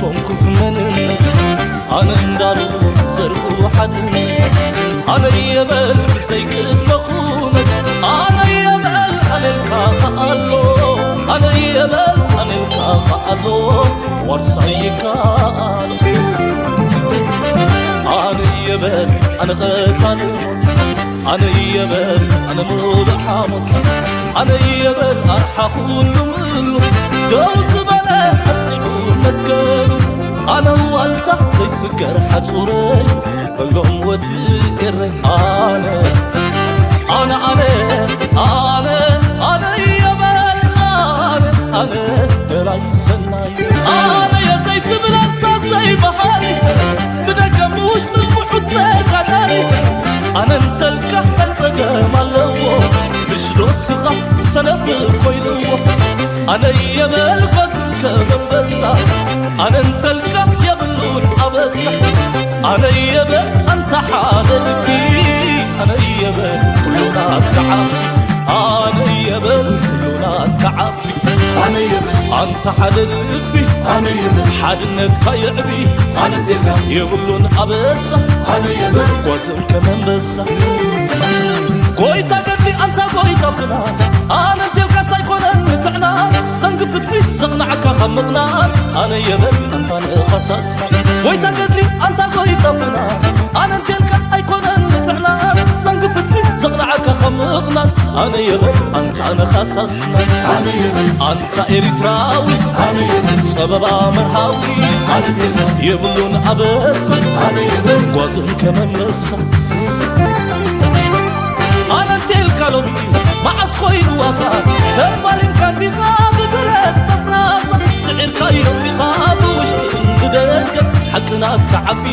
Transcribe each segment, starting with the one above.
ተንኩፍ መንነት ኣነ እንዳሉ ዘርጉ ሓድነት ኣነ የበል ብዘይ ቅድመ ኩነት ኣነ የበል ኣነልካ ከኣሎ ኣነ የበል ኣነልካ ከኣሎ ዋርሳይ ይከኣሎ ኣነ የበል ኣነ ቀታሊ ሞት ኣነ የበል ኣነ ሙሉእ ሓሞት ኣነ የበል ኣርሓ ኩሉ ምሉ ደው ዝበለ ኣጽኒዑ መትከሉ ኣነ ዋልታ ዘይስገር ሓጹረይ በሎም ወዲ ኤረይ ኣነ ኣነ ኣነ ኣነ ኣነ የበል ኣነ ኣነ ደላይ ሰናይ ኣነ የዘይትብል ኣንታ ዘይበሃል ብደገ ብውሽጥን ብሑት ተጋዳሊ ኣነ እንተልካ እንታይ ጸገም ኣለዎ ምሽ ዶ ስኻ ሰነፍ ኮይንዎ ኣነ የበል ጓዝም ከም ኣንበሳ ኣነ እንተልካ የብሉን ኣበሳ ኣነ የበል ኣንታ ሓደ ልቢ ኣነ የበል ኩሉ ናትካ ዓቢ ኣነ የበል ኩሉ ናትካ ዓቢ ኣነ የበል ኣንታ ሓደ ልቢ ኣነ የበል ሓድነትካ የዕቢ ኣነ ቴና የብሉን ኣበሳ ኣነ የበል ጓዝም ከም ኣንበሳ ጎይታ ገድሊ ኣንታ ጎይታ ፍና ኣነ እንቴልካ ሳይኮነን ንጥዕና ዘንግ ፍትሒ ዘቕናዕካ ካብ ምቕናን ኣነ የበል ኣንታ ንኸሳስና ጎይታ ገድሊ ኣንታ ጎይታ ፍና ኣነ እንቴልካ ኣይኮነን ንጥዕና ዘንግ ፍትሒ ዘቕናዕካ ካብ ምቕናን ኣነ የበል ኣንታ ንኸሳስና ኣነ የበል ኣንታ ኤሪትራዊ ኣነ የበል ጸበባ መርሃዊ ኣነ የበል የብሉን ኣበሳ ኣነ የበል ጓዝም ከም ኣንበሳ ኣነ እንቴልካ ሎሚ መዓስ ኮይኑ ዋዛ ተፋሊምካ እንዲኻ ብብረት መፍራሳ ስዒርካዮ እንዲኻ ብውሽጥን ብደገ ሓቂ ናትካ ዓቢ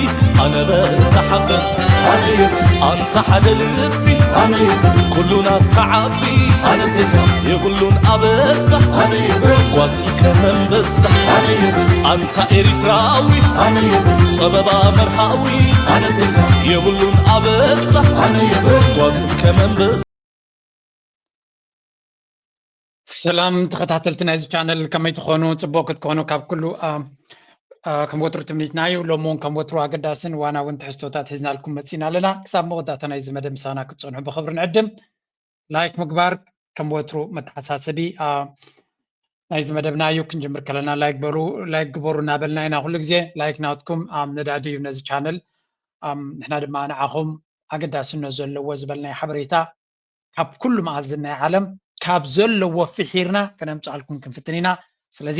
ኣነ በል ተሓበን ኣነ የበል ኣንታ ሓደ ልቢ ኣነ የበል ኩሉ ናትካ ዓቢ ኣነ እንቴልካ የብሉን ኣበሳ ኣነ የበል ጓዝም ከም ኣንበሳ ኣነ የበል ኣንታ ኤሪትራዊ ኣነ የበል ጸበባ መርሃዊ ኣነ እንቴልካ የብሉን ኣበሳ ኣነ የበል ጓዝም ከም ኣንበሳ ሰላም ተኸታተልቲ ናይዚ ቻነል ከመይ ትኾኑ? ጽቡቕ ክትኮኑ ካብ ኩሉ ከም ወትሩ ትምኒትና እዩ። ሎሚ እውን ከም ወትሩ ኣገዳስን እዋናውን ትሕዝቶታት ሒዝናልኩም መጺና ኣለና። ክሳብ መወዳእታ ናይዚ መደብ ምሳና ክትጸንሑ ብኽብሪ ንዕድም። ላይክ ምግባር ከም ወትሩ መተሓሳሰቢ ናይዚ መደብና እዩ። ክንጅምር ከለና ላይክ በሩ ላይክ ግበሩ እናበልና ኢና ኩሉ ግዜ። ላይክ ናትኩም ነዳዲ እዩ ነዚ ቻነል። ንሕና ድማ ንዓኹም ኣገዳስነት ዘለዎ ዝበልናዮ ሓበሬታ ካብ ኩሉ መኣዝን ናይ ዓለም ካብ ዘለዎ ፍሒርና ከነምፅኣልኩም ክንፍትን ኢና። ስለዚ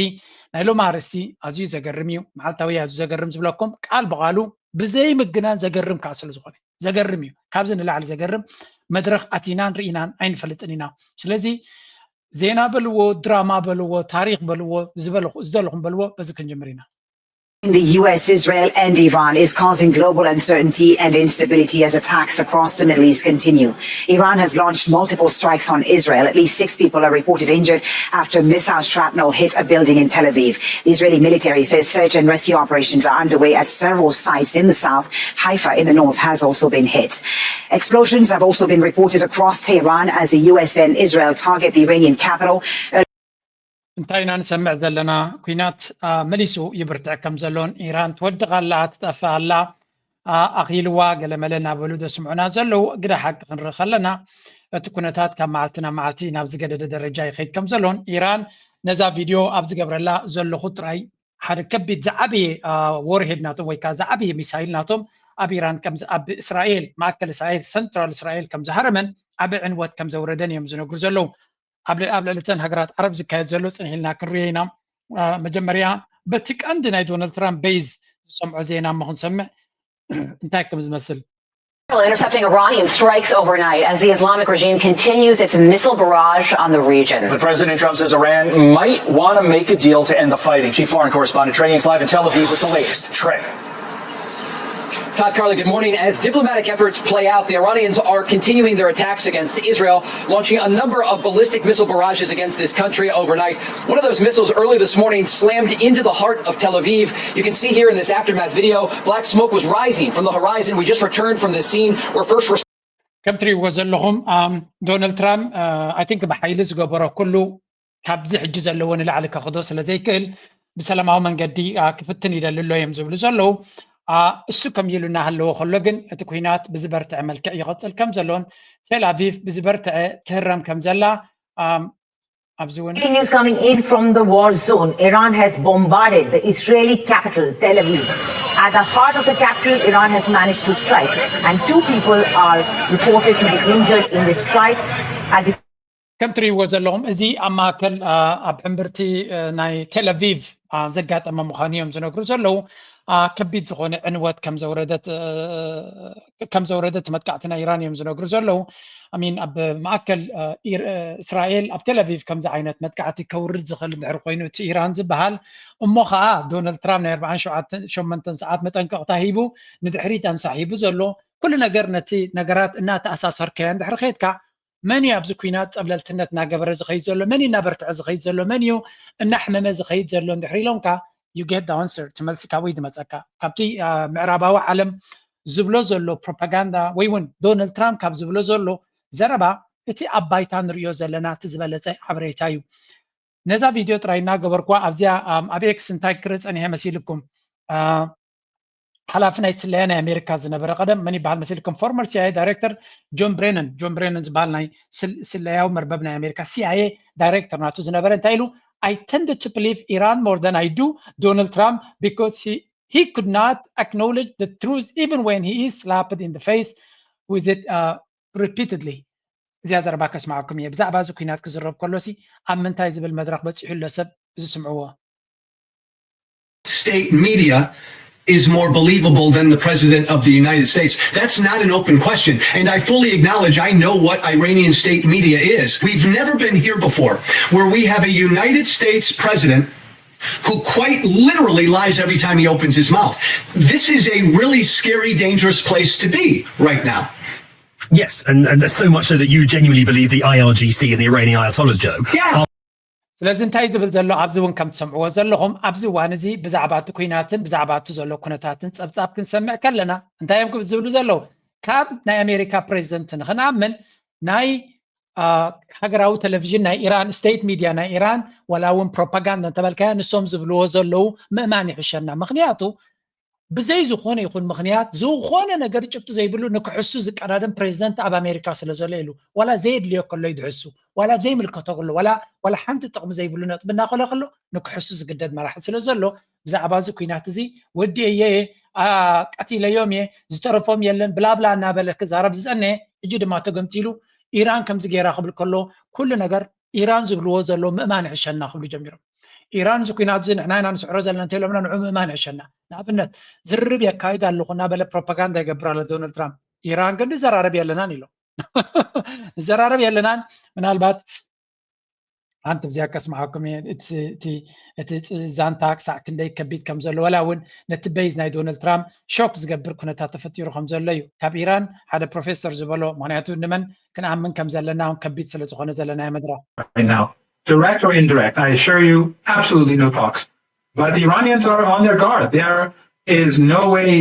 ናይ ሎም ኣርእስቲ ኣዝዩ ዘገርም እዩ። መዓልታዊ ኣዝዩ ዘገርም ዝብለኩም ቃል ብቓሉ ብዘይ ምግናን ዘገርም ከዓ ስለ ዝኾነ ዘገርም እዩ። ካብዚ ንላዕሊ ዘገርም መድረኽ ኣቲናን ርኢናን ኣይንፈልጥን ኢና። ስለዚ ዜና በልዎ፣ ድራማ በልዎ፣ ታሪኽ በልዎ፣ ዝበልኹ- ዝደለኹም በልዎ፣ በዚ ክንጅምር ኢና። The U S, Israel, and Iran is causing global uncertainty and instability as attacks across the Middle East continue. Iran has launched multiple strikes on Israel. At least six people are reported injured after missile shrapnel hit a building in Tel Aviv. The Israeli military says search and rescue operations are underway at several sites in the south. Haifa in the north has also been hit. Explosions have also been reported across Tehran as the U S and Israel target the Iranian capital. እንታይ ኢና ንሰምዕ ዘለና? ኲናት መሊሱ ይብርትዕ ከም ዘሎን ኢራን ትወድቕ ኣላ ትጠፍእ ኣላ ኣኺልዋ ገለመለ እናበሉ ዘስምዑና ዘለዉ ግደ ሓቂ ክንርኢ ከለና እቲ ኩነታት ካብ መዓልቲ ናብ መዓልቲ ናብ ዝገደደ ደረጃ ይኸይድ ከም ዘሎን ኢራን ነዛ ቪድዮ ኣብ ዝገብረላ ዘለኹ ጥራይ ሓደ ከቢድ ዝዓበየ ወርሄድ ናቶም ወይ ከዓ ዝዓበየ ሚሳይል ናቶም ኣብ ኢራን ከም ኣብ እስራኤል ማእከል እስራኤል ሰንትራል እስራኤል ከም ዝሃረመን ዓቢ ዕንወት ከም ዘውረደን እዮም ዝነግሩ ዘለዉ። ኣብ ኣብ ልዕሊ እተን ሃገራት ዓረብ ዝካየድ ዘሎ ጽንሕ ኢልና ክንሪኦ ኢና። መጀመርያ በቲ ቀንዲ ናይ ዶናልድ ትራምፕ ቤዝ ዝሰምዖ ዜና እሞ ክንሰምዕ እንታይ ከም ዝመስል። Intercepting Iranian strikes overnight as the Islamic regime continues its missile barrage on the region. But President Trump says Iran might want to make a deal to end the fighting. Chief Foreign Correspondent joining us live in Tel Aviv with the latest. Trey. Todd Carly, good morning. As diplomatic efforts play out, the Iranians are continuing their attacks against Israel, launching a number of ballistic missile barrages against this country overnight. One of those missiles early this morning slammed into the heart of Tel Aviv. You can see here in this aftermath video, black smoke was rising from the horizon. We just returned from this scene where first responders. ከም ትሪእዎ ዘለኹም ዶናልድ ትራምፕ ኣይ ቲንክ ብሓይሊ ዝገበሮ ኩሉ ካብዚ ሕጂ ዘለዎ ንላዕሊ ከኽዶ ስለ ዘይክእል ብሰላማዊ መንገዲ ክፍትን ይደሊ ኣሎ እዮም ዝብሉ ዘለዉ። እሱ ከም ኢሉ እናሃለዎ ከሎ ግን እቲ ኩናት ብዝበርትዐ መልክዕ ይቐፅል ከም ዘሎን ቴል ኣቪቭ ብዝበርትዐ ትህረም ከም ዘላ ኣብዚ እውን Breaking news coming in from the war zone. Iran has bombarded the Israeli capital, Tel Aviv. At the heart of the capital, Iran has managed to strike, and two people are reported to be injured in the strike. As you ከም ትርእይዎ ዘለኹም እዚ ኣብ ማእከል ኣብ ዕምብርቲ ናይ ቴል ኣቪቭ ዘጋጠመ ምዃኑ እዮም ዝነግሩ ዘለዉ። ከቢድ ዝኾነ ዕንወት ከም ዘውረደት መጥቃዕቲ ናይ ኢራን እዮም ዝነግሩ ዘለዉ። ሚን ኣብ ማእከል እስራኤል ኣብ ቴል ኣቪቭ ከምዚ ዓይነት መጥቃዕቲ ከውርድ ዝኽእል እንድሕር ኮይኑ እቲ ኢራን ዝበሃል እሞ ከዓ ዶናልድ ትራምፕ ናይ ኣርባዓን ሸሞንተን ሰዓት መጠንቀቕታ ሂቡ ንድሕሪት ኣንሳሒቡ ዘሎ ኩሉ ነገር ነቲ ነገራት እናተኣሳሰርካዮ እንድሕር ከይድካ መን እዩ ኣብዚ ኩናት ፀብለልትነት እናገበረ ዝኸይድ ዘሎ መን እዩ እናበርትዐ ዝኸይድ ዘሎ መን እዩ እናሕመመ ዝኸይድ ዘሎ እንድሕር ኢሎምካ you get the answer እቲ መልሲ ካብኡ እዩ ዝመፀካ ካብቲ ምዕራባዊ ዓለም ዝብሎ ዘሎ ፕሮፓጋንዳ ወይ እውን ዶናልድ ትራምፕ ካብ ዝብሎ ዘሎ ዘረባ እቲ ኣብ ባይታ ንሪኦ ዘለና እቲ ዝበለፀ ሓበሬታ እዩ ነዛ ቪድዮ ጥራይ እናገበርኩዋ ኣብዚኣ ኣብ ኤክስ እንታይ ክርኢ ፀኒሐ መሲልኩም ሓላፊ ናይ ስለያ ናይ ኣሜሪካ ዝነበረ ቀደም መን ይበሃል መሲልኩም former CIA director John Brennan John Brennan ዝበሃል ናይ ስለያዊ መርበብ ናይ ኣሜሪካ CIA director ናቱ ዝነበረ እንታይ ኢሉ I tended to believe Iran more than I do Donald Trump because he he could not acknowledge the truth even when he is slapped in the face with it uh, repeatedly እዚኣ ዘረባ ከስማዓኩም እየ ብዛዕባ እዚ ኩናት ክዝረብ ከሎሲ ኣብ ምንታይ ዝብል መድረክ በፂሑ ኣሎ ሰብ ዝስምዕዎ state media is more believable than the president of the United States. That's not an open question. And I fully acknowledge I know what Iranian state media is. We've never been here before where we have a United States president who quite literally lies every time he opens his mouth. This is a really scary, dangerous place to be right now. Yes, and, and so much so that you genuinely believe the I R G C and the Iranian Ayatollahs, Joe. Yeah. ስለዚ እንታይ ዝብል ዘሎ ኣብዚ እውን ከም ትሰምዕዎ ዘለኹም ኣብዚ እዋን እዚ ብዛዕባ እቲ ኩናትን ብዛዕባ እቲ ዘሎ ኩነታትን ፀብፃብ ክንሰምዕ ከለና እንታይ እዮም ዝብሉ ዘለዉ ካብ ናይ ኣሜሪካ ፕሬዚደንት ንክንኣምን ናይ ሃገራዊ ቴሌቪዥን ናይ ኢራን ስቴት ሚድያ ናይ ኢራን ዋላ እውን ፕሮፓጋንዳ እንተበልካያ ንሶም ዝብልዎ ዘለዉ ምእማን ይሕሸና ምክንያቱ ብዘይ ዝኾነ ይኹን ምኽንያት ዝኾነ ነገር ጭብጢ ዘይብሉ ንክሕሱ ዝቀዳደም ፕሬዚደንት ኣብ ኣሜሪካ ስለ ዘሎ ኢሉ ዋላ ዘየድልዮ ከሎ ይድሕሱ ዋላ ዘይምልከቶ ከሎ ዋላ ዋላ ሓንቲ ጥቕሚ ዘይብሉ ነጥቢ እናኸሎ ከሎ ንክሕሱ ዝግደድ መራሒ ስለ ዘሎ ብዛዕባ እዚ ኩናት እዚ ወዲኤዮ እየ ቀቲለዮም እየ ዝተረፎም የለን ብላብላ እናበለ ክዛረብ ዝፀነየ ሕጂ ድማ ተገምጢሉ ኢራን ከምዚ ገይራ ክብል ከሎ ኩሉ ነገር ኢራን ዝብልዎ ዘሎ ምእማን ይሕሸና ክብሉ ጀሚሮም ኢራን እዚ ኩናት እዚ ንሕና ኢና ንስዕሮ ዘለና እንተኢሎምና ንዑ ምእማን ይሕሸና ንኣብነት ዝርርብ የካይድ ኣለኹ እናበለ ፕሮፓጋንዳ ይገብር ኣሎ ዶናልድ ትራምፕ ኢራን ግን ንዘራረብ የለናን ኢሎም ንዘራረብ የለናን ምናልባት ሓንቲ ብዚኣ ከስምዓኩም እየ እቲ ዛንታ ክሳዕ ክንደይ ከቢድ ከም ዘሎ ወላ እውን ነቲ ቤዝ ናይ ዶናልድ ትራምፕ ሾክ ዝገብር ኩነታት ተፈጢሩ ከም ዘሎ እዩ ካብ ኢራን ሓደ ፕሮፌሰር ዝበሎ ምክንያቱ ንመን ክንኣምን ከም ዘለና እውን ከቢድ ስለ ዝኾነ ዘለናዮ መድረክ right now, direct or indirect. I assure you, absolutely no talks. But the Iranians are on their guard. There is no way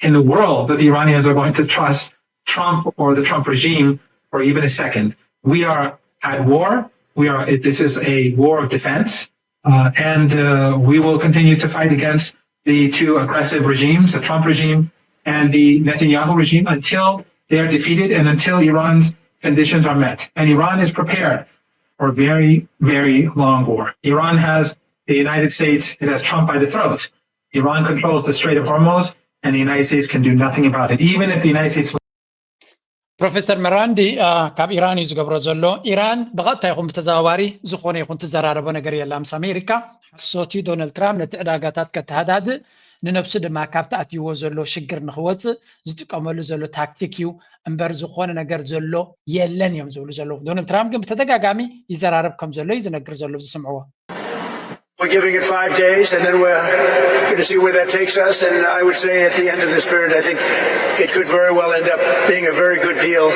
in the world that the Iranians are going to trust Trump or the Trump regime for even a second. We are at war. We are. This is a war of defense, uh, and uh, we will continue to fight against the two aggressive regimes, the Trump regime and the Netanyahu regime, until they are defeated and until Iran's conditions are met. And Iran is prepared for a very, very long war. Iran has the United States, it has Trump by the throat. Iran controls the Strait of Hormuz, and the United States can do nothing about it, even if the United States ፕሮፌሰር መራንዲ ካብ ኢራን እዩ ዝገብሮ ዘሎ ኢራን ብቐጥታ ይኹን ብተዘዋዋሪ ዝኾነ ይኹን ትዘራረቦ ነገር የላ ምስ ኣሜሪካ ሓሶት እዩ ዶናልድ ትራምፕ ነቲ ዕዳጋታት ከተሃዳድእ ንነብሱ ድማ ካብቲ ኣትይዎ ዘሎ ሽግር ንክወፅእ ዝጥቀመሉ ዘሎ ታክቲክ እዩ እምበር ዝኾነ ነገር ዘሎ የለን እዮም ዝብሉ ዘለዉ ዶናልድ ትራምፕ ግን ብተደጋጋሚ ይዘራረብ ከም ዘሎ እዩ ዝነግር ዘሎ ዝስምዕዎ We're giving it five days, and then we're going to see where that takes us. And I would say at the end of this period, I think it could very well end up being a very good deal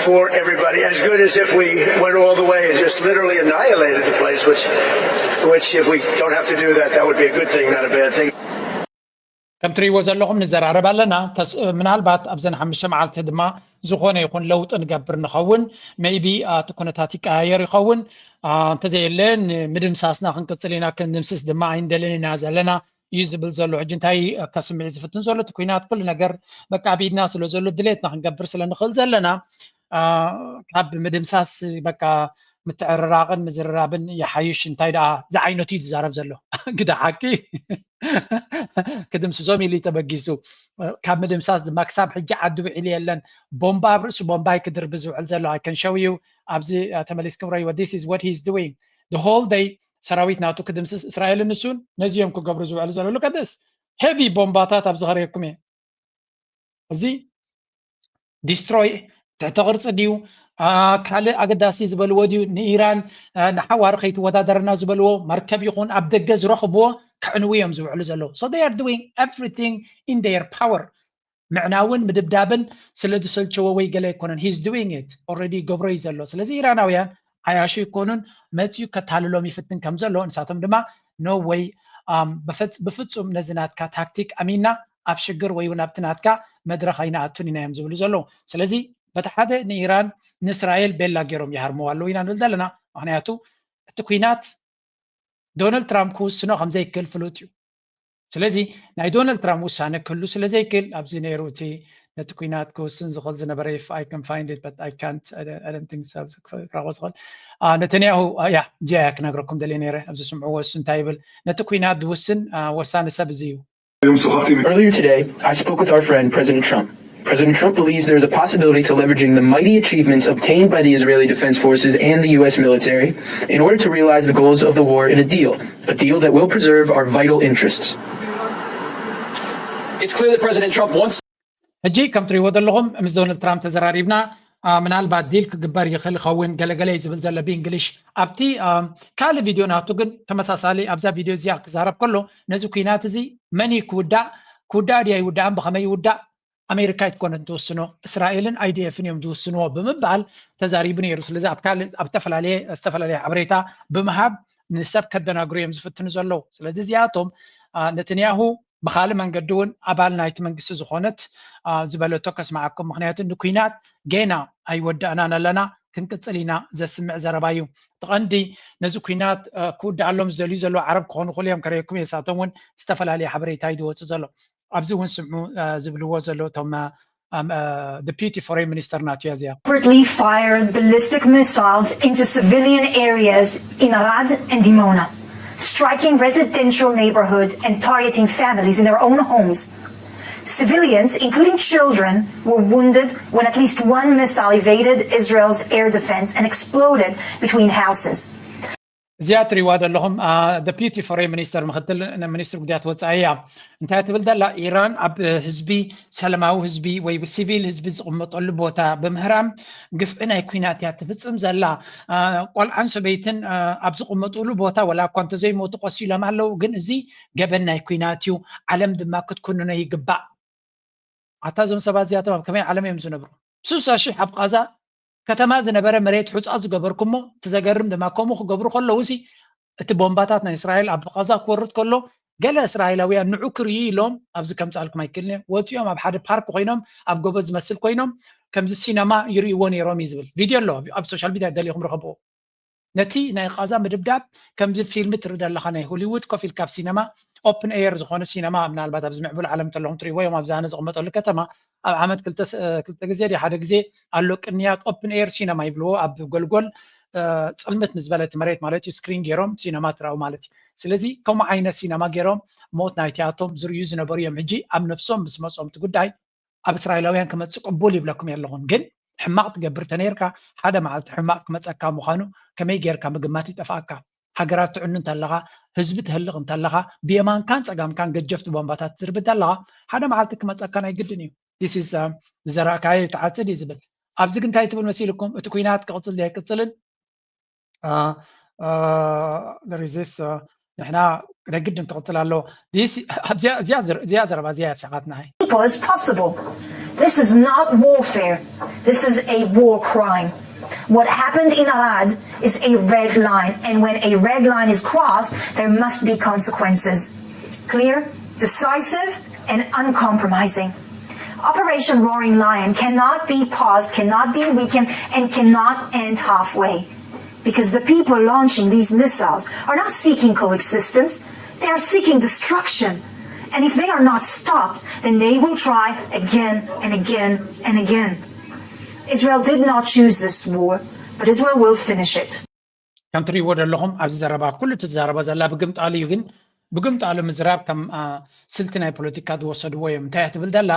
for everybody. As good as if we went all the way and just literally annihilated the place, which, which if we don't have to do that, that would be a good thing, not a bad thing. ከም ትርእይዎ ዘለኹም ንዘራረብ ኣለና። ምናልባት ኣብዘን ሓሙሽተ መዓልቲ ድማ ዝኾነ ይኹን ለውጢ ንገብር ንኸውን። maybe እቲ ኩነታት ይቀያየር ይኸውን። እንተዘየለ ንምድምሳስና ክንቅፅል ኢና። ክንድምስስ ድማ ኣይንደልን ኢና ዘለና እዩ ዝብል ዘሎ። ሕጂ እንታይ ከስምዕ ዝፍትን ዘሎ? እቲ ኩናት ኩሉ ነገር በቃ ኣብ ኢድና ስለ ዘሎ ድሌትና ክንገብር ስለ ንኽእል ዘለና ካብ ምድምሳስ በቃ ምትዕርራቕን ምዝርራብን ይሓይሽ። እንታይ ደኣ ዝዓይነቱ እዩ ዝዛረብ ዘሎ? ግዳ ሓቂ ክድምስሶም ኢሉ ተበጊሱ። ካብ ምድምሳስ ድማ ክሳብ ሕጂ ዓዲ ውዒሉ የለን። ቦምባ ኣብ ርእሲ ቦምባ ክድርቢ ዝውዕል ዘሎ። I can show you ኣብዚ ተመሊስኩም ረይዎ። This is what he's doing the whole day። ሰራዊት ናቱ ክድምስስ እስራኤልን ንሱን ነዚኦም ክገብሩ ዝውዕሉ ዘሎ። Look at this heavy ቦምባታት ኣብዚ ከርእየኩም እየ። እዚ ዲስትሮይ ትሕተ ቅርፂ ድዩ ካልእ ኣገዳሲ ዝበልዎ ድዩ ንኢራን ንሓዋር ከይትወዳደረና ዝበልዎ መርከብ ይኹን ኣብ ደገ ዝረኽብዎ ከዕንዉ እዮም ዝውዕሉ ዘለዉ። So they are doing everything in their power። ምዕናውን ምድብዳብን ስለ ዝሰልቸዎ ወይ ገለ ኣይኮነን። He's doing it already ይገብሮ እዩ ዘሎ። ስለዚ ኢራናውያን ዓያሹ ይኮኑን መፅዩ ከታልሎም ይፍትን ከም ዘሎ ንሳቶም ድማ no way ብፍፁም ነዚ ናትካ ታክቲክ ኣሚና ኣብ ሽግር ወይ እውን ኣብቲ ናትካ መድረኽ ኣይንኣቱን ኢና እዮም ዝብሉ ዘለዉ። ስለዚ በቲ ሓደ ንኢራን ንእስራኤል ቤላ ገይሮም ይሃርምዋ ኣለዉ ኢና ንብል ዘለና። ምክንያቱ እቲ ኩናት ዶናልድ ትራምፕ ክውስኖ ከምዘይክእል ፍሉጥ እዩ። ስለዚ ናይ ዶናልድ ትራምፕ ውሳነ ክህሉ ስለ ዘይክእል ኣብዚ ነይሩ እቲ ነቲ ኩናት ክውስን ዝኽእል ዝነበረ if I can find it but I can't I don't think so ክረኽቦ ዝኽእል ነተንያሁ ያ እዚኣ እያ ክነግረኩም ደልየ ነይረ። ኣብዚ ስምዕዎ እሱ እንታይ ይብል ነቲ ኩናት ዝውስን ወሳኒ ሰብ እዚ እዩ። Earlier today, I spoke with our friend President Trump. President Trump believes there is a possibility to leveraging the mighty achievements obtained by the Israeli Defense Forces and the U S military in order to realize the goals of the war in a deal, a deal that will preserve our vital interests. It's clear that President Trump wants ሕጂ ከም ትሪእዎ ዘለኹም ምስ ዶናልድ ትራምፕ ተዘራሪብና ምናልባት ዲል ክግበር ይኽእል ይኸውን ገለገለ እዩ ዝብል ዘሎ ብእንግሊሽ ኣብቲ ካልእ ቪድዮ ናቱ ግን ተመሳሳሊ ኣብዛ ቪድዮ እዚኣ ክዛረብ ከሎ ነዚ ኩናት እዚ መን እዩ ክውዳእ ክውዳእ ድያ ይውዳእን ብኸመይ ይውዳእ ኣሜሪካ ኣይትኮነን ትውስኖ እስራኤልን ኣይዲኤፍን እዮም ዝውስንዎ ብምባል ተዛሪቡ ነይሩ። ስለዚ ኣብ ካልእ ኣብ ዝተፈላለየ ዝተፈላለየ ሓበሬታ ብምሃብ ንሰብ ከደናግሩ እዮም ዝፍትኑ ዘለዉ። ስለዚ እዚኣቶም ነትንያሁ ብኻልእ መንገዲ እውን ኣባል ናይቲ መንግስቲ ዝኾነት ዝበለቶ ከስምዓኩም። ምክንያቱ ንኩናት ጌና ኣይወዳእናን ኣለና ክንቅፅል ኢና ዘስምዕ ዘረባ እዩ። እቲ ቀንዲ ነዚ ኩናት ክውድኣሎም ዝደልዩ ዘለዉ ዓረብ ክኾኑ ይኽእሉ እዮም። ከርእየኩም እየ ንሳቶም እውን ዝተፈላለየ ሓበሬታ እዩ ዝወፅእ ዘሎ። ኣብዚ እውን ስምዑ ዝብልዎ ዘለዉ እቶም deputy foreign minister ናቱ እያ እዚኣ። Deliberately fired ballistic missiles into civilian areas in Arad and Dimona, striking residential neighborhood and targeting families in their own homes. Civilians, including children, were wounded when at least one missile evaded Israel's air defense and exploded between houses. እዚኣ ትሪእዋ ዘለኹም deputy foreign minister ምክትል ሚኒስትር ጉዳያት ወፃኢ እያ። እንታይ ትብል ዘላ ኢራን ኣብ ህዝቢ ሰላማዊ ህዝቢ ወይ ሲቪል ህዝቢ ዝቕመጠሉ ቦታ ብምህራም ግፍዒ ናይ ኩናት እያ ትፍፅም ዘላ። ቆልዓን ሰበይትን ኣብ ዝቕመጥሉ ቦታ ወላ እኳ እንተዘይሞቱ ቆሲሎም ኣለዉ፣ ግን እዚ ገበን ናይ ኩናት እዩ፣ ዓለም ድማ ክትኩንኖ ይግባእ። ኣታ እዞም ሰባት እዚኣቶም ኣብ ከመይ ዓለም እዮም ዝነብሩ? ስሳ ሽሕ ኣብ ቃዛ ከተማ ዝነበረ መሬት ሑፃ ዝገበርኩሞ እቲ ዘገርም ድማ ከምኡ ክገብሩ ከለዉ ሲ እቲ ቦምባታት ናይ እስራኤል ኣብ ቃዛ ክወርድ ከሎ ገለ እስራኤላውያን ንዑ ክርእዩ ኢሎም ኣብዚ ከምፅኣልኩም ኣይክእልን እየ ወፂኦም ኣብ ሓደ ፓርክ ኮይኖም ኣብ ጎቦ ዝመስል ኮይኖም ከምዚ ሲነማ ይርእይዎ ነይሮም እዩ ዝብል ቪድዮ ኣሎ ኣብ ሶሻል ሚድያ ደሊኹም ርኸብዎ። ነቲ ናይ ቃዛ ምድብዳብ ከምዚ ፊልም ትርኢ ኣለኻ ናይ ሆሊውድ ኮፍ ኢልካ ኣብ ሲነማ ኦፕን ኤየር ዝኾነ ሲነማ ምናልባት ኣብዚ ምዕቡል ዓለም እንተለኹም ትርእይዎ እዮም ኣብዚ ኣነ ዝቕመጠሉ ከተማ ኣብ ዓመት ክልተ ግዜ ድዩ ሓደ ግዜ ኣሎ ቅንያት ኦፕን ኤየር ሲነማ ይብልዎ ኣብ ጎልጎል ፅልምት ንዝበለ እቲ መሬት ማለት እዩ ስክሪን ገይሮም ሲነማ ትራኡ ማለት እዩ። ስለዚ ከምኡ ዓይነት ሲነማ ገይሮም ሞት ናይቲኣቶም ዝርእዩ ዝነበሩ እዮም። ሕጂ ኣብ ነብሶም ምስ መፅኦም እቲ ጉዳይ ኣብ እስራኤላውያን ክመፅእ ቅቡል ይብለኩም የለኹን ግን ሕማቕ ትገብር ተነይርካ ሓደ መዓልቲ ሕማቕ ክመፀካ ምዃኑ ከመይ ጌርካ ምግማት ይጠፍኣካ። ሃገራት ትዕኑ እንተለኻ ህዝቢ ትህልቕ እንተለኻ ብየማንካን ፀጋምካን ገጀፍቲ ቦምባታት ትድርቢ እንተለኻ ሓደ መዓልቲ ክመፀካ ናይ ግድን እዩ። ዚስ ዘራእካዮ ትዓፅድ እዩ ዝብል። ኣብዚ ግን እንታይ ትብል መሲልኩም እቲ ኩናት ክቕፅል ዶ ኣይቅፅልን ሪዚስ ንሕና ናይ ግድን ክቕፅል ኣለዎ። እዚኣ ዘረባ እዚኣ እያ ስሓቓትና። People as possible. This is not warfare. This is a war crime. What happened in Arad is a red line, and when a red line is crossed, there must be consequences. Clear? Decisive and uncompromising. Operation Roaring Lion cannot be paused, cannot be weakened, and cannot end halfway. Because the people launching these missiles are not seeking coexistence, they are seeking destruction. And if they are not stopped, then they will try again and again and again. Israel did not choose this war, but Israel will finish it. ከም ትሪእዎ ዘለኹም ኣብዚ ዘረባ ኩሉ እቲ ዝዛረባ ዘላ ብግምጣሉ እዩ። ግን ብግምጣሉ ምዝራብ ከም ስልቲ ናይ ፖለቲካ ዝወሰድዎ እዮም። እንታይ ትብል ዘላ?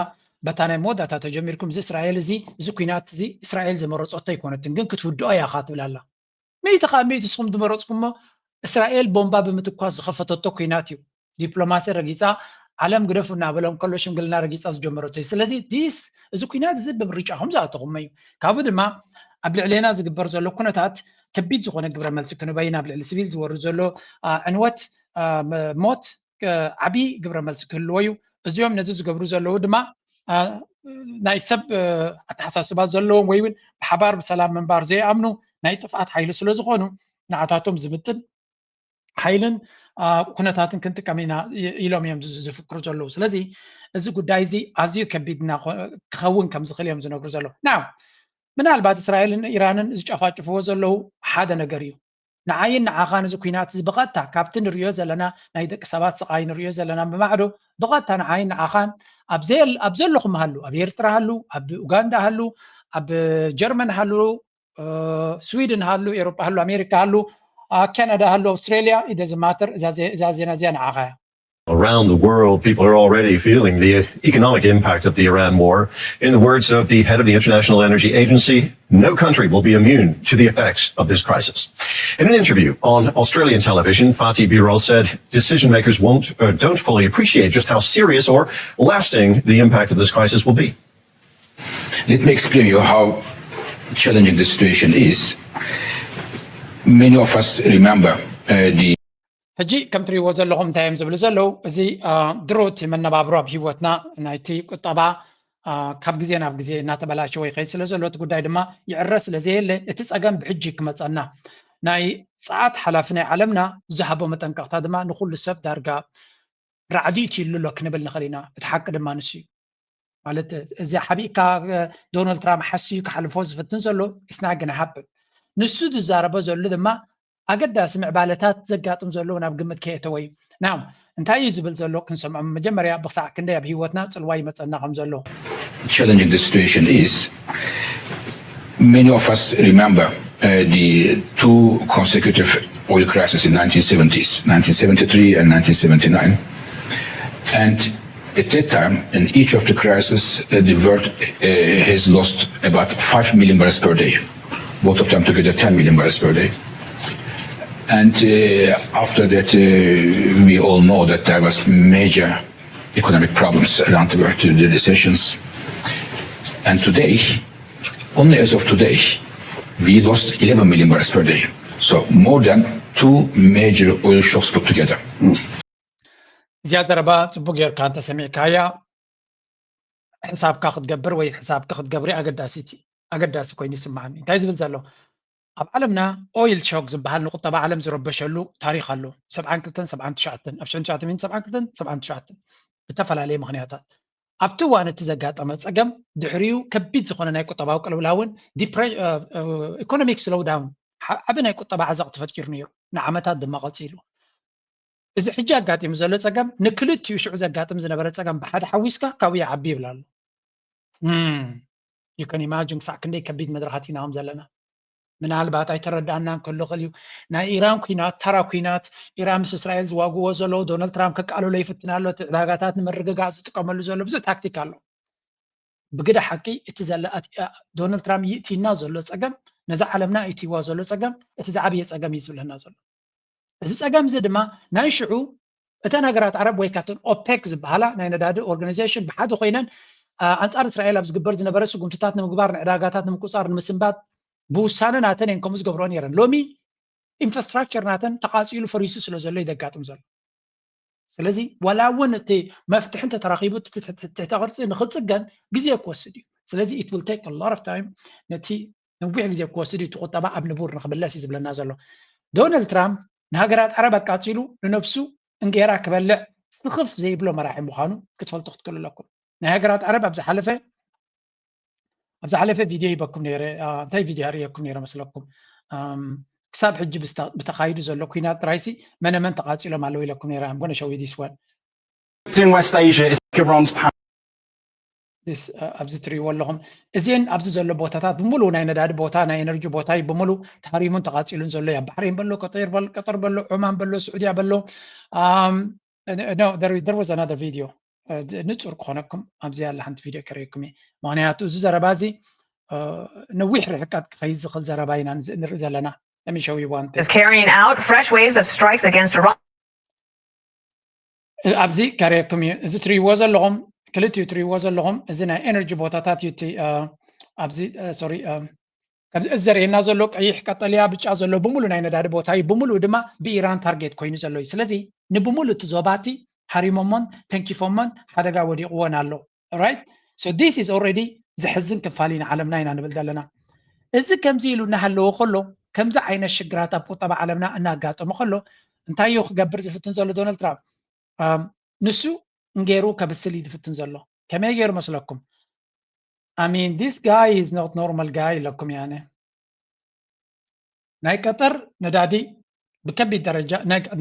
በታ ናይ መወዳእታ ተጀሚርኩም እዚ እስራኤል እዚ እዚ ኩናት እዚ እስራኤል ዝመረፀቶ ኣይኮነትን፣ ግን ክትውድኦ እያ ካ ትብል ኣላ። ሚእቲ ካብ ሚእቲ ንስኹም ዝመረፅኩሞ እስራኤል ቦምባ ብምትኳስ ዝኸፈተቶ ኩናት እዩ። ዲፕሎማሲ ረጊፃ፣ ዓለም ግደፉ እናበሎም ከሎ ሽምግልና ረጊፃ ዝጀመረቶ እዩ። ስለዚ ዲስ እዚ ኩናት እዚ ብምርጫኹም ዝኣተኹሞ እዩ። ካብኡ ድማ ኣብ ልዕሌና ዝግበር ዘሎ ኩነታት ከቢድ ዝኾነ ግብረ መልሲ ክንበይን ኣብ ልዕሊ ሲቪል ዝወርድ ዘሎ ዕንወት፣ ሞት ዓብዪ ግብረ መልሲ ክህልዎ እዩ። እዚኦም ነዚ ዝገብሩ ዘለዉ ድማ ናይ ሰብ ኣተሓሳስባ ዘለዎም ወይ እውን ብሓባር ብሰላም ምንባር ዘይኣምኑ ናይ ጥፍኣት ሓይሊ ስለ ዝኾኑ ንዓታቶም ዝምጥን ሓይልን ኩነታትን ክንጥቀም ኢና ኢሎም እዮም ዝፍክሩ ዘለዉ። ስለዚ እዚ ጉዳይ እዚ ኣዝዩ ከቢድ ክኸውን ከም ዝኽእል እዮም ዝነግሩ ዘለዉ። ና ምናልባት እስራኤልን ኢራንን ዝጨፋጭፍዎ ዘለዉ ሓደ ነገር እዩ። ንዓይን ንዓኻን እዚ ኩናት እዚ ብቐጥታ ካብቲ ንሪኦ ዘለና ናይ ደቂ ሰባት ስቓይ ንሪኦ ዘለና ብማዕዶ ብቐጥታ ንዓይን ንዓኻን ኣብ ዘለኹም ሃሉ፣ ኣብ ኤርትራ ሃሉ፣ ኣብ ኡጋንዳ ሃሉ፣ ኣብ ጀርመን ሃሉ፣ ስዊድን ሃሉ፣ ኤሮጳ ሃሉ፣ ኣሜሪካ ሃሉ፣ ካናዳ ሃሉ፣ ኣውስትራሊያ ኢደ ዝማተር እዛ ዜና እዚኣ ንዓኻ እያ። Around the world, people are already feeling the economic impact of the Iran war. In the words of the head of the International Energy Agency, no country will be immune to the effects of this crisis. In an interview on Australian television, Fatih Birol said decision makers won't or don't fully appreciate just how serious or lasting the impact of this crisis will be. Let me explain you how challenging the situation is. Many of us remember uh, the ሕጂ ከም ትሪእዎ ዘለኹም እንታይ እዮም ዝብሉ ዘለዉ? እዚ ድሮ እቲ መነባብሮ ኣብ ህይወትና ናይቲ ቁጠባ ካብ ግዜ ናብ ግዜ እናተበላሸወ ይኸይድ ስለ ዘሎ እቲ ጉዳይ ድማ ይዕረ ስለ ዘየለ እቲ ፀገም ብሕጂ ክመፀና ናይ ፀዓት ሓላፊ ናይ ዓለምና ዝሃቦ መጠንቀቕታ ድማ ንኩሉ ሰብ ዳርጋ ራዕዲ ይትይሉ ኣሎ ክንብል ንኽእል ኢና። እቲ ሓቂ ድማ ንሱ እዩ። ማለት እዚ ሓቢእካ ዶናልድ ትራምፕ ሓስዩ ክሓልፎ ዝፍትን ዘሎ it's not gonna happen። ንሱ ዝዛረቦ ዘሎ ድማ ኣገዳሲ ምዕባለታት ዘጋጥም ዘሎ ናብ ግምት ከየእተወ እዩ። ናው እንታይ እዩ ዝብል ዘሎ ክንሰምዖ። መጀመርያ ብክሳዕ ክንደይ ኣብ ህይወትና ፅልዋ ይመፀና ከም ዘሎ። Challenging the situation is many of us remember uh, the two consecutive oil crises in nineteen seventies, nineteen seventy-three and nineteen seventy-nine. And at that time, in each of the crises, uh, the world uh, has lost about five million barrels per day. Both of them together, ten million barrels per day. And uh, after that, uh, we all know that there was major economic problems around the world, the recessions. And today, only as of today, we lost eleven million barrels per day. So more than two major oil shocks put together. እዚኣ ዘረባ ፅቡቅ ጌርካ እንተሰሚዕካያ ሕሳብካ ክትገብር ወይ ሕሳብካ ክትገብሪ ኣገዳሲት ኣገዳሲ ኮይኑ ይስምዓኒ። እንታይ ዝብል ዘሎ ኣብ ዓለምና ኦይል ሾክ ዝበሃል ንቁጠባ ዓለም ዝረበሸሉ ታሪክ ኣሎ። ሰብዓን ክልተን ሰብዓን ትሽዓተን ኣብ ሽሕን ትሽዓተ ሚእትን ሰብዓን ክልተን ሰብዓን ትሽዓተን ብተፈላለየ ምክንያታት ኣብቲ እዋን እቲ ዘጋጠመ ፀገም ድሕሪኡ ከቢድ ዝኾነ ናይ ቁጠባዊ ቅልውላውን ኢኮኖሚክ ስሎው ዳውን ዓቢ ናይ ቁጠባ ዓዘቕ ተፈጢሩ ነይሩ። ንዓመታት ድማ ቀፂሉ። እዚ ሕጂ ኣጋጢሙ ዘሎ ፀገም ንክልቲኡ ሽዑ ዘጋጥም ዝነበረ ፀገም ብሓደ ሓዊስካ ካብኡ ይዓቢ ይብል ኣሎ። You can imagine ክሳዕ ክንደይ ከቢድ መድረኻት ኢና ከም ዘለና። ምናልባት ኣይተረዳእናን ክህሉ ይኽእል እዩ። ናይ ኢራን ኩናት ተራ ኩናት ኢራን ምስ እስራኤል ዝዋግዎ ዘለዉ ዶናልድ ትራምፕ ከቃልሎ ይፍትን ኣሎ። እቲ ዕዳጋታት ንምርግጋእ ዝጥቀመሉ ዘሎ ብዙሕ ታክቲክ ኣሎ። ብግደ ሓቂ እቲ ዘለ ዶናልድ ትራምፕ ይእትይና ዘሎ ፀገም ነዛ ዓለምና ይእትይዋ ዘሎ ፀገም እቲ ዝዓበየ ፀገም እዩ ዝብለና ዘሎ። እዚ ፀገም እዚ ድማ ናይ ሽዑ እተን ሃገራት ዓረብ ወይ ካብተን ኦፔክ ዝበሃላ ናይ ነዳዲ ኦርጋናይዜሽን ብሓደ ኮይነን ኣንፃር እስራኤል ኣብ ዝግበር ዝነበረ ስጉምትታት ንምግባር ንዕዳጋታት ንምቁፃር ንምስንባት ብውሳነ ናተን እየን ከምኡ ዝገብርኦ ነይረን። ሎሚ ኢንፍራስትራክቸር ናተን ተቃፂሉ ፈሪሱ ስለ ዘሎ እዩ ዘጋጥም ዘሎ። ስለዚ ዋላ እውን እቲ መፍትሒ እንተተረኪቡ ትሕተ ቅርፂ ንክፅገን ግዜ ክወስድ እዩ። ስለዚ it will take a lot of time ነቲ ነዊሕ ግዜ ክወስድ እዩ እቲ ቁጠባ ኣብ ንቡር ንክምለስ እዩ ዝብለና ዘሎ። ዶናልድ ትራምፕ ንሃገራት ዓረብ ኣቃፂሉ ንነብሱ እንጌራ ክበልዕ ስኽፍ ዘይብሎ መራሒ ምዃኑ ክትፈልጡ ክትክእሉ ኣለኩም። ናይ ሃገራት ዓረብ ኣብ ዝሓለፈ ኣብ ዝሓለፈ ቪድዮ ሂበኩም ነይረ። እንታይ ቪድዮ ኣርእየኩም ነይረ መስለኩም? ክሳብ ሕጂ ብተኻይዱ ዘሎ ኩናት ጥራይሲ መነመን ተቓፂሎም ኣለዉ ኢለኩም ነይረ። I'm gonna show you this one. In West Asia is Iran's power. ኣብዚ ትሪእዎ ኣለኹም። እዚን ኣብዚ ዘሎ ቦታታት ብምሉ ናይ ነዳዲ ቦታ ናይ ኤነርጂ ቦታ እዩ ብምሉ ተሃሪሙን ተቓፂሉን ዘሎ እያ። ባሕሬን በሎ፣ ቀጠር በሎ፣ ዑማን በሎ፣ ስዑድያ በሎ። No, there was another video. ንፁር ክኾነኩም ኣብዚ ያለ ሓንቲ ቪድዮ ከርእየኩም እየ። ምክንያቱ እዚ ዘረባ እዚ ነዊሕ ርሕቀት ክኸይድ ዝኽእል ዘረባ ኢና ንርኢ ዘለና። Let me show you one thing. Is carrying out fresh waves of strikes against Iran. ኣብዚ ከርእየኩም እዩ። እዚ ትሪእዎ ዘለኹም ክልቲኡ ትሪእዎ ዘለኹም እዚ ናይ ኤነርጂ ቦታታት እዩ። ኣብዚ ሶሪ እዚ ዘርእየና ዘሎ ቀይሕ፣ ቀጠልያ፣ ብጫ ዘሎ ብምሉ ናይ ነዳዲ ቦታ እዩ። ብምሉ ድማ ብኢራን ታርጌት ኮይኑ ዘሎ እዩ። ስለዚ ንብምሉ እቲ ዞባ እቲ ሃሪሞሞን ተንኪፎሞን ሓደጋ ወዲቕዎን ኣሎ። Right? So this is already ዘሕዝን ክፋል ኢና ዓለምና ኢና ንብል ዘለና። እዚ ከምዚ ኢሉ እናሃለወ ከሎ ከምዚ ዓይነት ሽግራት ኣብ ቁጠባ ዓለምና እናጋጠመ ከሎ እንታይ እዩ ክገብር ዝፍትን ዘሎ ዶናልድ ትራምፕ? ንሱ እንገይሩ ከብስል እዩ ዝፍትን ዘሎ። ከመይ ገይሩ መስለኩም? I mean, this guy is not normal guy ኢለኩም ያነ ናይ ቀጠር ነዳዲ ብከቢድ ደረጃ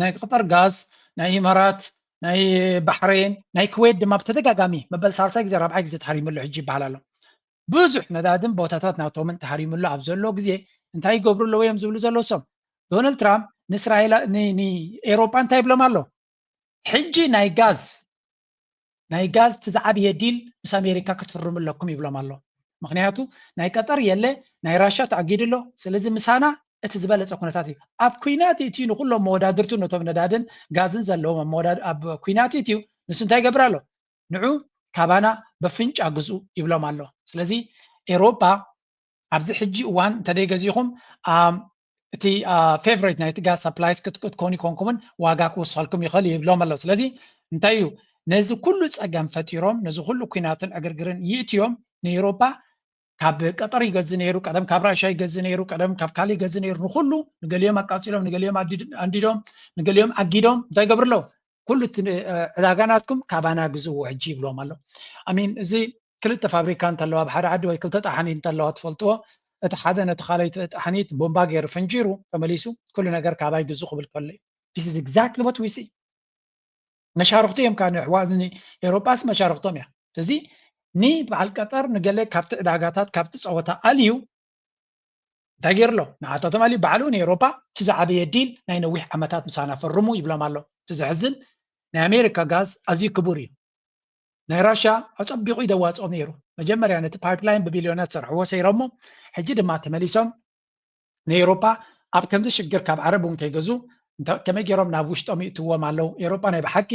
ናይ ቀጠር ጋዝ ናይ ኢማራት ናይ ባሕሬን ናይ ኩዌት ድማ ብተደጋጋሚ መበል ሳልሳይ ግዜ ራብዓይ ግዜ ተሃሪሙ ኣሎ ሕጂ ይበሃል ኣሎ። ብዙሕ ነዳድን ቦታታት ናቶምን ተሃሪሙ ኣሎ ኣብ ዘሎ ግዜ እንታይ ይገብሩ ኣለዉ እዮም ዝብሉ ዘለዉ ሰም ዶናልድ ትራምፕ ንእስራኤል ንኤሮጳ እንታይ ይብሎም ኣሎ? ሕጂ ናይ ጋዝ ናይ ጋዝ እቲ ዝዓብየ ዲል ምስ ኣሜሪካ ክትፍርሙ ኣለኩም ይብሎም ኣሎ። ምክንያቱ ናይ ቀጠር የለ ናይ ራሻ ተኣጊዱ ኣሎ። ስለዚ ምሳና እቲ ዝበለፀ ኩነታት እዩ። ኣብ ኩናት እቲ ንኩሎም መወዳድርቱ ነቶም ነዳድን ጋዝን ዘለዎም ኣብ ኩናት እዩ ንሱ እንታይ ይገብር ኣሎ? ንዑ ካባና በፍንጫ ግዝኡ ይብሎም ኣሎ። ስለዚ ኤሮፓ ኣብዚ ሕጂ እዋን እንተደይ ገዚኹም እቲ ፌቨሬት ናይቲ ጋዝ ሳፕላይስ ክትኮኑ ይኮንኩምን ዋጋ ክወስኸልኩም ይኽእል ይብሎም ኣሎ። ስለዚ እንታይ እዩ ነዚ ኩሉ ፀገም ፈጢሮም ነዚ ኩሉ ኩናትን ዕግርግርን ይእትዮም ንኤሮፓ ካብ ቀጠር ይገዝ ነይሩ፣ ቀደም ካብ ራሻ ይገዝ ነይሩ፣ ቀደም ካብ ካልእ ይገዝ ነይሩ። ንኩሉ ንገሊኦም ኣቃፂሎም፣ ንገሊኦም ኣንዲዶም፣ ንገሊኦም ኣጊዶም እንታይ ይገብሩ ኣለዉ? ኩሉ እቲ ዕዳጋ ናትኩም ካባና ግዝዎ ሕጂ ይብሎም ኣሎ። ኣሚን እዚ ክልተ ፋብሪካ እንተለዋ ኣብ ሓደ ዓዲ ወይ ክልተ ጣሓኒት እንተለዋ ትፈልጥዎ፣ እቲ ሓደ ነቲ ካልኣይቲ ጣሓኒት ቦምባ ገይሩ ፈንጂሩ ተመሊሱ ኩሉ ነገር ካባይ ግዙ ክብል ከሎ እዩ። This is exactly what we see። መሻርክቱ እዮም ከዓ ንኣሕዋት ኤሮጳስ መሻርክቶም እያ። ስለዚ ንበዓል ቀጠር ንገለ ካብቲ ዕዳጋታት ካብቲ ፀወታ ኣልዩ እንታይ ገይሩ ኣሎ? ንዓታቶም ኣልዩ ባዕሉ ንኤሮጳ እቲ ዝዓበየ ዲል ናይ ነዊሕ ዓመታት ምሳና ፈርሙ ይብሎም ኣሎ። እቲ ዘሕዝን ናይ ኣሜሪካ ጋዝ ኣዝዩ ክቡር እዩ። ናይ ራሽያ ኣፀቢቑ ይደዋፅኦም ነይሩ። መጀመርያ ነቲ ፓይፕላይን ብቢልዮናት ዝሰርሕዎ ሰይሮሞ ሕጂ ድማ ተመሊሶም ንኤውሮፓ ኣብ ከምዚ ሽግር ካብ ዓረብ እውን ከይገዙ ከመይ ገይሮም ናብ ውሽጦም ይእትዎም ኣለዉ። ኤውሮፓ ናይ ብሓቂ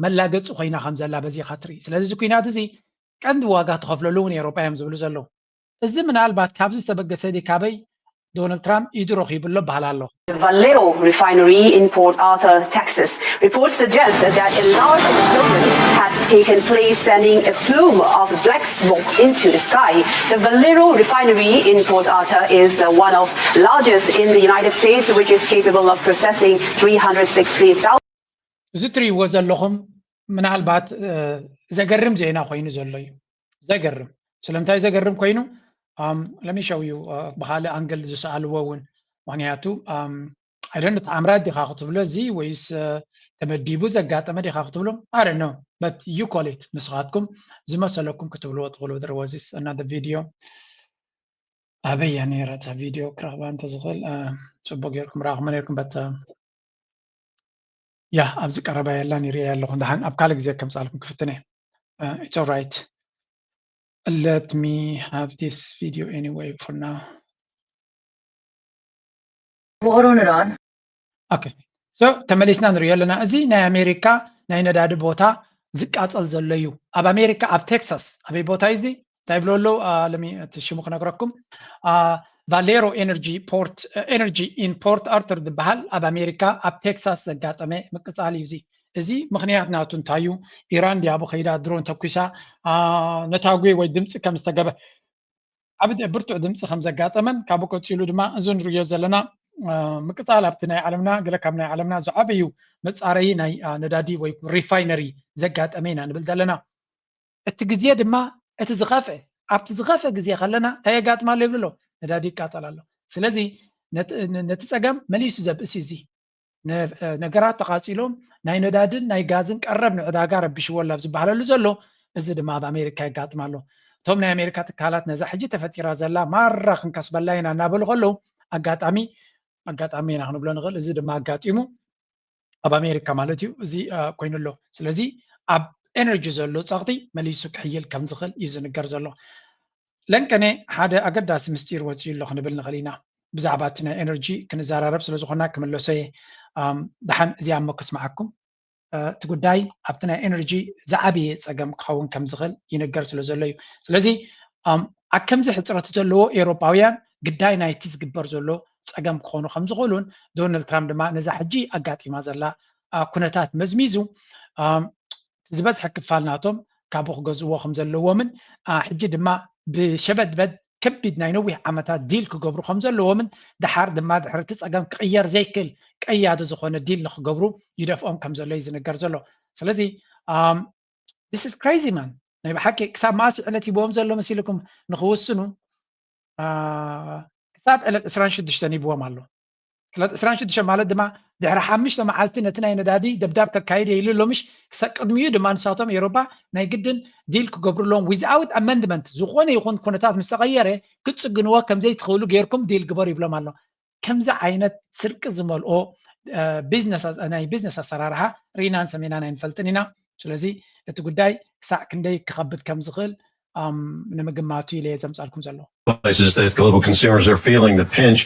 መላገፂ ኮይና ከም ዘላ በዚ ኢኻ ትርኢ። ስለዚ እዚ ኩናት እዚ ቀንዲ ዋጋ ትኸፍለሉ እውን ኤውሮፓ እዮም ዝብሉ ዘለዉ። እዚ ምናልባት ካብዚ ዝተበገሰ ድዩ ካበይ ዶናልድ ትራምፕ ኢዱ ረኺቡ ኣሎ በሃል ኣሎ። Valero refinery in Port Arthur, Texas. Reports suggest that a large explosion had taken place, sending a plume of black smoke into the sky. The Valero refinery in Port Arthur is uh, one of largest in the United States, which is capable of processing three hundred sixty thousand. እዚ ትሪእዎ ዘለኹም ምናልባት ዘገርም ዜና ኮይኑ ዘሎ እዩ። ዘገርም ስለምንታይ ዘገርም ኮይኑ ለሚሸውዩ ብካልእ ኣንግል ዝሰኣልዎ እውን ምክንያቱ ኣይደን ተኣምራት ዲኻ ክትብሎ እዚ ወይስ ተመዲቡ ዘጋጠመ ዲኻ ክትብሎ ኣረ ነው በት ዩ ኮሌት ንስኻትኩም ዝመሰለኩም ክትብልዎ ትኽእሉ። There was this another video ኣበያ ነይራ እታ ቪድዮ ክረኽባ እንተዝኽእል ፅቡቅ ጌርኩም ረኣኹሞ ነርኩም በት ያ ኣብዚ ቀረባ የላን ይሪኣ ኣለኹ። ደሓን ኣብ ካልእ ግዜ ከምፅኣልኩም ክፍትነ። It's alright. Let me have this video anyway for now. What on it on? Okay. So ተመሊስና ንሪኦ ኣለና። እዚ ናይ ኣሜሪካ ናይ ነዳዲ ቦታ ዝቃፀል ዘሎ እዩ። ኣብ ኣሜሪካ ኣብ ቴክሳስ ኣበይ ቦታ እዩ እዚ እንታይ ይብሎ ኣለዉ? ለሚ እቲ ሽሙ ክነግረኩም። ቫሌሮ ኤነርጂ ፖርት ኤነርጂ ኢን ፖርት ኣርተር ዝበሃል ኣብ ኣሜሪካ ኣብ ቴክሳስ ዘጋጠመ ምቅፃል እዩ። እዚ እዚ ምኽንያት ናቱ እንታይ እዩ? ኢራን ድያ ብኸይዳ ድሮን ተኩሳ ነታጒ ወይ ድምፂ ከም ዝተገበ ዓብ ብርቱዕ ድምፂ ከም ዘጋጠመን ካብኡ ቀፂሉ ድማ እዚ ንሪኦ ዘለና ምቅፃል ኣብቲ ናይ ዓለምና ገለ ካብ ናይ ዓለምና ዝዓበዩ መፃረይ ናይ ነዳዲ ወይ ሪፋይነሪ ዘጋጠመ ኢና ንብል ዘለና። እቲ ግዜ ድማ እቲ ዝኸፍአ ኣብቲ ዝኸፍአ ግዜ ከለና እንታይ የጋጥም ኣሎ ይብል ኣሎ፣ ነዳዲ ይቃፀል ኣሎ። ስለዚ ነቲ ፀገም መሊሱ ዘብእስ እዚ ነገራት ተቓፂሎም ናይ ነዳድን ናይ ጋዝን ቀረብ ንዕዳጋ ረቢሽዎ ኣሎ ኣብ ዝበሃለሉ ዘሎ፣ እዚ ድማ ኣብ ኣሜሪካ የጋጥም ኣሎ። እቶም ናይ ኣሜሪካ ትካላት ነዛ ሕጂ ተፈጢራ ዘላ ማራ ክንከስበላ ኢና እናበሉ ከለዉ ኣጋጣሚ ኣጋጣሚ ኢና ክንብሎ ንኽእል። እዚ ድማ ኣጋጢሙ ኣብ ኣሜሪካ ማለት እዩ እዚ ኮይኑ ኣሎ። ስለዚ ኣብ ኤነርጂ ዘሎ ፀቕጢ መሊሱ ክሕይል ከም ዝኽእል እዩ ዝንገር ዘሎ። ለንቀነ ሓደ ኣገዳሲ ምስጢር ወፂኡ ኣሎ ክንብል ንኽእል ኢና። ብዛዕባ እቲ ናይ ኤነርጂ ክንዘራረብ ስለ ዝኾና ክምለሶ እየ። ደሓን እዚኣ እሞ ክስምዓኩም። እቲ ጉዳይ ኣብቲ ናይ ኤነርጂ ዝዓበየ ፀገም ክኸውን ከም ዝኽእል ይንገር ስለ ዘሎ እዩ። ስለዚ ኣብ ከምዚ ሕፅረት ዘለዎ ኤውሮጳውያን ግዳይ ናይቲ ዝግበር ዘሎ ፀገም ክኾኑ ከም ዝኽእሉን ዶናልድ ትራምፕ ድማ ነዛ ሕጂ ኣጋጢማ ዘላ ኩነታት መዝሚዙ ዝበዝሐ ክፋል ናቶም ካብኡ ክገዝእዎ ከም ዘለዎምን ሕጂ ድማ ብሸበድበድ ከቢድ ናይ ነዊሕ ዓመታት ዲል ክገብሩ ከም ዘለዎምን ደሓር ድማ ድሕሪ እቲ ፀገም ክቕየር ዘይክእል ቀያዲ ዝኾነ ዲል ንክገብሩ ይደፍኦም ከም ዘሎ እዩ ዝንገር ዘሎ። ስለዚ this is crazy man። ናይ ብሓቂ ክሳብ መኣስ ዕለት ሂብዎም ዘሎ መሲልኩም ንክውስኑ ክሳብ ዕለት ዕስራን ሽዱሽተን ሂብዎም ኣሎ። ዕለት ዕስራን ሽዱሽተን ማለት ድማ ድሕሪ ሓሙሽተ መዓልቲ ነቲ ናይ ነዳዲ ደብዳብ ከካይድ ኢሉ ኣሎ ምሽ። ክሳብ ቅድሚኡ ድማ ንሳቶም ኤውሮፓ ናይ ግድን ዲል ክገብሩ ኣለዎም without amendment። ዝኾነ ይኹን ኩነታት ምስ ተቐየረ ክትፅግንዎ ከም ዘይትኽእሉ ጌርኩም ዲል ግበሩ ይብሎም ኣሎ። ከምዚ ዓይነት ስርቂ ዝመልኦ ቢዝነስ ናይ ቢዝነስ ኣሰራርሓ ርኢናን ሰሚዕናን ኣይንፈልጥን ኢና። ስለዚ እቲ ጉዳይ ክሳዕ ክንደይ ክኸብድ ከም ዝኽእል ንምግማቱ ኢለ እየ ዘምፃልኩም ዘለኹ። Places that global consumers are feeling the pinch.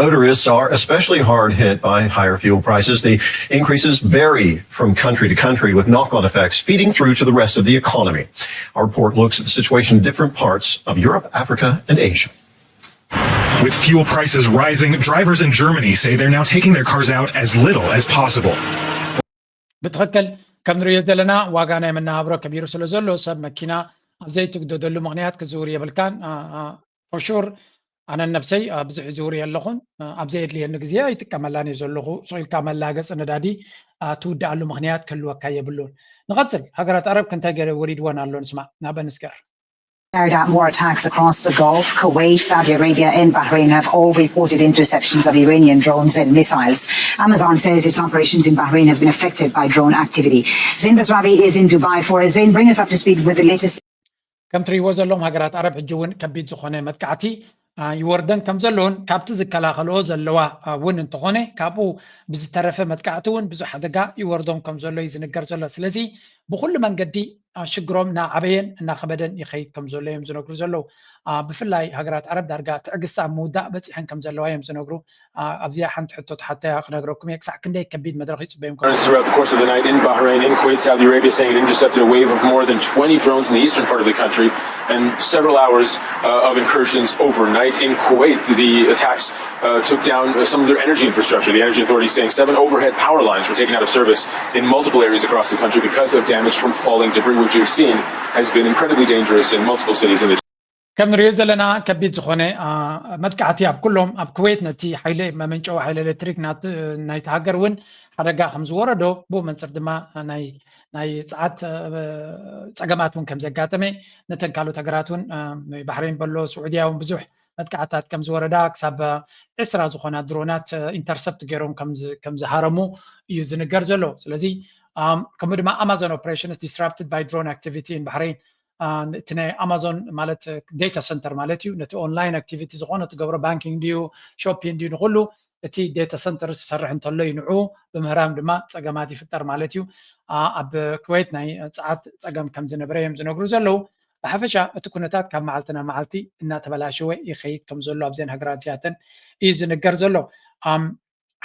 Motorists are especially hard hit by higher fuel prices. The increases vary from country to country, with knock on effects feeding through to the rest of the economy. Our report looks at the situation in different parts of Europe, Africa, and Asia. With fuel prices rising, drivers in Germany say they're now taking their cars out as little as possible. ብትኽክል ከም ንሪኦ ዘለና ዋጋ ናይ መነባብሮ ከቢሩ ስለ ዘሎ ሰብ መኪና ኣብ ዘይትግደደሉ ምኽንያት ክዝውር የብልካን። For sure ኣነ ነብሰይ ብዙሕ ዝውር የለኹን። ኣብ ዘየድልየኒ ግዜ ኣይጥቀመላን እየ ዘለኹ። ስቕ ኢልካ መላገፂ ነዳዲ ትውድኣሉ ምኽንያት ክህልወካ የብሉን። ንቐፅል። ሃገራት ዓረብ ክንታይ ገለ ወሪድወን ኣሎ ንስማዕ። ናበን እስከ carried out more attacks across the Gulf. Kuwait, Saudi Arabia, and Bahrain have all reported interceptions of Iranian drones and missiles. Amazon says its operations in Bahrain have been affected by drone activity. Zain Basravi is in Dubai for us. Zain, bring us up to speed with the latest. ከም ትሪእዎ ዘለኹም ሃገራት ዓረብ ሕጂ እውን ከቢድ ዝኾነ መጥቃዕቲ ይወርደን ከም ዘለውን ካብቲ ዝከላኸልኦ ዘለዋ እውን እንተኾነ ካብኡ ብዝተረፈ መጥቃዕቲ እውን ብዙሕ ሓደጋ ይወርዶም ከም ዘሎ እዩ ዝንገር ዘሎ። ስለዚ ብኩሉ መንገዲ ሽግሮም እናዓበየን እናኸበደን ይኸይድ ከም ዘሎ እዮም ዝነግሩ ዘለዉ። ብፍላይ ሃገራት ዓረብ ዳርጋ ትዕግስቲ ኣብ ምውዳእ በፂሐን ከም ዘለዋ እዮም ዝነግሩ። ኣብዚኣ ሓንቲ ሕቶ ተሓተያ ክነግረኩም እየ። ክሳዕ ክንደይ ከቢድ መድረኽ ይፅበዮም ከም Throughout the course of the night in Bahrain, in Kuwait, Saudi Arabia saying it intercepted a wave of more than twenty drones in the eastern part of the country and several hours uh, of incursions overnight. In Kuwait, the attacks uh, took down uh, some of their energy infrastructure. The Energy Authority saying seven overhead power lines were taken out of service in multiple areas across the country because of damage from falling debris, which we've seen has been incredibly dangerous in multiple cities in the ከም ንሪኦ ዘለና ከቢድ ዝኾነ መጥቃዕቲ ኣብ ኩሎም ኣብ ኩዌት ነቲ ሓይሊ መመንጨዊ ሓይሊ ኤሌክትሪክ ናይቲ ሃገር እውን ሓደጋ ከም ዝወረዶ ብኡ መንፅር ድማ ናይ ፀዓት ፀገማት እውን ከም ዘጋጠመ ነተን ካልኦት ሃገራት እውን ባሕሬን በሎ ስዑድያ እውን ብዙሕ መጥቃዕታት ከም ዝወረዳ ክሳብ ዕስራ ዝኾና ድሮናት ኢንተርሰፕት ገይሮም ከም ዝሃረሙ እዩ ዝንገር ዘሎ። ስለዚ ከምኡ ድማ Amazon operations disrupted by drone activity in Bahrain። እቲ ናይ ኣማዞን ማለት ዴታ ሰንተር ማለት እዩ። ነቲ ኦንላይን ኣክቲቪቲ ዝኾነ ትገብሮ ባንኪንግ ድዩ ሾፒንግ ድዩ ንኩሉ እቲ ዴታ ሰንተር ዝሰርሕ እንተሎ እዩ ንዑ ብምህራም ድማ ፀገማት ይፍጠር ማለት እዩ። ኣብ ኩዌት ናይ ፀዓት ፀገም ከም ዝነበረ እዮም ዝነግሩ ዘለዉ። ብሓፈሻ እቲ ኩነታት ካብ መዓልቲ ናብ መዓልቲ እናተበላሸወ ይኸይድ ከም ዘሎ ኣብዘን ሃገራት እዚኣተን እዩ ዝንገር ዘሎ።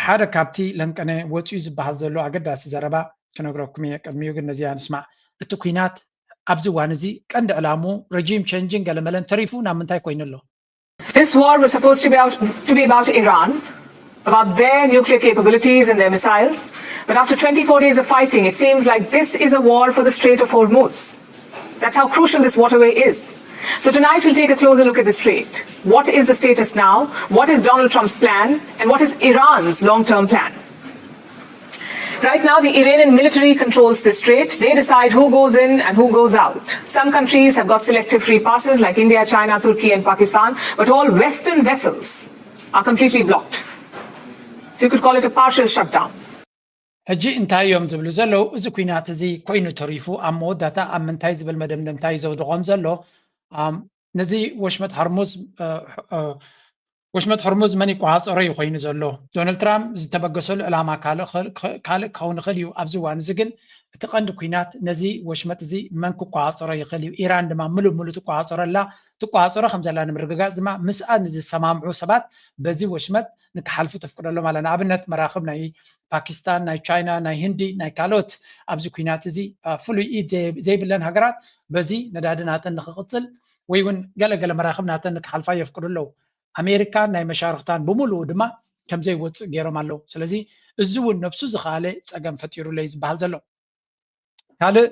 ሓደ ካብቲ ለንቀነ ወፂኡ ዝበሃል ዘሎ ኣገዳሲ ዘረባ ክነግረኩም እየ። ቅድሚኡ ግን ነዚኣ ንስማዕ። እቲ ኲናት ኣብዚ እዋን እዚ ቀንዲ ዕላምኡ ረጂም ቸንጅን ገለመለን ተሪፉ ናብ ምንታይ ኮይኑ ኣሎ? This war was supposed to be, out, to be about Iran, about their nuclear capabilities and their missiles. But after twenty-four days of fighting, it seems like this is a war for the Strait of Hormuz. That's how crucial this waterway is. So tonight we'll take a closer look at the strait. What is the status now? What is Donald Trump's plan? And what is Iran's long-term plan? Right now, the Iranian military controls the strait. They decide who goes in and who goes out. Some countries have got selective free passes, like India, China, Turkey, and Pakistan, but all Western vessels are completely blocked. So you could call it a partial shutdown. ሕጂ እንታይ እዮም ዝብሉ ዘለዉ? እዚ ኩናት እዚ ኮይኑ ተሪፉ ኣብ መወዳእታ ኣብ ምንታይ ዝብል መደምደምታ እዩ ዘውድቖም ዘሎ? ነዚ ወሽመጥ ሆርሙዝ ወሽመጥ ሆርሙዝ መን ይቆፃፀሮ እዩ ኮይኑ ዘሎ? ዶናልድ ትራምፕ ዝተበገሰሉ ዕላማ ካልእ ክኸውን ይኽእል እዩ። ኣብዚ እዋን እዚ ግን እቲ ቀንዲ ኩናት ነዚ ወሽመጥ እዚ መን ክቆፃፀሮ ይኽእል እዩ? ኢራን ድማ ምሉእ ምሉእ ትቆፃፀሮ ኣላ። ትቆፃፀሮ ከም ዘላ ንምርግጋፅ ድማ ምስኣ ንዝሰማምዑ ሰባት በዚ ወሽመጥ ንክሓልፉ ተፍቅደሎም ኣላ። ንኣብነት መራኽብ ናይ ፓኪስታን፣ ናይ ቻይና፣ ናይ ህንዲ፣ ናይ ካልኦት ኣብዚ ኩናት እዚ ፍሉይ ኢድ ዘይብለን ሃገራት በዚ ነዳዲ ናተን ንክቕፅል ወይ እውን ገለገለ መራኽብ ናተን ንክሓልፋ የፍቅዱ ኣለዉ። ኣሜሪካን ናይ መሻርኽታን ብምሉኡ ድማ ከምዘይወፅእ ገይሮም ኣለዉ። ስለዚ እዚ እውን ነብሱ ዝኸኣለ ፀገም ፈጢሩለይ ዝበሃል ዘሎ። ካልእ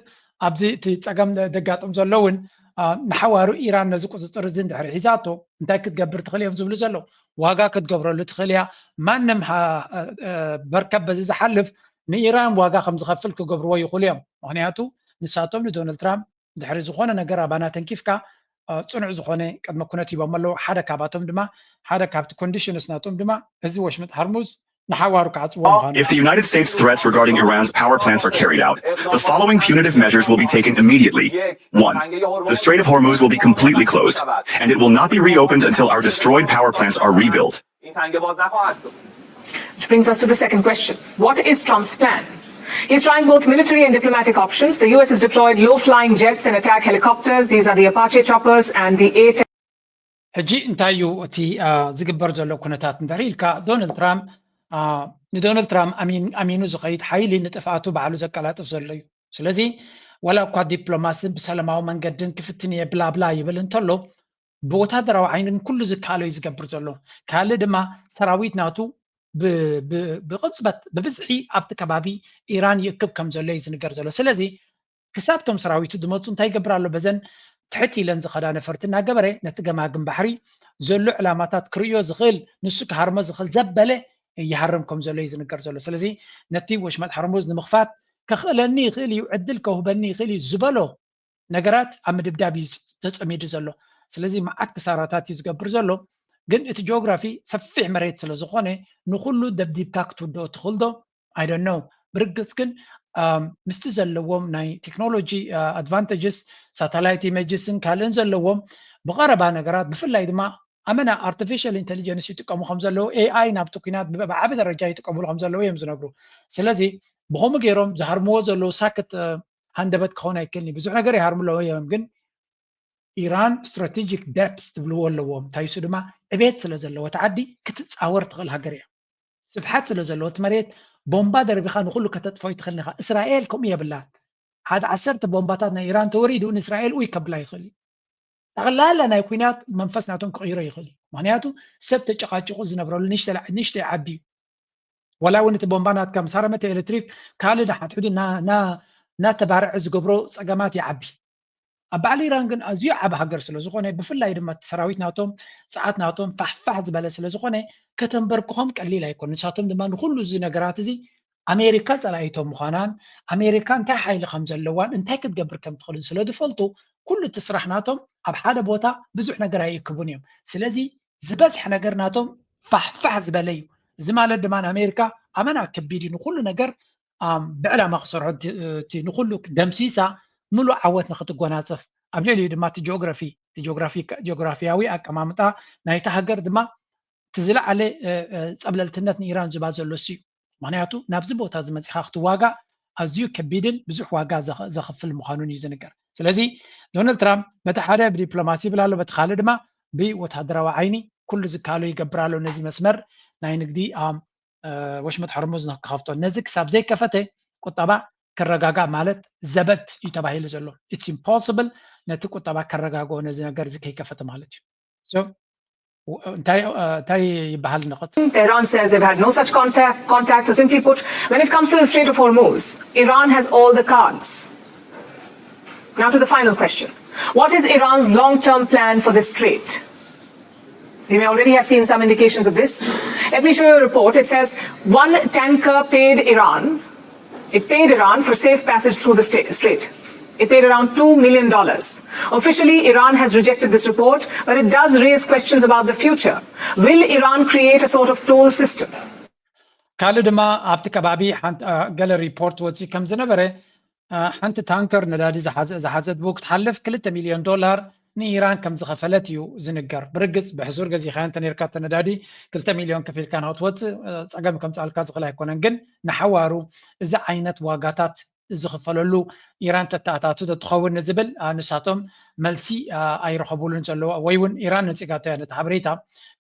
ኣብዚ እቲ ፀገም ዘጋጥም ዘሎ እውን ንሓዋሩ ኢራን ነዚ ቁፅፅር እዚ እንድሕሪ ሒዛቶ እንታይ ክትገብር ትኽእል እዮም ዝብሉ ዘለዉ። ዋጋ ክትገብረሉ ትኽእል እያ። ማንም መርከብ በዚ ዝሓልፍ ንኢራን ዋጋ ከም ዝኸፍል ክገብርዎ ይኽእሉ እዮም። ምክንያቱ ንሳቶም ንዶናልድ ትራምፕ ድሕሪ ዝኾነ ነገር ኣባና ተንኪፍካ ፅኑዕ ዝኾነ ቅድመ ኩነት ሂቦም ኣለዉ። ሓደ ካብኣቶም ድማ ሓደ ካብቲ ኮንዲሽንስ ናቶም ድማ እዚ ወሽመጥ ሃርሙዝ ንሓዋሩ ክዓፅዎ ምዃኑ። If the United States threats regarding Iran's power plants are carried out, the following punitive measures will be taken immediately. One, the Strait of Hormuz will be completely closed, and it will not be reopened until our destroyed power plants are rebuilt. Which brings us to the second question. What is Trump's plan? He's trying both military and diplomatic options. The U S has deployed low flying jets and attack helicopters. These are the Apache choppers and the A ten. ሕጂ እንታይ እዩ እቲ ዝግበር ዘሎ ኩነታት እንድሕር ኢልካ፣ ዶናልድ ትራምፕ ንዶናልድ ትራምፕ ኣሚኑ ዝኸይድ ሓይሊ ንጥፍኣቱ ባዕሉ ዘቀላጥፍ ዘሎ እዩ። ስለዚ ዋላ እኳ ዲፕሎማሲ ብሰላማዊ መንገድን ክፍትን እየ ብላብላ ይብል እንተሎ፣ ብወታደራዊ ዓይንን ኩሉ ዝከኣሎ እዩ ዝገብር ዘሎ። ካልእ ድማ ሰራዊት ናቱ ብቕፅበት ብብዝሒ ኣብቲ ከባቢ ኢራን ይእክብ ከም ዘሎ እዩ ዝንገር ዘሎ። ስለዚ ክሳብ እቶም ሰራዊቱ ዝመፁ እንታይ ይገብር ኣሎ? በዘን ትሕት ኢለን ዝኸዳ ነፈርቲ እናገበረ ነቲ ገማግም ባሕሪ ዘሎ ዕላማታት ክርእዮ ዝኽእል ንሱ ክሃርሞ ዝኽእል ዘበለ ይሃርም ከም ዘሎ እዩ ዝንገር ዘሎ። ስለዚ ነቲ ወሽመጥ ሆርሙዝ ንምኽፋት ከኽእለኒ ይኽእል እዩ፣ ዕድል ከውህበኒ ይኽእል እዩ ዝበሎ ነገራት ኣብ ምድብዳብ እዩ ተፀሚዱ ዘሎ። ስለዚ መዓት ክሳራታት እዩ ዝገብር ዘሎ። ግን እቲ ጂኦግራፊ ሰፊሕ መሬት ስለ ዝኾነ ንኹሉ ደብዲብካ ክትውድኦ ትኽእል ዶ? I don't know። ብርግፅ ግን ምስቲ ዘለዎም ናይ ቴክኖሎጂ ኣድቫንቴጅስ ሳተላይት ኢሜጅስን ካልእን ዘለዎም ብቐረባ ነገራት ብፍላይ ድማ ኣመና ኣርቲፊሻል ኢንቴሊጀንስ ይጥቀሙ ከም ዘለዉ ኤኣይ ናብቲ ኩናት ብዓቢ ደረጃ ይጥቀምሉ ከም ዘለዉ እዮም ዝነግሩ። ስለዚ ብኸምኡ ገይሮም ዝሃርምዎ ዘለዉ ሳክት ሃንደበት ክኸውን ኣይክእልን እዩ። ብዙሕ ነገር ይሃርሙ ኣለዉ እዮም፣ ግን ኢራን ስትራቴጂክ ደፕስ ዝብልዎ ኣለዎም። እንታይ እሱ ድማ ዕቤት ስለ ዘለዎ እቲ ዓዲ ክትፃወር ትኽእል ሃገር እያ። ስፍሓት ስለ ዘለዎ እቲ መሬት ቦምባ ደርቢኻ ንኹሉ ከተጥፍኦ ይትኽእል ኢኻ። እስራኤል ከምኡ የብላን። ሓደ ዓሰርተ ቦምባታት ናይ ኢራን ተወሪዱ ንእስራኤል ኡይ ከብላ ይኽእል እዩ። ጠቕላላ ናይ ኩናት መንፈስ ናቶም ክቕይሮ ይኽእል እዩ። ምክንያቱ ሰብ ተጨቃጭቑ ዝነብረሉ ንእሽተይ ዓዲ እዩ። ዋላ እውን እቲ ቦምባ ናትካ ምስ ሃረመ እቲ ኤሌክትሪክ ካልእ ንሓድሕዱ እናተባርዐ ዝገብሮ ፀገማት ይዓቢ። ኣብ በዓል ኢራን ግን ኣዝዩ ዓቢ ሃገር ስለ ዝኾነ ብፍላይ ድማ እቲ ሰራዊት ናቶም ፀዓት ናቶም ፋሕፋሕ ዝበለ ስለ ዝኾነ ከተንበርክኾም ቀሊል ኣይኮን። ንሳቶም ድማ ንኩሉ እዚ ነገራት እዚ ኣሜሪካ ፀላኢቶም ምዃናን ኣሜሪካ እንታይ ሓይሊ ከም ዘለዋን እንታይ ክትገብር ከም ትኽእልን ስለ ዝፈልጡ ኩሉ እቲ ስራሕ ናቶም ኣብ ሓደ ቦታ ብዙሕ ነገር ኣይእክቡን እዮም። ስለዚ ዝበዝሐ ነገር ናቶም ፋሕፋሕ ዝበለ እዩ። እዚ ማለት ድማ ንኣሜሪካ ኣመና ከቢድ እዩ ንኩሉ ነገር ብዕላማ ክሰርሖ እቲ ንኩሉ ደምሲሳ ምሉእ ዓወት ንክትጎናፀፍ ኣብ ልዕሊኡ ድማ እቲ ጂኦግራፊ ጂኦግራፊያዊ ኣቀማምጣ ናይቲ ሃገር ድማ እቲ ዝለዓለ ፀብለልትነት ንኢራን ዝባ ዘሎ እሱ እዩ። ምክንያቱ ናብዚ ቦታ እዚ መፂኻ ክትዋጋእ ኣዝዩ ከቢድን ብዙሕ ዋጋ ዘኽፍል ምዃኑን እዩ ዝንገር። ስለዚ ዶናልድ ትራምፕ በቲ ሓደ ብዲፕሎማሲ ይብል ኣሎ፣ በቲ ካልእ ድማ ብወታደራዊ ዓይኒ ኩሉ ዝከኣሎ ይገብር ኣሎ ነዚ መስመር ናይ ንግዲ ወሽመጥ ሆርሙዝ ንክኸፍቶ። ነዚ ክሳብ ዘይከፈተ ቁጠባ ክረጋጋእ ማለት ዘበት እዩ ተባሂሉ ዘሎ። It's impossible ነቲ ቁጠባ ከረጋግኦ ነዚ ነገር እዚ ከይከፈተ ማለት እዩ። እንታይ እንታይ ይበሃል ንቐጽል። Tehran says they've had no such contact, contact. So simply put, when it comes to the Strait of Hormuz, Iran has all the cards. Now to the final question. What is Iran's long-term plan for the strait? You may already have seen some indications of this. Let me show you a report. It says one tanker paid Iran. It paid Iran for safe passage through the sta- strait. It paid around two million dollars. Officially, Iran has rejected this report, but it does raise questions about the future. Will Iran create a sort of toll system? ካልእ ድማ ኣብቲ ከባቢ ሓንቲ ገለ ሪፖርት ወፂ ከም ዝነበረ ሓንቲ ታንከር ነዳዲ ዝሓዘት ብኡ ክትሓልፍ ክልተ ሚልዮን ዶላር ንኢራን ከም ዝኸፈለት እዩ ዝንገር። ብርግፅ ብሕሱር ገዚእካዮ እንተ ነርካ እቲ ነዳዲ ክልተ ሚልዮን ከፊልካ ንክትወፅእ ፀገም ከምፃልካ ዝኽእል ኣይኮነን። ግን ንሓዋሩ እዚ ዓይነት ዋጋታት ዝኽፈለሉ ኢራን ተተኣታቱ ተትኸውን ንዝብል ንሳቶም መልሲ ኣይረኸቡሉን ዘለዉ ወይ እውን ኢራን ነፂጋቶ እያ ነቲ ሓበሬታ።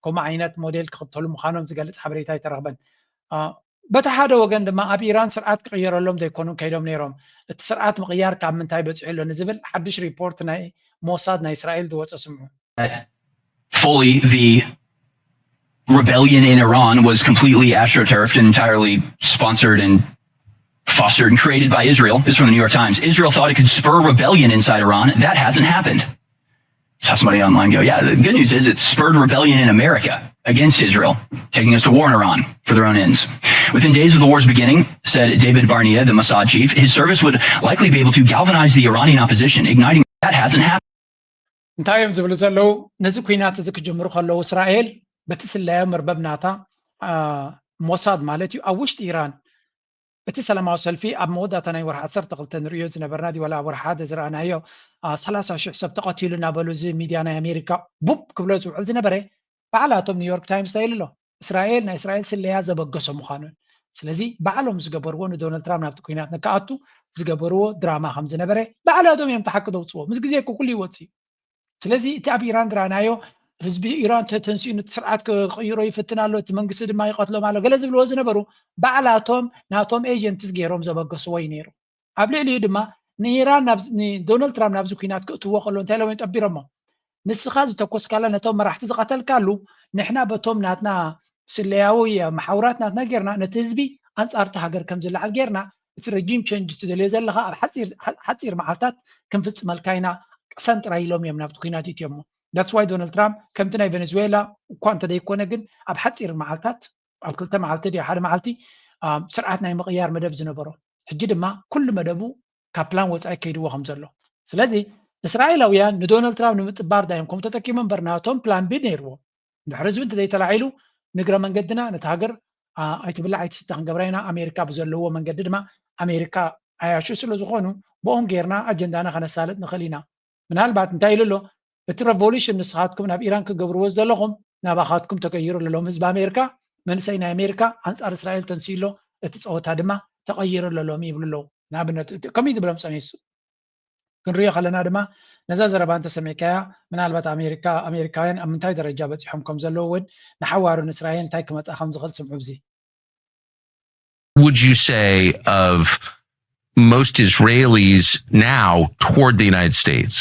ከምኡ ዓይነት ሞዴል ክኽተሉ ምዃኖም ዝገልፅ ሓበሬታ ኣይተረኽበን። በቲ ሓደ ወገን ድማ ኣብ ኢራን ስርዓት ክቕየረሎም ዘይኮኑን ከይዶም ነይሮም። እቲ ስርዓት ምቕያር ካብ ምንታይ በፂሑ ኣሎ ንዝብል ሓድሽ ሪፖርት ናይ ሞሳድ ናይ እስራኤል ዝወፀ ስምዑ። Fully the rebellion in Iran was completely astroturfed and entirely sponsored and fostered and created by Israel. This is from the New York Times. Israel thought it could spur rebellion inside Iran. That hasn't happened. Saw somebody online go, yeah, the good news is it spurred rebellion in America against Israel, taking us to war in Iran for their own ends. Within days of the war's beginning, said David Barnea, the Mossad chief, his service would likely be able to galvanize the Iranian opposition, igniting that hasn't happened. እንታይ እዮም ዝብሉ ዘለዉ? ነዚ ኩናት እዚ ክጅምሩ ከለዉ እስራኤል በቲ ስለያ መርበብ ናታ ሞሳድ ማለት እዩ ኣብ ውሽጢ ኢራን እቲ ሰላማዊ ሰልፊ ኣብ መወዳእታ ናይ ወርሒ ዓሰርተ ክልተ ንርእዮ ዝነበርና ድዩ ዋላ ኣብ ወርሒ ሓደ ዝረኣናዮ ሰላሳ ሽሕ ሰብ ተቐቲሉ እናበሉ እዚ ሚድያ ናይ ኣሜሪካ ቡብ ክብሎ ዝውዕል ዝነበረ ባዕላቶም ኒውዮርክ ታይምስ እንታይ ኢሉ ኣሎ? እስራኤል ናይ እስራኤል ስለያ ዘበገሶ ምዃኑን ስለዚ ባዕሎም ዝገበርዎ ንዶናልድ ትራምፕ ናብቲ ኩናት ንክኣቱ ዝገበርዎ ድራማ ከም ዝነበረ ባዕላቶም እዮም ተሓቂ ዘውፅዎ። ምስ ግዜ እኮ ኩሉ ይወፅእ እዩ። ስለዚ እቲ ኣብ ኢራን ዝረኣናዮ ህዝቢ ኢራን ተተንሲኡ ነቲ ስርዓት ክቕይሮ ይፍትን ኣሎ፣ እቲ መንግስቲ ድማ ይቐትሎም ኣሎ ገለ ዝብልዎ ዝነበሩ ባዕላቶም ናቶም ኤጀንትስ ገይሮም ዘበገስዎ እዩ ነይሩ። ኣብ ልዕሊኡ ድማ ንኢራን ንዶናልድ ትራምፕ ናብዚ ኩናት ክእትዎ ከሎ እንታይ ኢሎም ጠቢሮሞ ንስኻ ዝተኮስካላ ነቶም መራሕቲ ዝቐተልካሉ ንሕና በቶም ናትና ስለያዊ መሓውራት ናትና ጌርና ነቲ ህዝቢ ኣንጻርቲ ሃገር ከም ዝለዓል ጌርና እቲ ረጂም ቸንጅ ትደልዮ ዘለኻ ኣብ ሓፂር መዓልታት ክንፍፅመልካ ኢና ቅሰን ጥራይ ኢሎም እዮም ናብቲ ኩናት እትዮሞ። That's why ዶናልድ ትራምፕ ከምቲ ናይ ቬኔዙዌላ እኳ እንተደይኮነ ግን ኣብ ሓፂር መዓልታት ኣብ ክልተ መዓልቲ ድዩ ሓደ መዓልቲ ስርዓት ናይ ምቕያር መደብ ዝነበሮ ሕጂ ድማ ኩሉ መደቡ ካብ ፕላን ወፃኢ ከይድዎ ከም ዘሎ ስለዚ እስራኤላውያን ንዶናልድ ትራምፕ ንምጥባር ዳዮም ከም ተጠቂሙ እምበር ናቶም ፕላን ቢ ነይርዎ። ድሕሪ ህዝቢ እንተዘይተላዒሉ ንግረ መንገድና ነቲ ሃገር ኣይትብላዕ ኣይትስተ ክንገብራ ኢና። ኣሜሪካ ብዘለዎ መንገዲ ድማ ኣሜሪካ ዓያሹ ስለ ዝኾኑ ብኦም ጌርና ኣጀንዳና ከነሳልጥ ንኽእል ኢና። ምናልባት እንታይ ኢሉ ኣሎ እቲ revolution ንስኻትኩም ናብ ኢራን ክገብርዎ ዘለኹም ናባኻትኩም ተቀይሩ ኣሎ። ሎም ህዝቢ ኣሜሪካ መንእሰይ ናይ ኣሜሪካ ኣንፃር እስራኤል ተንስኡ ኣሎ። እቲ ፀወታ ድማ ተቐይሩ ኣሎ ሎም ይብሉ ኣለዉ። ንኣብነት ከምኡ ዝብሎም ፀኒሱ ክንሪኦ ከለና ድማ ነዛ ዘረባ እንተሰሚዕካያ ምናልባት ኣሜሪካ ኣሜሪካውያን ኣብ ምንታይ ደረጃ በፂሖም ከም ዘለዉ እውን ንሓዋሩ ንእስራኤል እንታይ ክመፃ ከም ዝኽእል ስምዑ። እዚ would you say of most Israelis now toward the United States?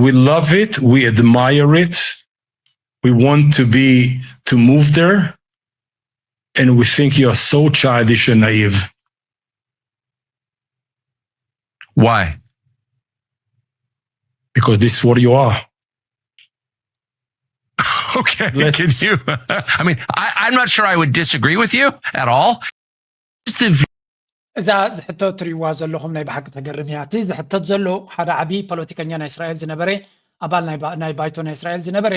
We love it, we admire it, we want to be to move there, and we think you're so childish and naive. Why? Because this is what you are. Okay, Let's... can you? I mean, I, I'm not sure I would disagree with you at all. እዛ ዝሕቶ ትሪእዋ ዘለኹም ናይ ብሓቂ ተገርም እያ። እቲ ዝሕተት ዘሎ ሓደ ዓብዪ ፖለቲከኛ ናይ እስራኤል ዝነበረ ኣባል ናይ ባይቶ ናይ እስራኤል ዝነበረ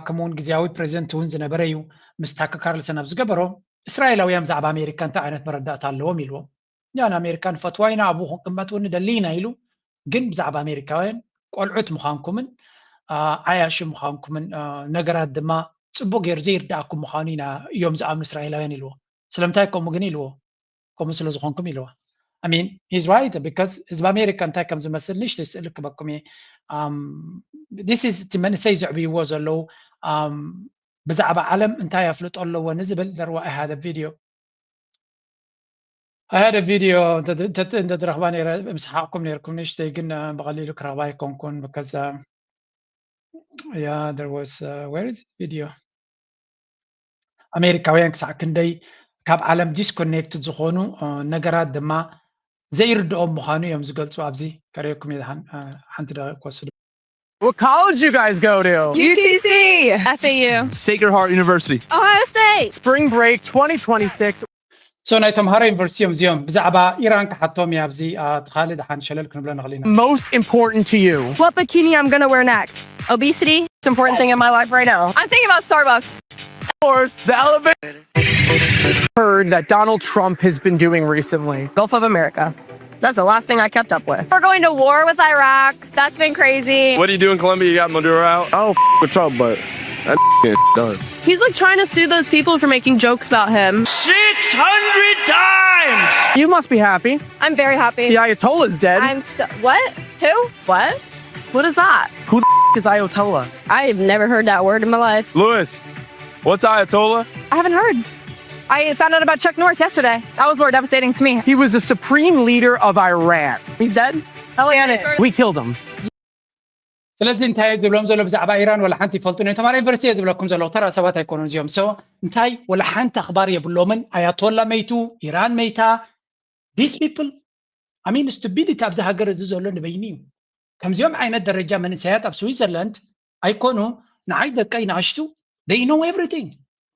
ከምኡውን ግዜያዊ ፕሬዚደንት እውን ዝነበረ እዩ። ምስ ታከ ካርልሰን ኣብ ዝገበሮ እስራኤላውያን ብዛዕባ ኣሜሪካ እንታይ ዓይነት መረዳእታ ኣለዎም ኢልዎም። ያ ንኣሜሪካ ንፈትዋ ኢና ኣብኡ ክንቅመጥ እውን ንደሊ ኢና ኢሉ ግን ብዛዕባ ኣሜሪካውያን ቆልዑት ምዃንኩምን ዓያሹ ምዃንኩምን ነገራት ድማ ፅቡቅ ገይሩ ዘይርዳእኩም ምዃኑ ኢና እዮም ዝኣምኑ እስራኤላውያን ኢልዎ። ስለምንታይ ከምኡ ግን ኢልዎ? ከምኡ ስለ ዝኾንኩም ኢልዋ። I mean he's right because ህዝቢ ኣሜሪካ እንታይ ከም ዝመስል ንእሽተይ ስእሊ ክበኩም እየ። This is እቲ መንእሰይ ዘዕብይዎ ዘለዉ ብዛዕባ ዓለም እንታይ ኣፍልጦ ኣለዎ ንዝብል there I had a video I had a video እንተትረኽባ ነረ ምስሓቕኩም ነርኩም ንእሽተይ ግን ብቐሊሉ ክረኽባ ኣይኮንኩን because yeah there was uh, where is this video ኣሜሪካውያን ክሳዕ ክንደይ ካብ ዓለም disconnected ዝኾኑ ነገራት ድማ ዘይርድኦም ምዃኑ እዮም ዝገልጹ። ኣብዚ ከርእየኩም እየ። ሓንቲ ደቂቕ ክወስድ። What college you guys go to? U T C. F A U. Sacred Heart University. Ohio State. Spring break twenty twenty-six. So ናይ ተምሃሮ ዩኒቨርሲቲ እዮም እዚኦም። ብዛዕባ ኢራን ክሓቶም እየ ኣብዚ። ትኻሊ ድሓን ሸለል ክንብሎ ንኽእል ኢና። Most important to you? What bikini I'm gonna wear next? Obesity. Most important thing in my life right now. I'm thinking about Starbucks. Of course, the elevator. Heard that Donald Trump has been doing recently. Gulf of America. That's the last thing I kept up with. We're going to war with Iraq. That's been crazy. What do you do in Colombia? You got Maduro out? I don't f- with Trump, but that done. He's like trying to sue those people for making jokes about him. Six hundred times! You must be happy. I'm very happy. The Ayatollah's dead. I'm so. What? Who? What? What is that? Who the f- is Ayatollah? I've never heard that word in my life. Lewis, what's Ayatollah? I haven't heard. I found out about Chuck Norris yesterday. That was more devastating to me. He was the supreme leader of Iran. He's dead? Oh, yeah, it is. We killed him. ስለዚ እንታይ እዩ ዝብሎም ዘሎ ብዛዕባ ኢራን ወላ ሓንቲ ይፈልጡ ነ ተማሪ ዩኒቨርሲቲ እየ ዝብለኩም ዘለኹ። ተራ ሰባት ኣይኮኑን እዚኦም። So እንታይ ወላ ሓንቲ ኣኽባር የብሎምን። ኣያቶላ መይቱ፣ ኢራን መይታ። These people, I mean, stupidity ኣብዚ ሃገር እዚ ዘሎ ንበይኑ እዩ። ከምዚኦም ዓይነት ደረጃ መንእሰያት ኣብ ስዊዘርላንድ ኣይኮኑ። ንዓይ ደቀይ ንኣሽቱ they know everything።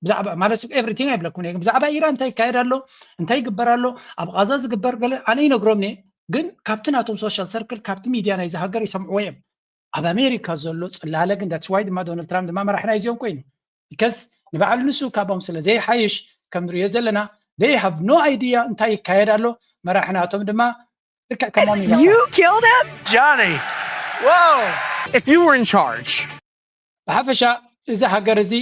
ብዛዕባ ማለት everything ኣይብለኩም እየ። ብዛዕባ ኢራን እንታይ ይካየድ ኣሎ፣ እንታይ ይግበር ኣሎ፣ ኣብ ቃዛ ዝግበር ገለ ኣነ ይነግሮም እየ። ግን ካብቲ ናቶም social circle ካብቲ ሚድያ ናይዚ ሃገር ይሰምዕዎ እዮም። ኣብ ኣሜሪካ ዘሎ ጽላለ ግን that's why ድማ ዶናልድ ትራምፕ ድማ መራሒ ናይዚኦም ኮይኑ because ንባዕሉ ንሱ ካብኦም ስለ ዘይሓይሽ ከም ንሪኦ ዘለና they have no idea እንታይ ይካየድ ኣሎ። መራሒ ናቶም ድማ ልክዕ ከሞም እዩ። You killed him? Johnny! Whoa! If you were in charge, ብሓፈሻ እዚ ሃገር እዚ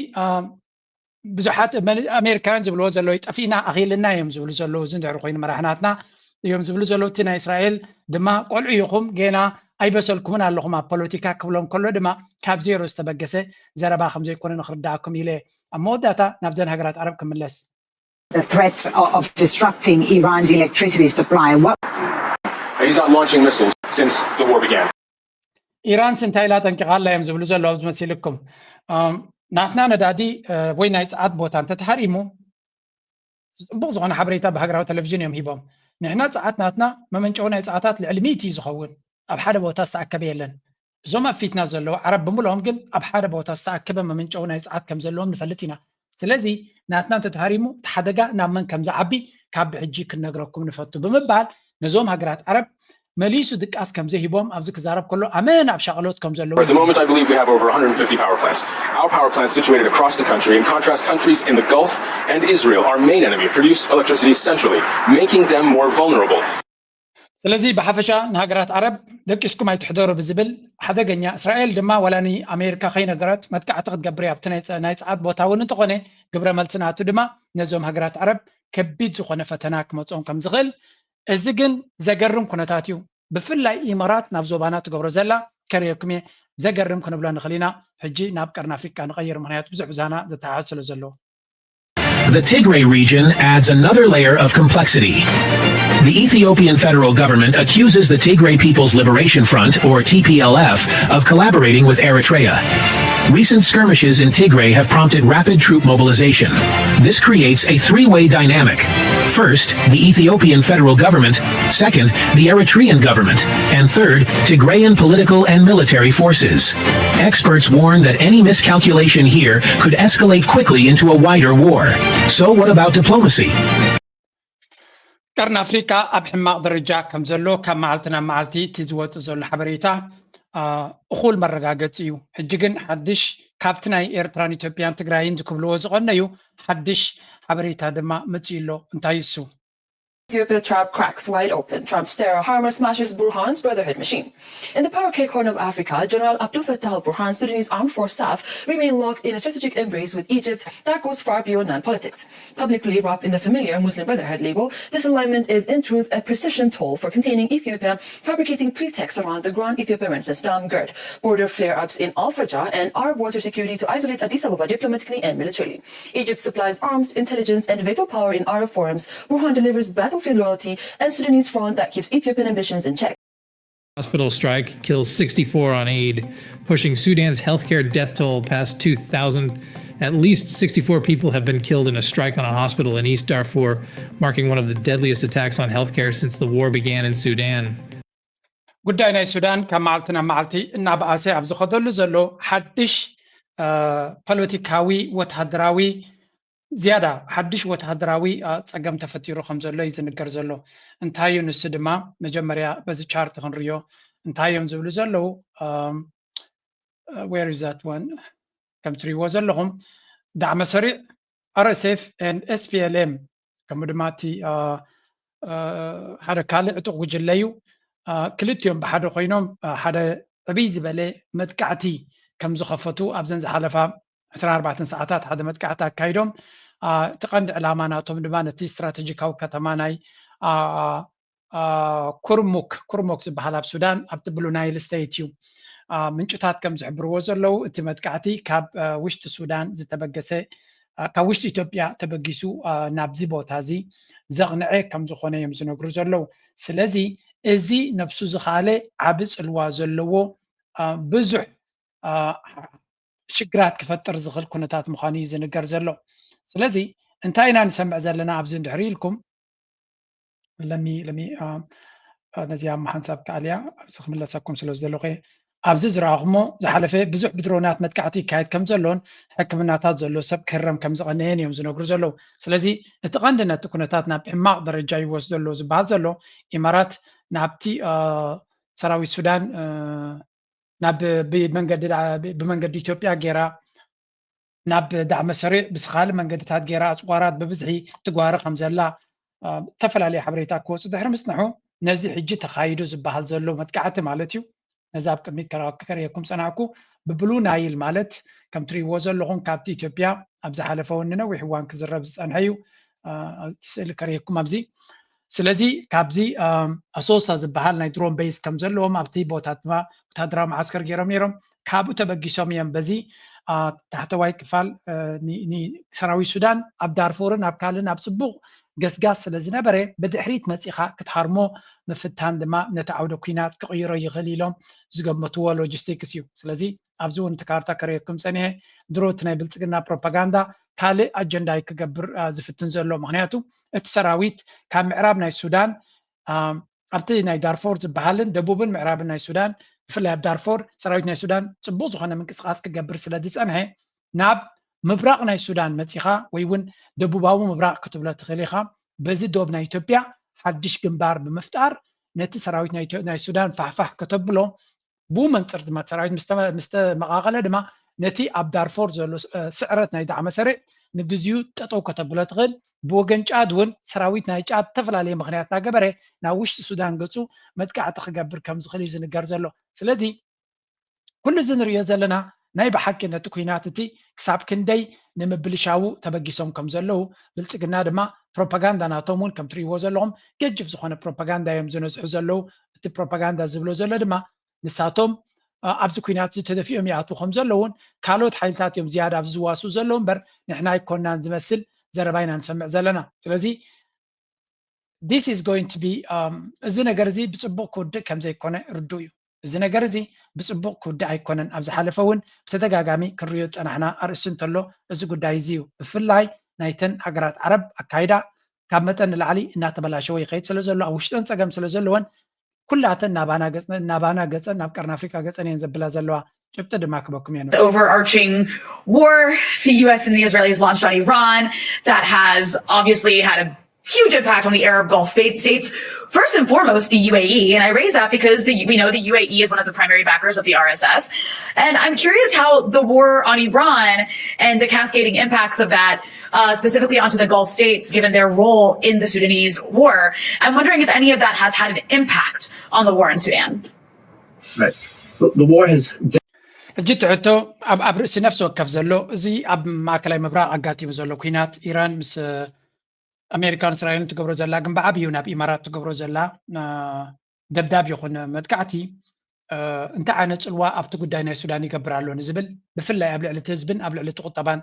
ብዙሓት ኣሜሪካውያን ዝብልዎ ዘለዉ ጠፊእና ኣኺልና እዮም ዝብሉ ዘለዉ። እዚ እንድሕር ኮይኑ መራሕናትና እዮም ዝብሉ ዘለዉ። እቲ ናይ እስራኤል ድማ ቆልዑ ኢኹም ገና ኣይበሰልኩምን ኣለኹም ኣብ ፖለቲካ ክብሎም ከሎ ድማ ካብ ዜሮ ዝተበገሰ ዘረባ ከም ዘይኮነ ንክርዳእኩም ኢለ ኣብ መወዳእታ ናብዘን ሃገራት ዓረብ ክምለስ። The threat of disrupting Iran's electricity supply. What He's not launching missiles since the war began. ኢራንስ እንታይ ኢላ ጠንቂቓ ኣላ እዮም ዝብሉ ዘለዉ ኣብዚ መሲልኩም። ናትና ነዳዲ ወይ ናይ ፀዓት ቦታ እንተተሃሪሙ ፅቡቕ ዝኾነ ሓበሬታ ብሃገራዊ ቴሌቪዥን እዮም ሂቦም። ንሕና ፀዓት ናትና መመንጨዊ ናይ ፀዓታት ልዕሊ ሚእቲ እዩ ዝኸውን። ኣብ ሓደ ቦታ ዝተኣከበ የለን። እዞም ኣብ ፊትና ዘለዉ ዓረብ ብምልኦም ግን ኣብ ሓደ ቦታ ዝተኣከበ መመንጨዊ ናይ ፀዓት ከም ዘለዎም ንፈልጥ ኢና። ስለዚ ናትና እንተተሃሪሙ እቲ ሓደጋ ናብ መን ከም ዝዓቢ ካብ ብሕጂ ክንነግረኩም ንፈቱ ብምባል ነዞም ሃገራት ዓረብ መሊሱ ድቃስ ከም ዘይሂቦም ኣብዚ ክዛረብ ከሎ ኣመን ኣብ ሻቕሎት ከም ዘለዉ At the moment, I believe we have over one hundred fifty power plants. Our power plants situated across the country. In contrast, countries in the Gulf and Israel, our main enemy, produce electricity centrally, making them more vulnerable. ስለዚ ብሓፈሻ ንሃገራት ዓረብ ደቂስኩም ኣይትሕደሩ ብዝብል ሓደገኛ እስራኤል ድማ ዋላ ንኣሜሪካ ከይነገረት መጥቃዕቲ ክትገብር እያ ኣብቲ ናይ ፀዓት ቦታ እውን እንተኾነ ግብረ መልሲ ናቱ ድማ ነዞም ሃገራት ዓረብ ከቢድ ዝኾነ ፈተና ክመፅኦም ከም ዝኽእል። እዚ ግን ዘገርም ኩነታት እዩ። ብፍላይ ኢማራት ናብ ዞባና ትገብሮ ዘላ ከርእየኩም እየ። ዘገርም ክንብሎ ንኽእል ኢና። ሕጂ ናብ ቀርኒ ኣፍሪቃ ንቐይር፣ ምኽንያቱ ብዙሕ ብዛና ዘተሓሓዝ ስለ ዘለዎ። The Tigray region adds another layer of complexity. The Ethiopian federal government accuses the Tigray People's Liberation Front, or T P L F, of collaborating with Eritrea. Recent skirmishes in Tigray have prompted rapid troop mobilization. This creates a three way dynamic. First, the Ethiopian federal government, second, the Eritrean government, and third, Tigrayan political and military forces. Experts warn that any miscalculation here could escalate quickly into a wider war. So, what about diplomacy? ቀርኒ ኣፍሪቃ ኣብ ሕማቕ ደረጃ ከም ዘሎ ካብ መዓልቲ ናብ መዓልቲ እቲ ዝወፅእ ዘሎ ሓበሬታ እኹል መረጋገፂ እዩ። ሕጂ ግን ሓድሽ ካብቲ ናይ ኤርትራን ኢትዮጵያን ትግራይን ዝክብልዎ ዝቐነዩ ሓድሽ ሓበሬታ ድማ መፂኡ ኣሎ። እንታይ እሱ? Ethiopia trap cracks wide open. Trump's terror hammer smashes Burhan's brotherhood machine. In the power cake Horn of Africa, General Abdel Fattah al-Burhan's Sudanese Armed Force, SAF, remain locked in a strategic embrace with Egypt that goes far beyond non-politics. Publicly wrapped in the familiar Muslim Brotherhood label, this alignment is in truth a precision tool for containing Ethiopia, fabricating pretexts around the Grand Ethiopian Renaissance Dam, GERD, border flare-ups in Al Fajr, and Arab water security to isolate Addis Ababa diplomatically and militarily. Egypt supplies arms, intelligence, and veto power in Arab forums. Burhan delivers battlefield loyalty and Sudanese front that keeps Ethiopian ambitions in check. Hospital strike kills sixty-four on aid, pushing Sudan's healthcare death toll past two thousand. At least sixty-four people have been killed in a strike on a hospital in East Darfur, marking one of the deadliest attacks on healthcare since the war began in Sudan. ጉዳይ ናይ ሱዳን ካብ መዓልቲ ናብ መዓልቲ እናበኣሰ ኣብ ዝኸደሉ ዘሎ ሓድሽ ፖለቲካዊ ወተሃደራዊ ዝያዳ ሓድሽ ወተሃደራዊ ጸገም ተፈጢሩ ከም ዘሎ እዩ ዝንገር ዘሎ። እንታይ እዩ ንሱ ድማ መጀመርያ በዚ ቻርት ክንርዮ እንታይ እዮም ዝብሉ ዘለዉ where is that one ከም ትሪእዎ ዘለኹም ዳዕመ ሰሪዕ RSF and SPLM ከምኡ ድማ እቲ ሓደ ካልእ ዕጡቕ ጉጅለ እዩ። ክልቲኦም ብሓደ ኮይኖም ሓደ ዕብይ ዝበለ መጥቃዕቲ ከም ዝኸፈቱ ኣብዘን ዝሓለፋ ዕስራን ኣርባዕተን ሰዓታት ሓደ መጥቃዕቲ ኣካይዶም። እቲ ቀንዲ ዕላማ ናቶም ድማ ነቲ ስትራቴጂካዊ ከተማ ናይ ኩርሙክ ኩርሙክ ዝበሃል ኣብ ሱዳን ኣብቲ ብሉ ናይል ስቴት እዩ። ምንጭታት ከም ዝሕብርዎ ዘለዉ እቲ መጥቃዕቲ ካብ ውሽጢ ሱዳን ዝተበገሰ ካብ ውሽጢ ኢትዮጵያ ተበጊሱ ናብዚ ቦታ እዚ ዘቕንዐ ከም ዝኾነ እዮም ዝነግሩ ዘለዉ። ስለዚ እዚ ነብሱ ዝኻለ ዓቢ ጽልዋ ዘለዎ ብዙሕ ሽግራት ክፈጥር ዝኽእል ኩነታት ምዃኑ እዩ ዝንገር ዘሎ። ስለዚ እንታይ ኢና ንሰምዕ ዘለና ኣብዚ እንድሕሪ ኢልኩም ለሚ ለሚ ነዚኣ ሓንሳብ ከኣልያ ኣብዚ ክምለሰኩም ስለ ዘለኹ ኣብዚ ዝረኣኹሞ ዝሓለፈ ብዙሕ ብድሮናት መጥቃዕቲ ይካየድ ከም ዘሎን ሕክምናታት ዘሎ ሰብ ክህረም ከም ዝቐነየን እዮም ዝነግሩ ዘለዉ። ስለዚ እቲ ቀንዲ ነቲ ኩነታት ናብ ሕማቕ ደረጃ ይወስዶ ኣሎ ዝበሃል ዘሎ ኢማራት ናብቲ ሰራዊት ሱዳን ናብ ብመንገዲ ኢትዮጵያ ገይራ ናብ ዳዕመ ሰሪዕ ብስኻሊ መንገድታት ገይራ ኣፅዋራት ብብዝሒ ትጓሪ ከም ዘላ ዝተፈላለዩ ሓበሬታ ክወፁ ድሕሪ ምፅንሑ ነዚ ሕጂ ተኻይዱ ዝበሃል ዘሎ መጥቃዕቲ ማለት እዩ። ነዚ ኣብ ቅድሚት ከርእየኩም ፀናዕኩ ብብሉ ናይል ማለት ከም ትሪእዎ ዘለኹም ካብቲ ኢትዮጵያ ኣብ ዝሓለፈ እውን ንነዊሕ እዋን ክዝረብ ዝፀንሐ እዩ። ስእሊ ከርእየኩም ኣብዚ ስለዚ ካብዚ ኣሶሳ ዝበሃል ናይ ድሮን ቤዝ ከም ዘለዎም ኣብቲ ቦታ ድማ ወታደራዊ መዓስከር ገይሮም ነይሮም። ካብኡ ተበጊሶም እዮም በዚ ታሕተዋይ ክፋል ሰራዊት ሱዳን ኣብ ዳርፉርን ኣብ ካልእን ኣብ ፅቡቕ ገስጋስ ስለ ዝነበረ ብድሕሪት መፂኻ ክትሃርሞ ምፍታን ድማ ነቲ ዓውደ ኩናት ክቕይሮ ይኽእል ኢሎም ዝገመትዎ ሎጂስቲክስ እዩ። ስለዚ ኣብዚ እውን እቲ ካርታ ከርእየኩም ፀኒሐ ድሮ እቲ ናይ ብልፅግና ፕሮፓጋንዳ ካልእ ኣጀንዳ ክገብር ዝፍትን ዘሎ ምክንያቱ እቲ ሰራዊት ካብ ምዕራብ ናይ ሱዳን ኣብቲ ናይ ዳርፎር ዝበሃልን ደቡብን ምዕራብን ናይ ሱዳን ብፍላይ ኣብ ዳርፎር ሰራዊት ናይ ሱዳን ፅቡቅ ዝኾነ ምንቅስቃስ ክገብር ስለ ዝፀንሐ ናብ ምብራቅ ናይ ሱዳን መፂኻ ወይ እውን ደቡባዊ ምብራቅ ክትብሎ ትኽእል ኢኻ። በዚ ዶብ ናይ ኢትዮጵያ ሓድሽ ግንባር ብምፍጣር ነቲ ሰራዊት ናይ ሱዳን ፋሕፋሕ ከተብሎ ብኡ መንፅር ድማ ሰራዊት ምስ ተመቓቐለ ድማ ነቲ ኣብ ዳርፎር ዘሎ ስዕረት ናይ ዳዕመ ሰሪዕ ንግዚኡ ጠጠው ከተብሎ ትኽእል። ብወገን ጫድ እውን ሰራዊት ናይ ጫድ ዝተፈላለየ ምክንያት እናገበረ ናብ ውሽጢ ሱዳን ገፁ መጥቃዕቲ ክገብር ከም ዝኽእል እዩ ዝንገር ዘሎ። ስለዚ ኩሉ እዚ ንሪኦ ዘለና ናይ ብሓቂ ነቲ ኩናት እቲ ክሳብ ክንደይ ንምብልሻዉ ተበጊሶም ከም ዘለዉ ብልፅግና ድማ ፕሮፓጋንዳ ናቶም እውን ከም ትሪእዎ ዘለኹም ገጅፍ ዝኾነ ፕሮፓጋንዳ እዮም ዝነዝሑ ዘለዉ። እቲ ፕሮፓጋንዳ ዝብሎ ዘሎ ድማ ንሳቶም ኣብዚ ኩናት እዚ ተደፊኦም ይኣትዉ ከም ዘለውን ካልኦት ሓይልታት እዮም ዝያዳ ኣብዚ ዝዋስኡ ዘለዉ እምበር ንሕና ኣይኮናን ዝመስል ዘረባ ኢና ንሰምዕ ዘለና። ስለዚ this is going to be እዚ ነገር እዚ ብፅቡቅ ክውድእ ከም ዘይኮነ ርዱእ እዩ። እዚ ነገር እዚ ብፅቡቅ ክውድእ ኣይኮነን። ኣብ ዝሓለፈ እውን ብተደጋጋሚ ክንሪኦ ዝፀናሕና ኣርእስቲ እንተሎ እዚ ጉዳይ እዚ እዩ። ብፍላይ ናይተን ሃገራት ዓረብ ኣካይዳ ካብ መጠን ንላዕሊ እናተበላሸወ ይኸይድ ስለ ዘሎ ኣብ ውሽጠን ፀገም ስለ ዘለወን ኩላተን ናባና ገፀን ናብ ቀርኒ ኣፍሪቃ ገፀን እየን ዘብላ ዘለዋ። ጭብጢ ድማ ክበኩም እየ። Overarching war, the U S and the Israelis launched on Iran, that has obviously had a huge impact on the Arab Gulf state states. First and foremost, the U A E, and I raise that because the, we know the U A E is one of the primary backers of the R S F, and I'm curious how the war on Iran and the cascading impacts of that, uh, specifically onto the Gulf states, given their role in the Sudanese war. I'm wondering if any of that has had an impact on the war in Sudan. Right. The, the war has ሕጂ እቲ ሕቶ ኣብ ኣብ ርእሲ ነፍሲ ወከፍ ዘሎ እዚ ኣብ ማእከላይ ምብራቕ ኣጋጢሙ ዘሎ ኩናት ኢራን ምስ ኣሜሪካን እስራኤልን ትገብሮ ዘላ ግን ብዓብዩ ናብ ኢማራት ትገብሮ ዘላ ደብዳብ ይኹን መጥቃዕቲ እንታይ ዓይነት ፅልዋ ኣብቲ ጉዳይ ናይ ሱዳን ይገብር ኣሎ ንዝብል ብፍላይ ኣብ ልዕሊ እቲ ህዝብን ኣብ ልዕሊ እቲ ቁጠባን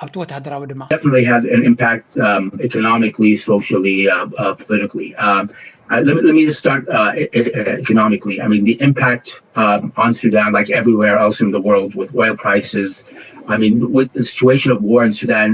ኣብቲ ወታደራዊ ድማ definitely had an impact um, economically, socially, uh, uh, politically. Um, uh, let, me, let me just start uh, e- e- economically. I mean, the impact um, on Sudan, like everywhere else in the world, with oil prices I mean, with the situation of war in Sudan,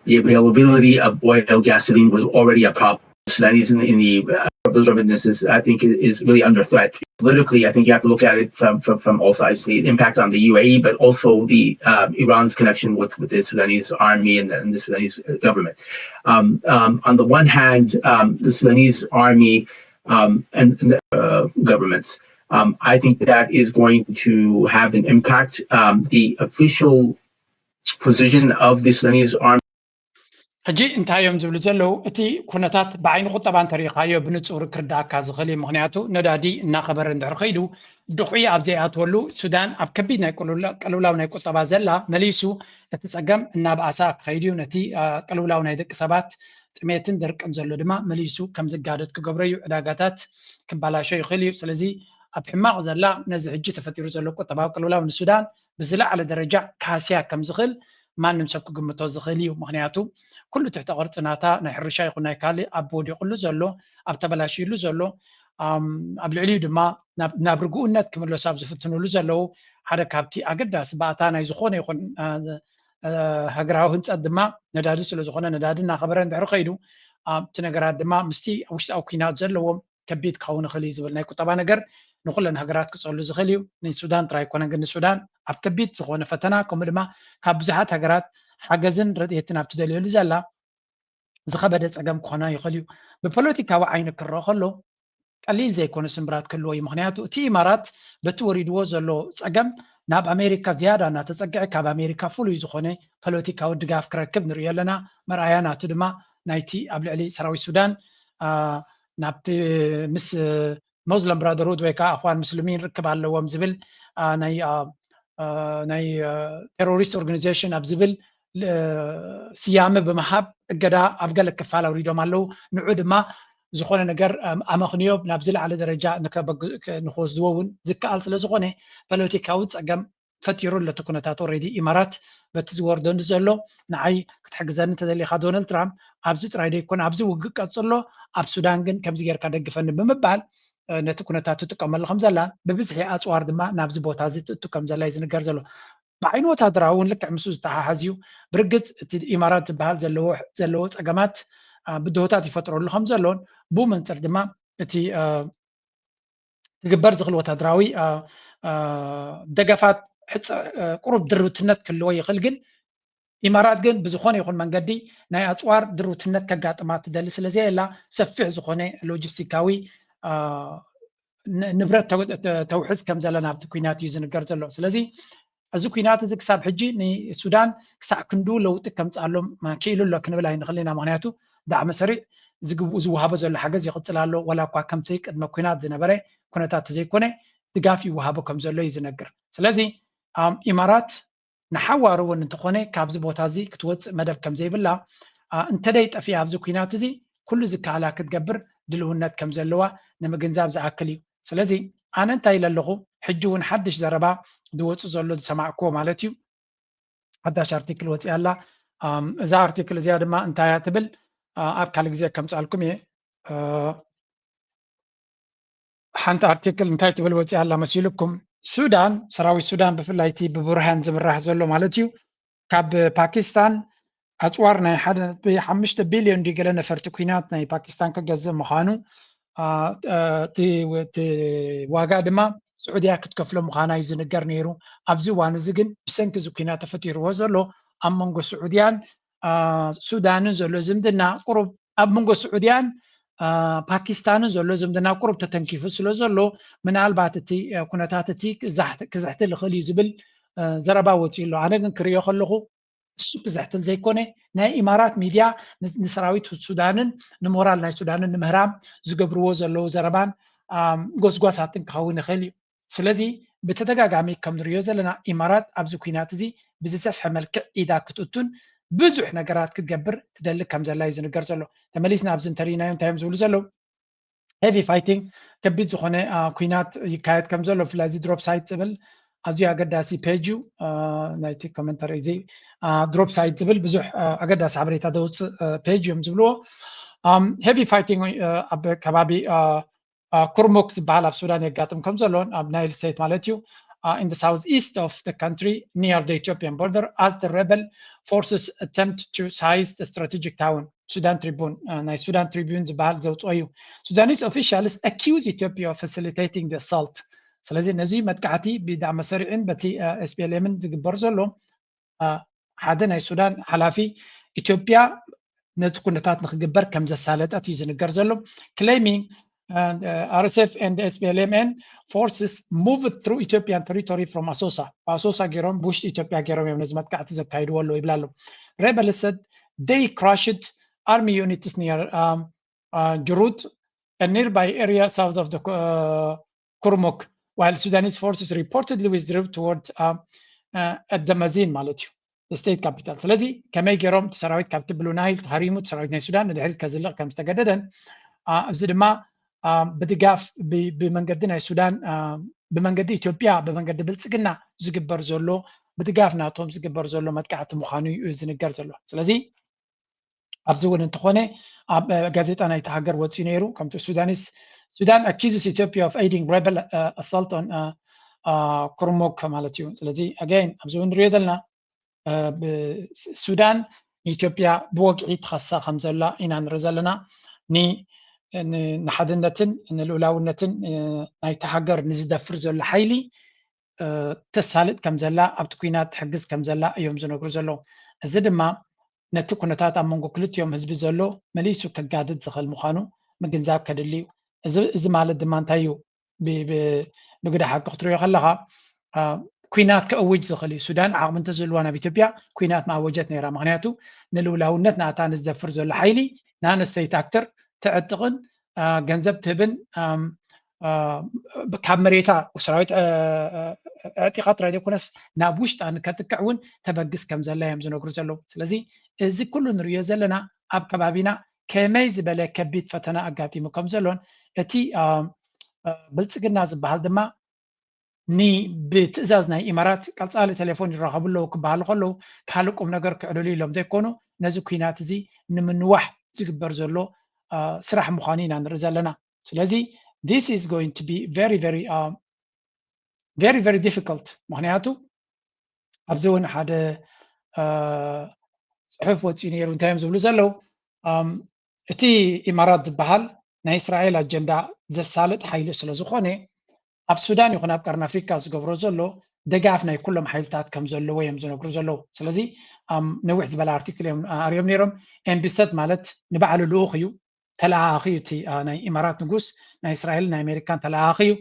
the availability of oil, gasoline was already a problem. Sudanese in, in the uh, those remittances, I think, is really under threat. Politically, I think you have to look at it from from, from all sides: the impact on the U A E, but also the um, Iran's connection with, with the Sudanese army and, and the Sudanese government. Um, um, on the one hand, um, the Sudanese army um, and, and the uh, governments. Um, I think that is going to have an impact. Um, the official position of the Sudanese army ሕጂ እንታይ እዮም ዝብሉ ዘለዉ? እቲ ኩነታት ብዓይኒ ቁጠባ እንተሪኢኻዮ ብንጹር ክርዳእካ ዝኽእል እዩ። ምኽንያቱ ነዳዲ እናኸበረ እንድሕር ኸይዱ ድኹዒ ኣብ ዘይኣትወሉ ሱዳን ኣብ ከቢድ ናይ ቅልውላው ናይ ቁጠባ ዘላ መሊሱ እቲ ጸገም እናብኣሳ ክኸይድ እዩ። ነቲ ቅልውላው ናይ ደቂ ሰባት ጥሜትን ድርቅን ዘሎ ድማ መሊሱ ከም ዝጋደድ ክገብሮ እዩ። ዕዳጋታት ክባላሾ ይኽእል እዩ። ስለዚ ኣብ ሕማቕ ዘላ ነዚ ሕጂ ተፈጢሩ ዘሎ ቁጠባዊ ቅልውላው ንሱዳን ብዝለዓለ ደረጃ ካህስያ ከም ዝኽእል ማንም ሰብ ክግምቶ ዝኽእል እዩ። ምኽንያቱ ኩሉ ትሕተ ቅርፂ ናታ ናይ ሕርሻ ይኹን ናይ ካልእ ኣብ ወዲቑሉ ዘሎ ኣብ ተበላሽዩሉ ዘሎ ኣብ ልዕሊኡ ድማ ናብ ርግኡነት ክምለሱ ኣብ ዝፍትንሉ ዘለዉ ሓደ ካብቲ ኣገዳሲ ባእታ ናይ ዝኾነ ይኹን ሃገራዊ ህንፀት ድማ ነዳዲ ስለ ዝኾነ ነዳዲ እናኸበረ እንድሕር ከይዱ ኣብቲ ነገራት ድማ ምስቲ ውሽጣዊ ኩናት ዘለዎም ከቢድ ክኸውን ይኽእል እዩ ዝብል ናይ ቁጠባ ነገር ንኩለን ሃገራት ክፀሉ ዝኽእል እዩ። ንሱዳን ጥራይ ኣይኮነን ግን ንሱዳን ኣብ ከቢድ ዝኾነ ፈተና ከምኡ ድማ ካብ ብዙሓት ሃገራት ሓገዝን ረድኤትን ኣብ ትደልየሉ ዘላ ዝኸበደ ፀገም ክኾና ይኽእል እዩ። ብፖለቲካዊ ዓይኒ ክረአ ከሎ ቀሊል ዘይኮነ ስምብራት ክህልዎ እዩ። ምክንያቱ እቲ ኢማራት በቲ ወሪድዎ ዘሎ ፀገም ናብ ኣሜሪካ ዝያዳ እናተፀግዐ ካብ ኣሜሪካ ፍሉይ ዝኾነ ፖለቲካዊ ድጋፍ ክረክብ ንሪኦ ኣለና። መርኣያ ናቱ ድማ ናይቲ ኣብ ልዕሊ ሰራዊት ሱዳን ናብቲ ምስ ሞስለም ብራደርሁድ ወይ ከዓ ኣኽዋን ምስልሚን ርክብ ኣለዎም ዝብል ናይ ናይ ቴሮሪስት ኦርጋኒዜሽን ኣብ ዝብል ስያመ ብምሃብ እገዳ ኣብ ገለ ክፋል ኣውሪዶም ኣለዉ። ንዑ ድማ ዝኾነ ነገር ኣመኽንዮ ናብ ዝለዓለ ደረጃ ንክወስድዎ እውን ዝከኣል ስለ ዝኾነ ፖለቲካዊ ፀገም ፈጢሩ ኣሎ እቲ ኩነታት። ኦሬዲ ኢማራት በቲ ዝወርደኒ ዘሎ ንዓይ ክትሕግዘኒ እንተደሊኻ ዶናልድ ትራምፕ ኣብዚ ጥራይ ደይኮነ ኣብዚ ውግእ ቀፅሎ ኣብ ሱዳን ግን ከምዚ ጌርካ ደግፈኒ ብምባል ነቲ ኩነታት ትጥቀመሉ ከም ዘላ ብብዝሒ ኣፅዋር ድማ ናብዚ ቦታ እዚ ትእቱ ከም ዘላ እዩ ዝንገር ዘሎ። ብዓይኒ ወታደራዊ እውን ልክዕ ምስኡ ዝተሓሓዝ እዩ። ብርግፅ እቲ ኢማራት ዝበሃል ዘለዎ ፀገማት ብድሆታት ይፈጥረሉ ከም ዘሎን ብኡ መንፅር ድማ እቲ ክግበር ዝኽእል ወታደራዊ ደገፋት ቁሩብ ድርብትነት ክህልዎ ይኽእል ግን ኢማራት ግን ብዝኾነ ይኹን መንገዲ ናይ ኣፅዋር ድርብትነት ከጋጥማ ትደሊ ስለዘየላ ሰፊሕ ዝኾነ ሎጂስቲካዊ ንብረት ተውሕዝ ከም ዘላ ናብቲ ኩናት እዩ ዝንገር ዘሎ። ስለዚ እዚ ኩናት እዚ ክሳብ ሕጂ ንሱዳን ክሳዕ ክንዱ ለውጢ ከምፅኣሎም ክኢሉ ኣሎ ክንብል ኣይንኽእል ኢና። ምክንያቱ ዳዕመ ሰሪዕ ዝወሃቦ ዘሎ ሓገዝ ይቕፅል ኣሎ። ዋላ እኳ ከምቲ ቅድመ ኩናት ዝነበረ ኩነታት ተዘይኮነ ድጋፍ ይወሃቦ ከም ዘሎ እዩ ዝነግር። ስለዚ ኢማራት ንሓዋሩ እውን እንተኾነ ካብዚ ቦታ እዚ ክትወፅእ መደብ ከም ዘይብላ እንተደይ ጠፊኣ ኣብዚ ኩናት እዚ ኩሉ ዝከኣላ ክትገብር ድልውነት ከም ዘለዋ ንምግንዛብ ዝኣክል እዩ። ስለዚ ኣነ እንታይ ኢለ ኣለኹ፣ ሕጂ እውን ሓድሽ ዘረባ ዝወፁ ዘሎ ዝሰማዕክዎ ማለት እዩ። ሓዳሽ ኣርቲክል ወፂኣ ኣላ። እዛ ኣርቲክል እዚኣ ድማ እንታይ እያ ትብል ኣብ ካልእ ግዜ ከምፅኣልኩም እየ። ሓንቲ ኣርቲክል እንታይ ትብል ወፂኣ ኣላ መሲልኩም? ሱዳን፣ ሰራዊት ሱዳን ብፍላይ እቲ ብቡርሃን ዝምራሕ ዘሎ ማለት እዩ ካብ ፓኪስታን ኣፅዋር ናይ ሓደ ነጥቢ ሓሙሽተ ቢልዮን ድዩ ገለ ነፈርቲ ኩናት ናይ ፓኪስታን ክገዝእ ምዃኑ እቲ ዋጋ ድማ ስዑድያ ክትከፍሎ ምዃና እዩ ዝንገር ነይሩ። ኣብዚ እዋን እዚ ግን ብሰንኪ እዚ ኩናት ተፈጢርዎ ዘሎ ኣብ መንጎ ስዑድያን ሱዳንን ዘሎ ዝምድና ቁሩብ ኣብ መንጎ ስዑድያን ፓኪስታንን ዘሎ ዝምድና ቁሩብ ተተንኪፉ ስለ ዘሎ ምናልባት እቲ ኩነታት እቲ ክዝሕትል ይኽእል እዩ ዝብል ዘረባ ወፂኡ ኣሎ። ኣነ ግን ክሪኦ ከለኹ እሱ ክዝሕትል ዘይኮነ ናይ ኢማራት ሚድያ ንሰራዊት ሱዳንን ንሞራል ናይ ሱዳንን ንምህራም ዝገብርዎ ዘለዉ ዘረባን ጎስጓሳትን ክኸውን ይኽእል እዩ። ስለዚ ብተደጋጋሚ ከም ንሪኦ ዘለና ኢማራት ኣብዚ ኩናት እዚ ብዝሰፍሐ መልክዕ ኢዳ ክትእቱን ብዙሕ ነገራት ክትገብር ትደሊ ከም ዘላ እዩ ዝንገር ዘሎ። ተመሊስና ኣብዚ እንተሪእናዮ እንታይ እዮም ዝብሉ ዘለዉ? ሄቪ ፋይቲንግ ከቢድ ዝኾነ ኩናት ይካየድ ከም ዘሎ ብፍላይ እዚ ድሮፕ ሳይት ዝብል ኣዝዩ ኣገዳሲ ፔጅ እዩ። ናይቲ ኮመንተሪ እዚ ድሮፕ ሳይት ዝብል ብዙሕ ኣገዳሲ ሓበሬታ ዘውፅእ ፔጅ እዮም ዝብልዎ። ሄቪ ፋይቲንግ ኣብ ከባቢ ኩርሙክ ዝበሃል ኣብ ሱዳን የጋጥም ከም ዘሎን ኣብ ናይል ስቴት ማለት እዩ uh, in the southeast of the country near the Ethiopian border as the rebel forces attempt to seize the strategic town. Sudan Tribune, uh, ናይ ሱዳን ትሪቢዩን ዝበሃል ዘውፅኦ እዩ። Sudanese officials accuse Ethiopia of facilitating the assault. ስለዚ ነዚ መጥቃዕቲ ብዳዕመ ሰሪዕን በቲ ኤስፒኤልኤምን ዝግበር ዘሎ ሓደ ናይ ሱዳን ሓላፊ ኢትዮጵያ ነቲ ኩነታት ንክግበር ከም ዘሳለጠት እዩ ዝንገር ዘሎ። Claiming uh, R S F and S P L M N forces moved through Ethiopian territory from Asosa. ኣሶሳ ገይሮም ብውሽጢ ኢትዮጵያ ገይሮም እዮም ነዚ መጥቃዕቲ ዘካይድዎ ኣለዉ ይብላ ኣለዉ። Rebels said they crushed army units near um, uh, Jurut, a nearby area south of the uh, Kurmuk, while Sudanese forces reportedly withdrew toward uh, uh, Adamazin ማለት እዩ state capital። ስለዚ ከመይ ገይሮም እቲ ሰራዊት ካብቲ ብሉ ናይል ተሃሪሙ እቲ ሰራዊት ናይ ሱዳን ንድሕሪት ከዝልቕ ከም ዝተገደደን እዚ ድማ ብድጋፍ ብመንገዲ ናይ ሱዳን ብመንገዲ ኢትዮጵያ ብመንገዲ ብልፅግና ዝግበር ዘሎ ብድጋፍ ናቶም ዝግበር ዘሎ መጥቃዕቲ ምዃኑ እዩ ዝንገር ዘሎ። ስለዚ ኣብዚ እውን እንተኾነ ኣብ ጋዜጣ ናይቲ ሃገር ወፂኡ ነይሩ ከምቲ ሱዳኒስ Sudan accuses Ethiopia of aiding rebel uh, assault on uh, uh, Kurmuk ማለት እዩ። ስለዚ again ኣብዚ እውን ንሪኦ ዘለና ሱዳን ንኢትዮጵያ ብወግዒ ትኸሳ ከም ዘላ ኢና ንርኢ ዘለና። ንሓድነትን ንልኡላውነትን ናይቲ ሃገር ንዝደፍር ዘሎ ሓይሊ ተሳልጥ ከም ዘላ ኣብቲ ኲናት ትሕግዝ ከም ዘላ እዮም ዝነግሩ ዘለዉ። እዚ ድማ ነቲ ኩነታት ኣብ መንጎ ክልቲኦም ህዝቢ ዘሎ መሊሱ ከጋድድ ዝኽእል ምዃኑ ምግንዛብ ከድሊ እዩ። እዚ ማለት ድማ እንታይ እዩ? ብግዳ ሓቂ ክትሪኦ ከለኻ ኲናት ከእውጅ ዝኽእል እዩ። ሱዳን ዓቕሚ እንተዝህልዋ ናብ ኢትዮጵያ ኲናት ምኣወጀት ነይራ። ምኽንያቱ ንልውላውነት ናታ ንዝደፍር ዘሎ ሓይሊ ንኣነስተይቲ ኣክተር ተዕጥቕን ገንዘብ ትህብን ካብ መሬታ ሰራዊት ዕጢቓ ጥራይ ዘይኮነስ ናብ ውሽጣ ንከጥቅዕ እውን ተበግስ ከም ዘላ እዮም ዝነግሩ ዘለዉ። ስለዚ እዚ ኩሉ ንሪኦ ዘለና ኣብ ከባቢና ከመይ ዝበለ ከቢድ ፈተና ኣጋጢሙ ከም ዘሎን እቲ ብልፅግና ዝበሃል ድማ ብትእዛዝ ናይ ኢማራት ቀፃሊ ቴሌፎን ይራኸቡ ኣለዉ ክበሃሉ ከለዉ ካልእ ቁም ነገር ክዕልሉ ኢሎም ዘይኮኑ ነዚ ኲናት እዚ ንምንዋሕ ዝግበር ዘሎ ስራሕ ምዃኑ ኢና ንርኢ ዘለና። ስለዚ this is going to be very very uh, very very difficult። ምኽንያቱ ኣብዚ እውን ሓደ ጽሑፍ ወፂኡ ነይሩ። እንታይ እዮም ዝብሉ ዘለዉ? እቲ ኢማራት ዝበሃል ናይ እስራኤል ኣጀንዳ ዘሳልጥ ሓይሊ ስለ ዝኾነ ኣብ ሱዳን ይኹን ኣብ ቀርኒ ኣፍሪካ ዝገብሮ ዘሎ ደጋፍ ናይ ኩሎም ሓይልታት ከም ዘለዎ እዮም ዝነግሩ ዘለዉ። ስለዚ ነዊሕ ዝበለ ኣርቲክል እዮም ኣርዮም ነይሮም። ኤምቢሰት ማለት ንባዕሉ ልኡኽ እዩ፣ ተለኣኣኺ እዩ። እቲ ናይ ኢማራት ንጉስ ናይ እስራኤልን ናይ ኣሜሪካን ተለኣኣኺ እዩ።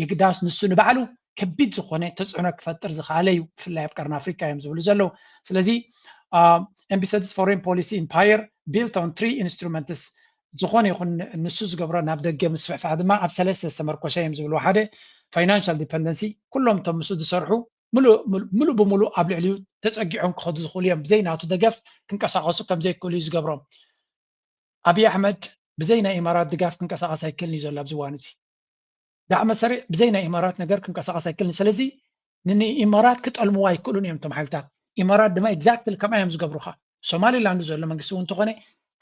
የግዳስ ንሱ ንባዕሉ ከቢድ ዝኾነ ተፅዕኖ ክፈጥር ዝኽኣለ እዩ፣ ብፍላይ ኣብ ቀርኒ ኣፍሪካ እዮም ዝብሉ ዘለዉ። ስለዚ ኤምቢሰትስ ፎሬን ፖሊሲ ኢምፓየር built on three instruments ዝኾነ ይኹን ንሱ ዝገብሮ ናብ ደገ ምስፍሕፋሕ ድማ ኣብ ሰለስተ ዝተመርኮሰ እዮም ዝብልዎ። ሓደ ፋይናንሻል ዲፐንደንሲ፣ ኩሎም እቶም ምስኡ ዝሰርሑ ምሉእ ብምሉእ ኣብ ልዕሊኡ ተፀጊዖም ክኸዱ ዝኽእሉ እዮም። ብዘይ ናቱ ደገፍ ክንቀሳቐሱ ከም ዘይክእሉ እዩ ዝገብሮም። ኣብይ ኣሕመድ ብዘይ ናይ ኢማራት ድጋፍ ክንቀሳቐስ ኣይክእልን እዩ ዘሎ ኣብዚ እዋን እዚ። ዳዕመ ሰሪዕ ብዘይ ናይ ኢማራት ነገር ክንቀሳቐስ ኣይክእልን። ስለዚ ንኢማራት ክጠልምዎ ኣይክእሉን እዮም እቶም ሓይልታት። ኢማራት ድማ exactly ከምኣ እዮም ዝገብሩኻ። ሶማሊላንድ ዘሎ መንግስቲ እውን እንተኾነ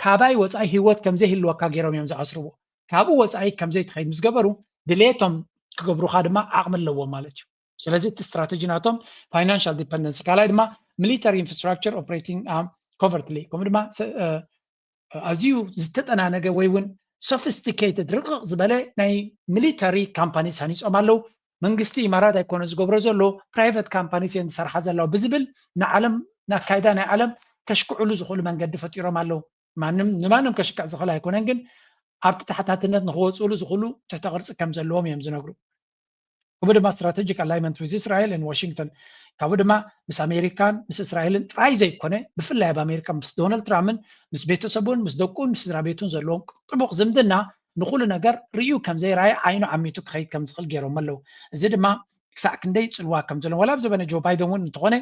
ካባይ ወፃኢ ህይወት ከም ዘይህልወካ ገይሮም እዮም ዝኣስርዎ። ካብኡ ወፃኢ ከም ዘይትኸይድ ምስ ገበሩ ድሌቶም ክገብሩኻ ድማ ዓቕሚ ኣለዎም ማለት እዩ። ስለዚ እቲ ስትራተጂ ናቶም ፋይናንሻል ዲፐንደንሲ፣ ካልኣይ ድማ ሚሊተሪ ኢንፍራስትራክቸር ኦፕሬቲንግ ኮቨርትሊ፣ ከምኡ ድማ ኣዝዩ ዝተጠናነገ ወይ እውን ሶፊስቲኬትድ ርቕቕ ዝበለ ናይ ሚሊተሪ ካምፓኒስ ሃኒፆም ኣለዉ። መንግስቲ ኢማራት ኣይኮነ ዝገብሮ ዘሎ፣ ፕራይቨት ካምፓኒስ እየን ዝሰርሓ ዘለዋ ብዝብል ንዓለም ንኣካይዳ ናይ ዓለም ከሽክዕሉ ዝኽእሉ መንገዲ ፈጢሮም ኣለዉ። ማንም ንማንም ከሽክዕ ዝኽእል ኣይኮነን፣ ግን ኣብቲ ተሓታትነት ንክወፅእሉ ዝኽእሉ ትሕተ ቅርፂ ከም ዘለዎም እዮም ዝነግሩ። ከምኡ ድማ ስትራቴጂክ ኣላይመንት ዊዝ እስራኤል ን ዋሽንግተን፣ ካብኡ ድማ ምስ ኣሜሪካን ምስ እስራኤልን ጥራይ ዘይኮነ ብፍላይ ኣብ ኣሜሪካ ምስ ዶናልድ ትራምፕን ምስ ቤተሰቡን ምስ ደቁን ምስ ስድራ ቤቱን ዘለዎም ጥቡቕ ዝምድና ንኩሉ ነገር ርእዩ ከም ዘይረኣየ ዓይኑ ዓሚቱ ክኸይድ ከም ዝኽእል ገይሮም ኣለዉ። እዚ ድማ ክሳዕ ክንደይ ፅልዋ ከም ዘሎ ዋላ ኣብ ዘበነ ጆ ባይደን እውን እንተኾነ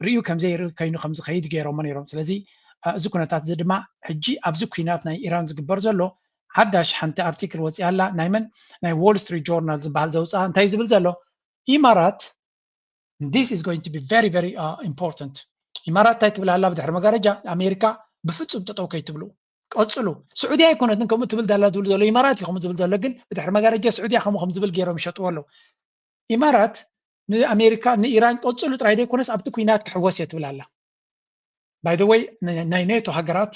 ርእዩ ከም ዘይርኢ ከይኑ ከም ዝኸይድ ገይሮሞ ነይሮም። ስለዚ እዚ ኩነታት እዚ ድማ ሕጂ ኣብዚ ኩናት ናይ ኢራን ዝግበር ዘሎ ሓዳሽ ሓንቲ ኣርቲክል ወፂኣ ኣላ። ናይ መን? ናይ ዎል ስትሪት ጆርናል ዝበሃል ዘውፅኣ። እንታይ ዝብል ዘሎ? ኢማራት this is going to be very very important። ኢማራት እንታይ ትብል ኣላ ብድሕሪ መጋረጃ? ኣሜሪካ ብፍፁም ጠጠው ከይትብሉ ቀፅሉ። ስዑድያ ኣይኮነትን ከምኡ ትብል ዳላ ዝብል ዘሎ ኢማራት እዩ ከምኡ ዝብል ዘሎ፣ ግን ብድሕሪ መጋረጃ ስዑድያ ከምኡ ከም ዝብል ገይሮም ይሸጥዎ ኣለዉ። ኢማራት ንኣሜሪካ ንኢራን ቀፅሉ ጥራይ ዘይኮነስ ኣብቲ ኩናት ክሕወስ እየ ትብል ኣላ። By the way፣ ናይ ኔቶ ሃገራት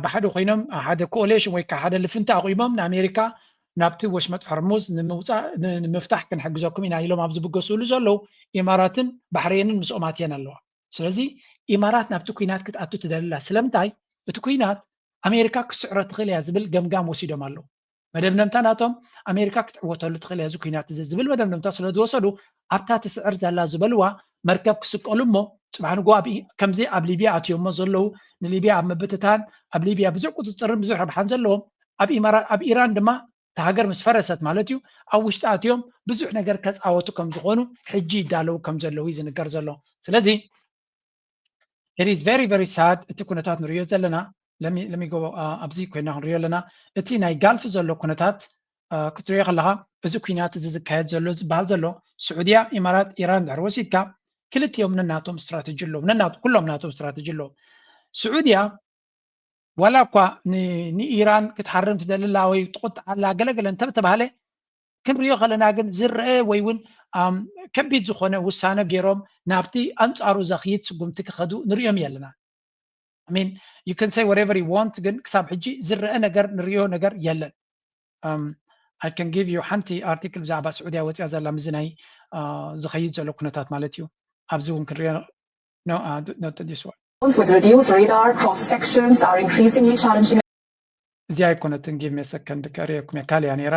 ብሓደ ኮይኖም ሓደ ኮሌሽን ወይ ከዓ ሓደ ልፍንቲ ኣቑሞም ንኣሜሪካ ናብቲ ወሽመጥ ሕርሙዝ ንምውፃእ ንምፍታሕ ክንሕግዘኩም ኢና ኢሎም ኣብ ዝብገስሉ ዘለዉ ኢማራትን ባሕሬንን ምስኦም ኣትየን ኣለዋ። ስለዚ ኢማራት ናብቲ ኩናት ክትኣቱ ትደልላ ስለምንታይ እቲ ኩናት ኣሜሪካ ክስዕሮ ትኽእል እያ ዝብል ገምጋም ወሲዶም ኣለዉ። መደምደምታ ናቶም ኣሜሪካ ክትዕወተሉ ትኽእል እያ እዚ ኩናት እዚ ዝብል መደምደምታ ስለ ዝወሰዱ ኣብታ ትስዕር ዘላ ዝበልዋ መርከብ ክስቀሉ እሞ ፅባሕ ንጎ ከምዚ ኣብ ሊብያ ኣትዮሞ ዘለዉ ንሊብያ ኣብ ምብትታን ኣብ ሊብያ ብዙሕ ቁፅፅርን ብዙሕ ረብሓን ዘለዎም ኣብ ኢራን ድማ እታ ሃገር ምስ ፈረሰት ማለት እዩ ኣብ ውሽጢ ኣትዮም ብዙሕ ነገር ከፃወቱ ከም ዝኾኑ ሕጂ ይዳለዉ ከም ዘለዉ እዩ ዝንገር ዘሎ። ስለዚ it is very very sad እቲ ኩነታት ንሪኦ ዘለና ለሚጎ ኣብዚ ኮይና ክንሪኦ ኣለና። እቲ ናይ ጋልፍ ዘሎ ኩነታት ክትሪኦ ከለካ እዚ ኩናት እዚ ዝካየድ ዘሎ ዝበሃል ዘሎ ስዑድያ፣ ኢማራት፣ ኢራን ድሕሪ ወሲድካ ክልቲኦም ነናቶም ስትራተጂ ኣለዎም። ነናቱ ኩሎም ናቶም ስትራተጂ ኣለዎም። ስዑድያ ዋላ እኳ ንኢራን ክትሓርም ትደልላ ወይ ትቁጥዓላ ገለገለ እንተተባሃለ ክንሪኦ ከለና ግን ዝረአ ወይ እውን ከቢድ ዝኾነ ውሳነ ገይሮም ናብቲ ኣንፃሩ ዘኽይድ ስጉምቲ ክኸዱ ንሪኦም የለና። I mean you can say whatever you want ግን ክሳብ ሕጂ ዝረአ ነገር ንሪኦ ነገር የለን። I can give you ሓንቲ ኣርቲክል ብዛዕባ ስዑድያ ወፅያ ዘላ ምዚ ናይ ዝኸይድ ዘሎ ኩነታት ማለት እዩ። ኣብዚ እውን ክንሪኦ no uh, not this one with reduced radar cross sections are increasingly challenging እዚኣ ኣይኮነትን give me a second ከርእየኩም እየ ካልያ ነይራ።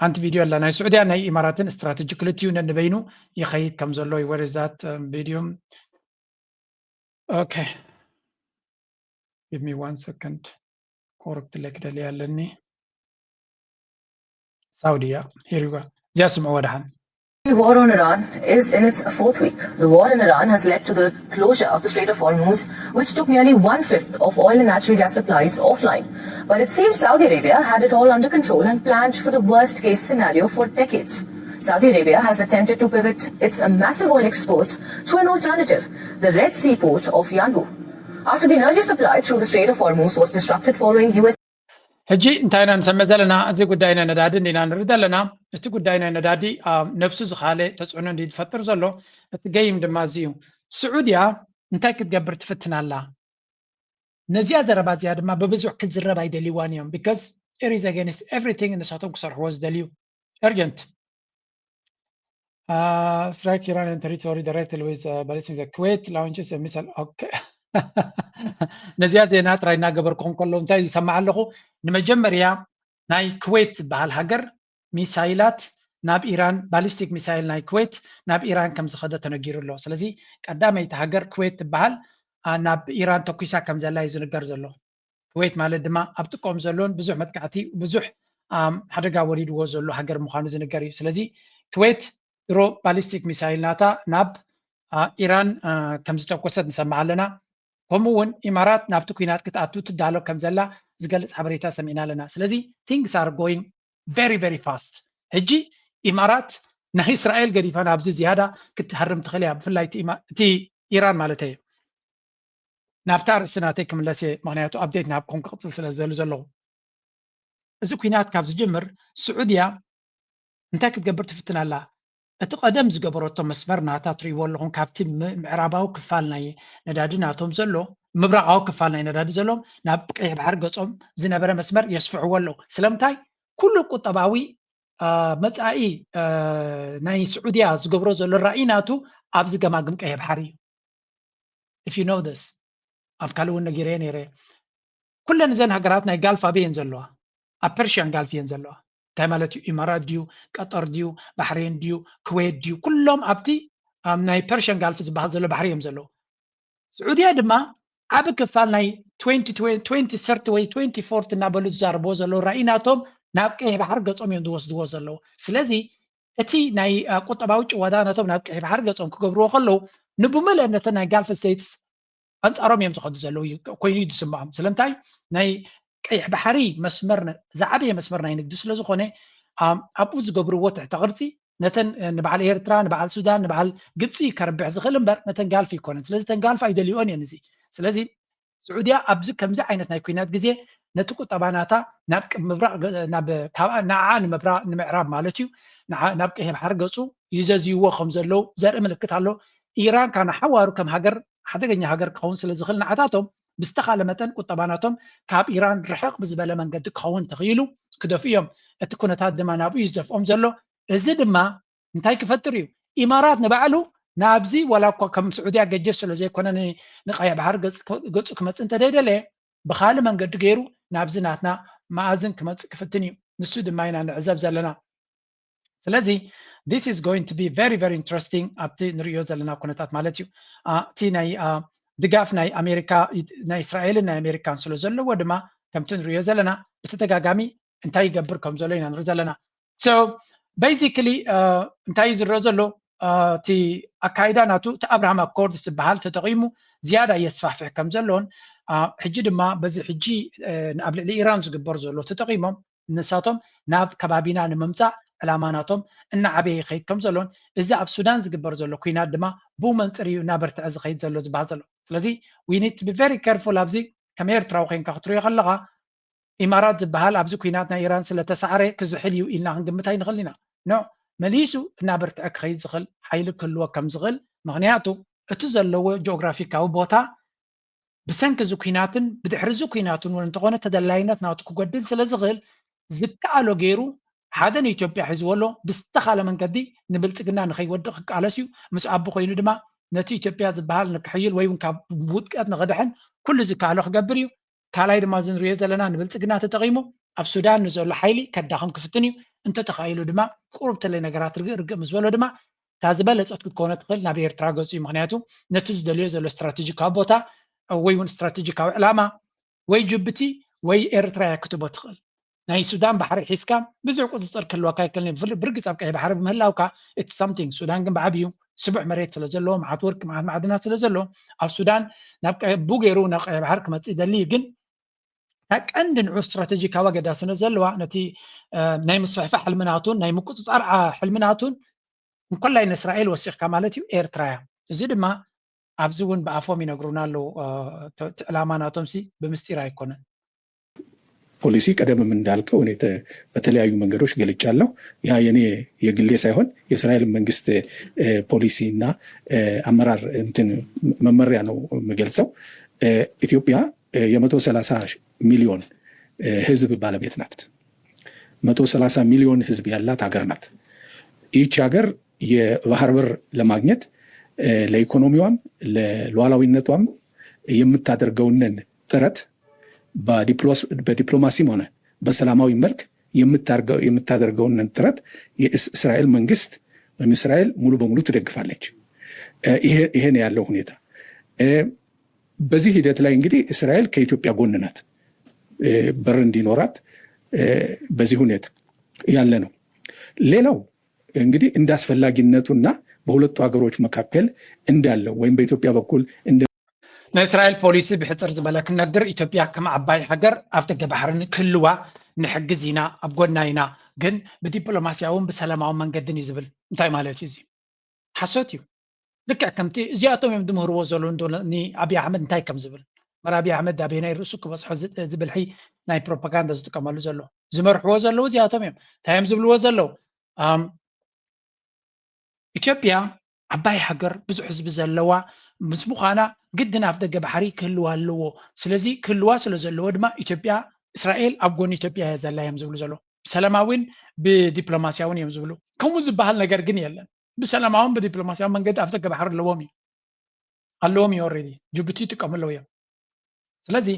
ሓንቲ ቪድዮ ኣላ ናይ ስዑድያ ናይ ኢማራትን ስትራተጂ ክልቲኡ ነንበይኑ ይኸይድ ከም ዘሎ ይወርዛት ቪድዮ okay give me one second ኮረክት ለክ ደልያ ኣለኒ ሳውዲ እያ here you go እዚኣ ስምዕዎ ደሓን The war on Iran is in its fourth week. The war in Iran has led to the closure of the Strait of Hormuz, which took nearly one fifth of oil and natural gas supplies offline. But it seems Saudi Arabia had it all under control and planned for the worst case scenario for decades. Saudi Arabia has attempted to pivot its massive oil exports to an alternative, the Red Sea port of Yanbu. After the energy supply through the Strait of Hormuz was disrupted following U S ሕጂ እንታይ ኢና ንሰምዕ ዘለና? እዚ ጉዳይ ናይ ነዳዲ እንዲና ንርኢ ዘለና። እቲ ጉዳይ ናይ ነዳዲ ነብሱ ዝኻለ ተፅዕኖ እንዲ ዝፈጥር ዘሎ እቲ ገይም ድማ እዚ እዩ። ስዑድያ እንታይ ክትገብር ትፍትን ኣላ? ነዚኣ ዘረባ እዚኣ ድማ ብብዙሕ ክትዝረብ ኣይደልይዋን እዮም because it is against everything ንሳቶም ክሰርሕዎ ዝደልዩ urgent strike Iranian territory directly with ballistic missile Kuwait launches a missile okay ነዚኣ ዜና ጥራይ እናገበርኩኹም ከለዉ እንታይ ይሰማዕ ኣለኹ? ንመጀመርያ ናይ ኩዌት ዝበሃል ሃገር ሚሳይላት ናብ ኢራን ባሊስቲክ ሚሳይል ናይ ኩዌት ናብ ኢራን ከም ዝኸደ ተነጊሩ ኣሎ። ስለዚ ቀዳመይቲ ሃገር ኩዌት ትበሃል ናብ ኢራን ተኩሳ ከም ዘላ እዩ ዝንገር ዘሎ። ኩዌት ማለት ድማ ኣብ ጥቆም ዘሎን ብዙሕ መጥቃዕቲ ብዙሕ ሓደጋ ወሪድዎ ዘሎ ሃገር ምዃኑ ዝንገር እዩ። ስለዚ ኩዌት ድሮ ባሊስቲክ ሚሳይል ናታ ናብ ኢራን ከም ዝተኮሰት ንሰምዕ ኣለና። ከምኡ እውን ኢማራት ናብቲ ኩናት ክትኣቱ ትዳሎ ከም ዘላ ዝገልፅ ሓበሬታ ሰሚዕና ኣለና። ስለዚ things are going very very fast። ሕጂ ኢማራት ናይ እስራኤል ገዲፋ ናብዚ ዝያዳ ክትሃርም ትኽእል እያ፣ ብፍላይ እቲ ኢራን ማለት እየ። ናብታ ርእሲ ናተይ ክምለስ እየ፣ ምክንያቱ ኣብዴት ናብኩም ክቕፅል ስለ ዝደሊ ዘለኹ። እዚ ኩናት ካብ ዝጅምር ስዑድያ እንታይ ክትገብር ትፍትን ኣላ? እቲ ቀደም ዝገበረቶ መስመር ናታ ትርእይዎ ኣለኹም፣ ካብቲ ምዕራባዊ ክፋል ናይ ነዳዲ ናቶም ዘሎ ምብራቓዊ ክፋል ናይ ነዳዲ ዘሎም ናብ ቀይሕ ባሕሪ ገጾም ዝነበረ መስመር የስፍሕዎ ኣለዉ። ስለምንታይ? ኩሉ ቁጠባዊ መጻኢ ናይ ስዑድያ ዝገብሮ ዘሎ ራእይ ናቱ ኣብዚ ገማግም ቀይሕ ባሕሪ እዩ። If you know this ኣብ ካልእ እውን ነጊረ ነይረ። ኩለን እዘን ሃገራት ናይ ጋልፍ ኣበይ እየን ዘለዋ? ኣብ ፐርሽያን ጋልፍ እየን ዘለዋ። እንታይ ማለት እዩ? ኢማራት ድዩ፣ ቀጠር ድዩ፣ ባሕሬን ድዩ፣ ክዌት ድዩ? ኩሎም ኣብቲ ናይ ፐርሽያን ጋልፍ ዝበሃል ዘሎ ባሕሪ እዮም ዘለዉ። ስዑድያ ድማ ዓቢ ክፋል ናይ twenty thirty ወይ twenty forty እናበሉ ዝዛረብዎ ዘለዉ ራእይ ናቶም ናብ ቀይሕ ባሕሪ ገጾም እዮም ዝወስድዎ ዘለዉ። ስለዚ እቲ ናይ ቁጠባዊ ጭወዳ ነቶም ናብ ቀይሕ ባሕሪ ገጾም ክገብርዎ ከለዉ ንብምልእነት ናይ ጋልፍ ስቴትስ ኣንጻሮም እዮም ዝኸዱ ዘለዉ ኮይኑ እዩ ዝስምዖም። ስለምንታይ? ናይ ቀይሕ ባሕሪ መስመር ዝዓበየ መስመር ናይ ንግዲ ስለ ዝኾነ ኣብኡ ዝገብርዎ ትሕተ ቅርጺ ነተን ንበዓል ኤርትራ፣ ንበዓል ሱዳን፣ ንበዓል ግብፂ ከርብሕ ዝኽእል እምበር ነተን ጋልፍ ኣይኮነን። ስለዚ ተን ጋልፍ ኣይደልዮን እየን እዚ። ስለዚ ስዑድያ ኣብዚ ከምዚ ዓይነት ናይ ኩናት ግዜ ነቲ ቁጠባ ናታ ናብ ምብራቕ ናብ ካብኣ ንዓኣ ንምዕራብ ማለት እዩ ናብ ቀይሕ ባሕሪ ገፁ ይዘዝይዎ ከም ዘለዉ ዘርኢ ምልክት ኣሎ። ኢራን ካና ሓዋሩ ከም ሃገር ሓደገኛ ሃገር ክኸውን ስለ ዝኽእል ንዓታቶም ብዝተኻለ መጠን ቁጠባናቶም ካብ ኢራን ርሕቕ ብዝበለ መንገዲ ክኸውን ተኽኢሉ ክደፍኡ እዮም። እቲ ኩነታት ድማ ናብኡ እዩ ዝደፍኦም ዘሎ። እዚ ድማ እንታይ ክፈጥር እዩ? ኢማራት ንባዕሉ ናብዚ ዋላ እኳ ከም ስዑድያ ገጀፍ ስለ ዘይኮነ ንቀይሕ ባሕሪ ገፁ ክመፅእ እንተደይደለየ ብካልእ መንገዲ ገይሩ ናብዚ ናትና መኣዝን ክመፅእ ክፍትን እዩ። ንሱ ድማ ኢና ንዕዘብ ዘለና። ስለዚ this is going to be very very interesting ኣብቲ ንሪኦ ዘለና ኩነታት ማለት እዩ። እቲ ናይ ድጋፍ ናይ ኣሜሪካ ናይ እስራኤልን ናይ ኣሜሪካን ስለ ዘለዎ ድማ ከምቲ ንሪኦ ዘለና ብተደጋጋሚ እንታይ ይገብር ከም ዘሎ ኢና ንርኢ ዘለና። So basically እንታይ እዩ ዝረአ ዘሎ? እቲ ኣካይዳ ናቱ እቲ ኣብርሃም ኣኮርድ ዝበሃል ተጠቂሙ ዝያዳ የስፋሕፍሕ ከም ዘሎን ሕጂ ድማ በዚ ሕጂ ኣብ ልዕሊ ኢራን ዝግበር ዘሎ ተጠቂሞም ንሳቶም ናብ ከባቢና ንምምፃእ ዕላማ ናቶም እናዓበየ ይኸይድ ከም ዘሎን እዚ ኣብ ሱዳን ዝግበር ዘሎ ኩናት ድማ ብኡ መንፅር እዩ እናበርትዐ ዝኸይድ ዘሎ ዝበሃል ዘሎ። ስለዚ we need to be very careful ኣብዚ ከም ኤርትራዊ ኮይንካ ክትሪኦ ከለኻ ኢማራት ዝበሃል ኣብዚ ኩናት ናይ ኢራን ስለተሳዕረ ክዝሕል እዩ ኢልና ክንግምት ኣይንኽእል ኢና። ኖ፣ መሊሱ እናበርትዐ ክኸይድ ዝኽእል ሓይሊ ክህልዎ ከም ዝኽእል፣ ምኽንያቱ እቲ ዘለዎ ጂኦግራፊካዊ ቦታ ብሰንኪ እዚ ኩናትን ብድሕሪ እዚ ኩናትን እውን እንተኾነ ተደላይነት ናቱ ክጎድል ስለ ዝኽእል ዝከኣሎ ገይሩ ሓደ ንኢትዮጵያ ሒዝዎ ኣሎ፣ ብዝተኻለ መንገዲ ንብልፅግና ንኸይወድቕ ክቃለስ እዩ። ምስ ኣቡ ኮይኑ ድማ ነቲ ኢትዮጵያ ዝበሃል ንክሕይል ወይ እውን ካብ ውድቀት ንኽድሕን ኩሉ ዝከኣሎ ክገብር እዩ። ካልኣይ ድማ እዚ ንሪኦ ዘለና ንብልፅግና ተጠቒሙ ኣብ ሱዳን ንዘሎ ሓይሊ ከዳኽም ክፍትን እዩ። እንተተኻኢሉ ድማ ቁሩብ ተለይ ነገራት ርግእ ርግእ ምስ በሎ ድማ እታ ዝበለፀት ክትኮነ ትኽእል ናብ ኤርትራ ገፁ እዩ። ምኽንያቱ ነቲ ዝደልዮ ዘሎ ስትራቴጂካዊ ቦታ ወይ እውን ስትራቴጂካዊ ዕላማ ወይ ጅቡቲ ወይ ኤርትራ እያ ክትቦ ትኽእል። ናይ ሱዳን ባሕሪ ሒዝካ ብዙሕ ቁፅፅር ክህልወካ ይክእል እዩ። ብፍል- ብርግፅ ኣብ ቀይሕ ባሕሪ ብምህላውካ እቲ ሳምቲንግ ሱዳን ግን ብዓብዩ ስቡሕ መሬት ስለ ዘለዎ መዓት ወርቂ መዓት ማዕድናት ስለ ዘለዎ ኣብ ሱዳን ናብ ቀ- ቡ ገይሩ ናብ ቀይሕ ባሕሪ ክመፅእ ይደሊ እዩ። ግን እታ ቀንዲ ንዑ ስትራቴጂካዊ ኣገዳስነት ዘለዋ ነቲ ናይ ምስፍሕፋሕ ሕልምናቱን ናይ ምቁፅፃር ዓ- ሕልምናቱን እንኮላይ ንእስራኤል ወሲኽካ ማለት እዩ ኤርትራ እያ። እዚ ድማ ኣብዚ እውን ብኣፎም ይነግሩና ኣለዉ። እቲ ዕላማ ናቶም ሲ ብምስጢር ኣይኮነን። ፖሊሲ ቀደምም እንዳልከው እኔ በተለያዩ መንገዶች ገልጫለሁ። ያ የኔ የግሌ ሳይሆን የእስራኤል መንግስት ፖሊሲ እና አመራር እንትን መመሪያ ነው የምገልጸው። ኢትዮጵያ የመቶ ሰላሳ ሚሊዮን ህዝብ ባለቤት ናት። መቶ ሰላሳ ሚሊዮን ህዝብ ያላት ሀገር ናት። ይህች ሀገር የባህር በር ለማግኘት ለኢኮኖሚዋም ለሉዓላዊነቷም የምታደርገውንን ጥረት በዲፕሎማሲም ሆነ በሰላማዊ መልክ የምታደርገውንን ጥረት የእስራኤል መንግስት ወይም እስራኤል ሙሉ በሙሉ ትደግፋለች። ይሄ ነው ያለው ሁኔታ። በዚህ ሂደት ላይ እንግዲህ እስራኤል ከኢትዮጵያ ጎን ናት፣ በር እንዲኖራት በዚህ ሁኔታ ያለ ነው። ሌላው እንግዲህ እንደ አስፈላጊነቱና በሁለቱ ሀገሮች መካከል እንዳለው ወይም በኢትዮጵያ በኩል እንደ ናይ እስራኤል ፖሊሲ ብሕፅር ዝበለ ክነግር ኢትዮጵያ ከም ዓባይ ሃገር ኣብ ደገ ባሕርን ክህልዋ ንሕግዝ ኢና ኣብ ጎና ኢና ግን ብዲፕሎማሲያውን ብሰላማዊ መንገድን እዩ ዝብል እንታይ ማለት እዩ እዚ ሓሶት እዩ ልክዕ ከምቲ እዚኣቶም እዮም ዝምህርዎ ዘሎ እንዶ ንኣብይ ኣሕመድ እንታይ ከም ዝብል መር ኣብይ ኣሕመድ ኣበየናይ ርእሱ ክበፅሖ ዝብልሒ ናይ ፕሮፓጋንዳ ዝጥቀመሉ ዘሎ ዝመርሕዎ ዘለዉ እዚኣቶም እዮም እንታይ እዮም ዝብልዎ ዘለዉ ኢትዮጵያ ዓባይ ሃገር ብዙሕ ህዝቢ ዘለዋ ምስ ምዃና ግድን ኣፍ ደገ ባሕሪ ክህልዋ ኣለዎ ስለዚ ክህልዋ ስለ ዘለዎ ድማ ኢትዮጵያ እስራኤል ኣብ ጎኒ ኢትዮጵያ እያ ዘላ እዮም ዝብሉ ዘለዉ ብሰላማዊን ብዲፕሎማሲያውን እዮም ዝብሉ ከምኡ ዝበሃል ነገር ግን የለን ብሰላማውን ብዲፕሎማሲያዊ መንገዲ ኣፍ ደገ ባሕሪ ኣለዎም እዩ ኣለዎም እዩ ኦሬዲ ጅቡቲ ይጥቀሙ ኣለዉ እዮም ስለዚ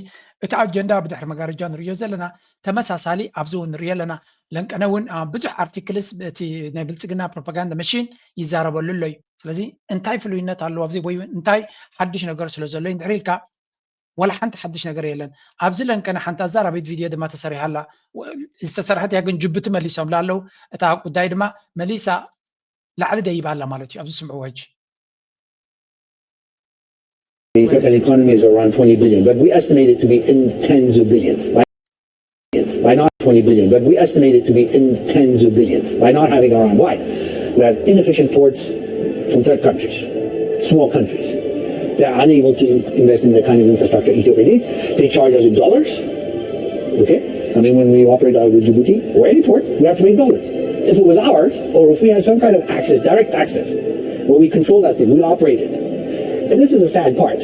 እቲ ኣጀንዳ ብድሕሪ መጋረጃ ንሪኦ ዘለና ተመሳሳሊ ኣብዚ እውን ንሪኦ ኣለና ለንቀነ እውን ብዙሕ ኣርቲክልስ እቲ ናይ ብልፅግና ፕሮፓጋንዳ መሽን ይዛረበሉ ኣሎ እዩ ስለዚ እንታይ ፍሉይነት ኣለዎ ኣብዚ ወይ እንታይ ሓድሽ ነገር ስለ ዘሎ እንድሕር ኢልካ ዋላ ሓንቲ ሓድሽ ነገር የለን ኣብዚ ለንቀነ ሓንቲ ኣዛራቢት ቪድዮ ድማ ተሰሪሓ ኣላ ዝተሰርሐት እያ ግን ጅቡቲ መሊሶምላ ኣለዉ እታ ጉዳይ ድማ መሊሳ ላዕሊ ደይባ ኣላ ማለት እዩ ኣብዚ ስምዕዎ ሕጂ The Ethiopian economy is around twenty billion, but we estimate it to be in tens of billions. By, by not twenty billion, but we estimate it to be in tens of billions by not having our own. Why? We have inefficient ports from third countries, small countries. They're unable to invest in the kind of infrastructure Ethiopia needs. They charge us in dollars. Okay? I mean, when we operate out of Djibouti or any port, we have to pay dollars. If it was ours, or if we had some kind of access, direct access, where we control that thing, we operate it. And this is a sad part.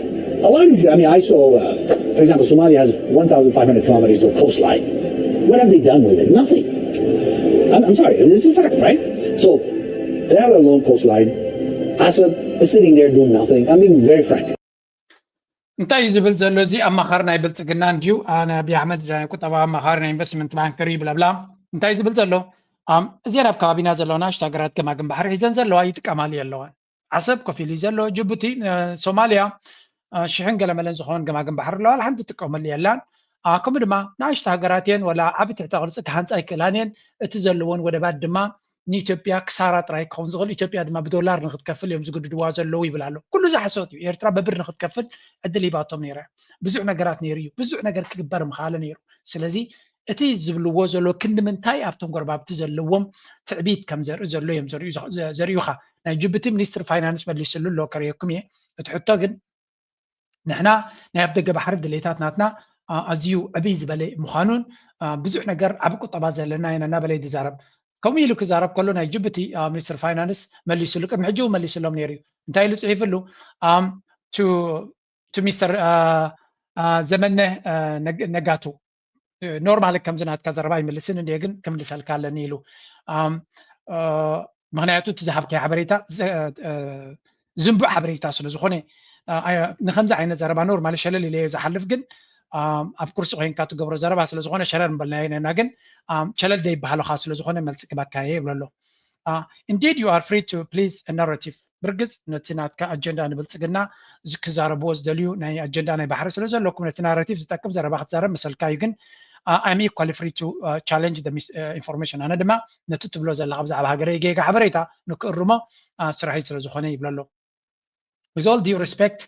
A lot of these, I mean, I saw, uh, for example, Somalia has one thousand five hundred kilometers of coastline. What have they done with it? Nothing. I'm, I'm sorry, this is a fact, right? So they have a long coastline. Assad is sitting there doing nothing. I'm being very frank. እንታይ እዩ ዝብል ዘሎ እዚ ኣማኻሪ ናይ ብልፅግና እንድዩ? ኣነ ኣብይ ኣሕመድ ናይ ቁጠባ ኣማኻሪ ናይ ኢንቨስትመንት ባንከር እዩ ብለብላ። እንታይ እዩ ዝብል ዘሎ? እዚአን ኣብ ከባቢና ዘለዋ ንኣሽቱ ሃገራት ገማግም ባሕሪ ሒዘን ዘለዋ ይጥቀማሉ የለዋን። ዓሰብ ኮፍ ኢሉ ዘሎ ጅቡቲ፣ ሶማሊያ ሽሕን ገለመለን ዝኾን ገማግም ባሕሪ ኣለዋ፣ ሓንቲ ትጥቀመሉ የላን። ከምኡ ድማ ንኣሽቱ ሃገራት እየን፣ ወላ ዓቢ ትሕተ ቅርፂ ክሃንፃ ኣይክእላን እየን። እቲ ዘለዎን ወደባት ድማ ንኢትዮጵያ ክሳራ ጥራይ ክኸውን ዝኽእል፣ ኢትዮጵያ ድማ ብዶላር ንክትከፍል እዮም ዝግድድዋ ዘለዉ ይብል ኣሎ። ኩሉ እዚ ሓሶት እዩ። ኤርትራ በብር ንክትከፍል ዕድል ሂባቶም ነይራ። ብዙሕ ነገራት ነይሩ እዩ። ብዙሕ ነገር ክግበር ምኽኣለ ነይሩ። ስለዚ እቲ ዝብልዎ ዘሎ ክንዲ ምንታይ ኣብቶም ጎረባብቲ ዘለዎም ትዕቢት ከም ዘርኢ ዘሎ እዮም ዘርእዩ- ዘ- ዘርእዩኻ። ናይ ጅቡቲ ሚኒስትር ፋይናንስ መሊስሉ ኣሎ፣ ከርእየኩም እየ። እቲ ሕቶ ግን ንሕና ናይ ኣፍደገ ባሕሪ ድሌታት ናትና ኣዝዩ ዕብይ ዝበለ ምዃኑን ብዙሕ ነገር ዓቢ ቁጠባ ዘለና ኢና እናበለ ይዛረብ። ከምኡ ኢሉ ክዛረብ ከሎ ናይ ጅቡቲ ሚኒስትር ፋይናንስ መሊስሉ፣ ቅድሚ ሕጂ እውን መሊስሎም ነይሩ እዩ። እንታይ ኢሉ ጽሒፍሉ? ቱ ሚስተር ዘመነ ነጋቱ፣ ኖርማሊ ከምዚ ናትካ ዘረባ ኣይምልስን እንደ ግን ክምልሰልካ ኣለኒ ኢሉ። ምክንያቱ እቲ ዝሃብካዮ ሓበሬታ ዝንቡዕ ሓበሬታ ስለ ዝኾነ፣ ንከምዚ ዓይነት ዘረባ ኖርማሊ ሸለል ኢለዮ ዝሓልፍ፣ ግን ኣብ ኩርሲ ኮይንካ ትገብሮ ዘረባ ስለ ዝኾነ ሸለል ምበልናዮ ነና። ግን ሸለል ደይበሃልኻ ስለ ዝኾነ መልሲ ክበካየ ይብሎ ኣሎ። Indeed, you are free to please a narrative. ብርግጽ ነቲ ናትካ ኣጀንዳ ንብልጽግና ክዛረብዎ ዝደልዩ ናይ ኣጀንዳ ናይ ባሕሪ ስለ ዘለኩም፣ ነቲ ናራቲቭ ዝጠቅም ዘረባ ክትዛረብ መሰልካ እዩ። ግን I'm equally free to challenge the information። ኣነ ድማ ነቲ ትብሎ ዘለካ ብዛዕባ ሃገረይ ጌጋ ሓበሬታ ንክእርሞ ስራሐይ ስለ ዝኾነ ይብሎ ኣሎ። With all due respect፣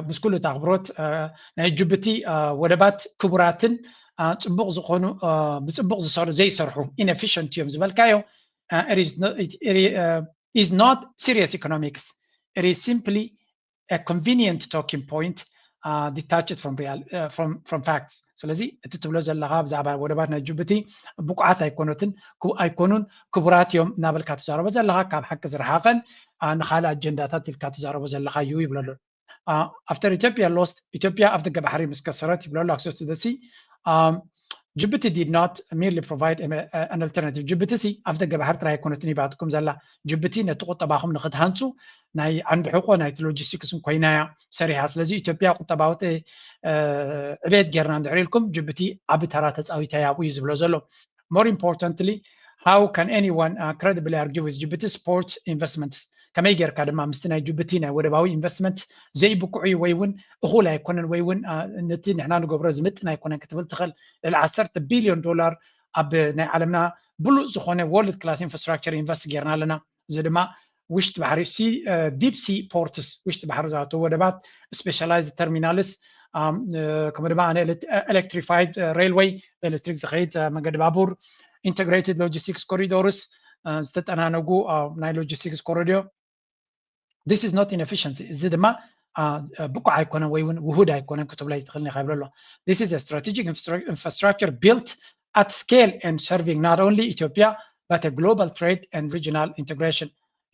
ምስ ኩሉ እቲ ኣኽብሮት፣ ናይ ጅቡቲ ወደባት ክቡራትን ጽቡቕ ዝኾኑ፣ ብጽቡቕ ዝሰርሑ፣ ዘይሰርሑ፣ ኢንኤፊሽንት እዮም ዝበልካዮ is not serious economics. It is simply a convenient talking point detached from real from from facts። ስለዚ እቲ ትብሎ ዘለካ ብዛዕባ ወደባት ናይ ጅቡቲ ብቁዓት ኣይኮነትን፣ ኣይኮኑን፣ ክቡራት እዮም እናበልካ ትዛረቦ ዘለካ ካብ ሓቂ ዝረሓቀን ንካልእ ኣጀንዳታት ኢልካ ትዛረቦ ዘለካ እዩ ይብሎ ኣሎ። After Ethiopia lost, ኢትዮጵያ ኣብ ደገ ባሕሪ ምስ ከሰረት ይብሎ ኣሎ፣ access to the sea, ጅቡቲ did not merely provide an alternative. ጅቡቲ ሲ ኣብ ደገ ባሕሪ ጥራይ ኣይኮነትን ሂባትኩም ዘላ። ጅቡቲ ነቲ ቁጠባኹም ንክትሃንፁ ናይ ዓንዲ ሕቆ ናይቲ ሎጂስቲክስን ኮይና እያ ሰሪሓ። ስለዚ ኢትዮጵያ ቁጠባዊ ዕቤት ጌርና እንድሕር ኢልኩም ጅቡቲ ዓቢ ተራ ተፃዊታ እያ ኣብኡ እዩ ዝብሎ ዘሎ። More importantly, how can anyone credibly argue with Djibouti's port investments? ከመይ ጌርካ ድማ ምስቲ ናይ ጅቡቲ ናይ ወደባዊ ኢንቨስትመንት ዘይብቁዕ እዩ ወይ እውን እኹል ኣይኮነን ወይ እውን ነቲ ንሕና ንገብሮ ዝምጥን ኣይኮነን ክትብል ትኽእል? ልዕሊ ዓሰርተ ቢልዮን ዶላር ኣብ ናይ ዓለምና ብሉፅ ዝኾነ world class infrastructure invest ጌርና ኣለና። እዚ ድማ ውሽጢ ባሕሪ፣ deep sea ports፣ ውሽጢ ባሕሪ ዝኣተው ወደባት፣ specialized terminals፣ ከምኡ ድማ electrified railway፣ ኤሌክትሪክ ዝኸይድ መንገዲ ባቡር፣ integrated logistics corridors፣ ዝተጠናነጉ ናይ logistics corridor። This is not inefficiency። እዚ ድማ ብቁዕ ኣይኮነን ወይ እውን ውሁድ ኣይኮነን ክትብሎ ኣይትኽእልን ኢኻ ይብሎ ኣሎ። This is a strategic infrastructure built at scale and serving not only Ethiopia but a global trade and regional integration.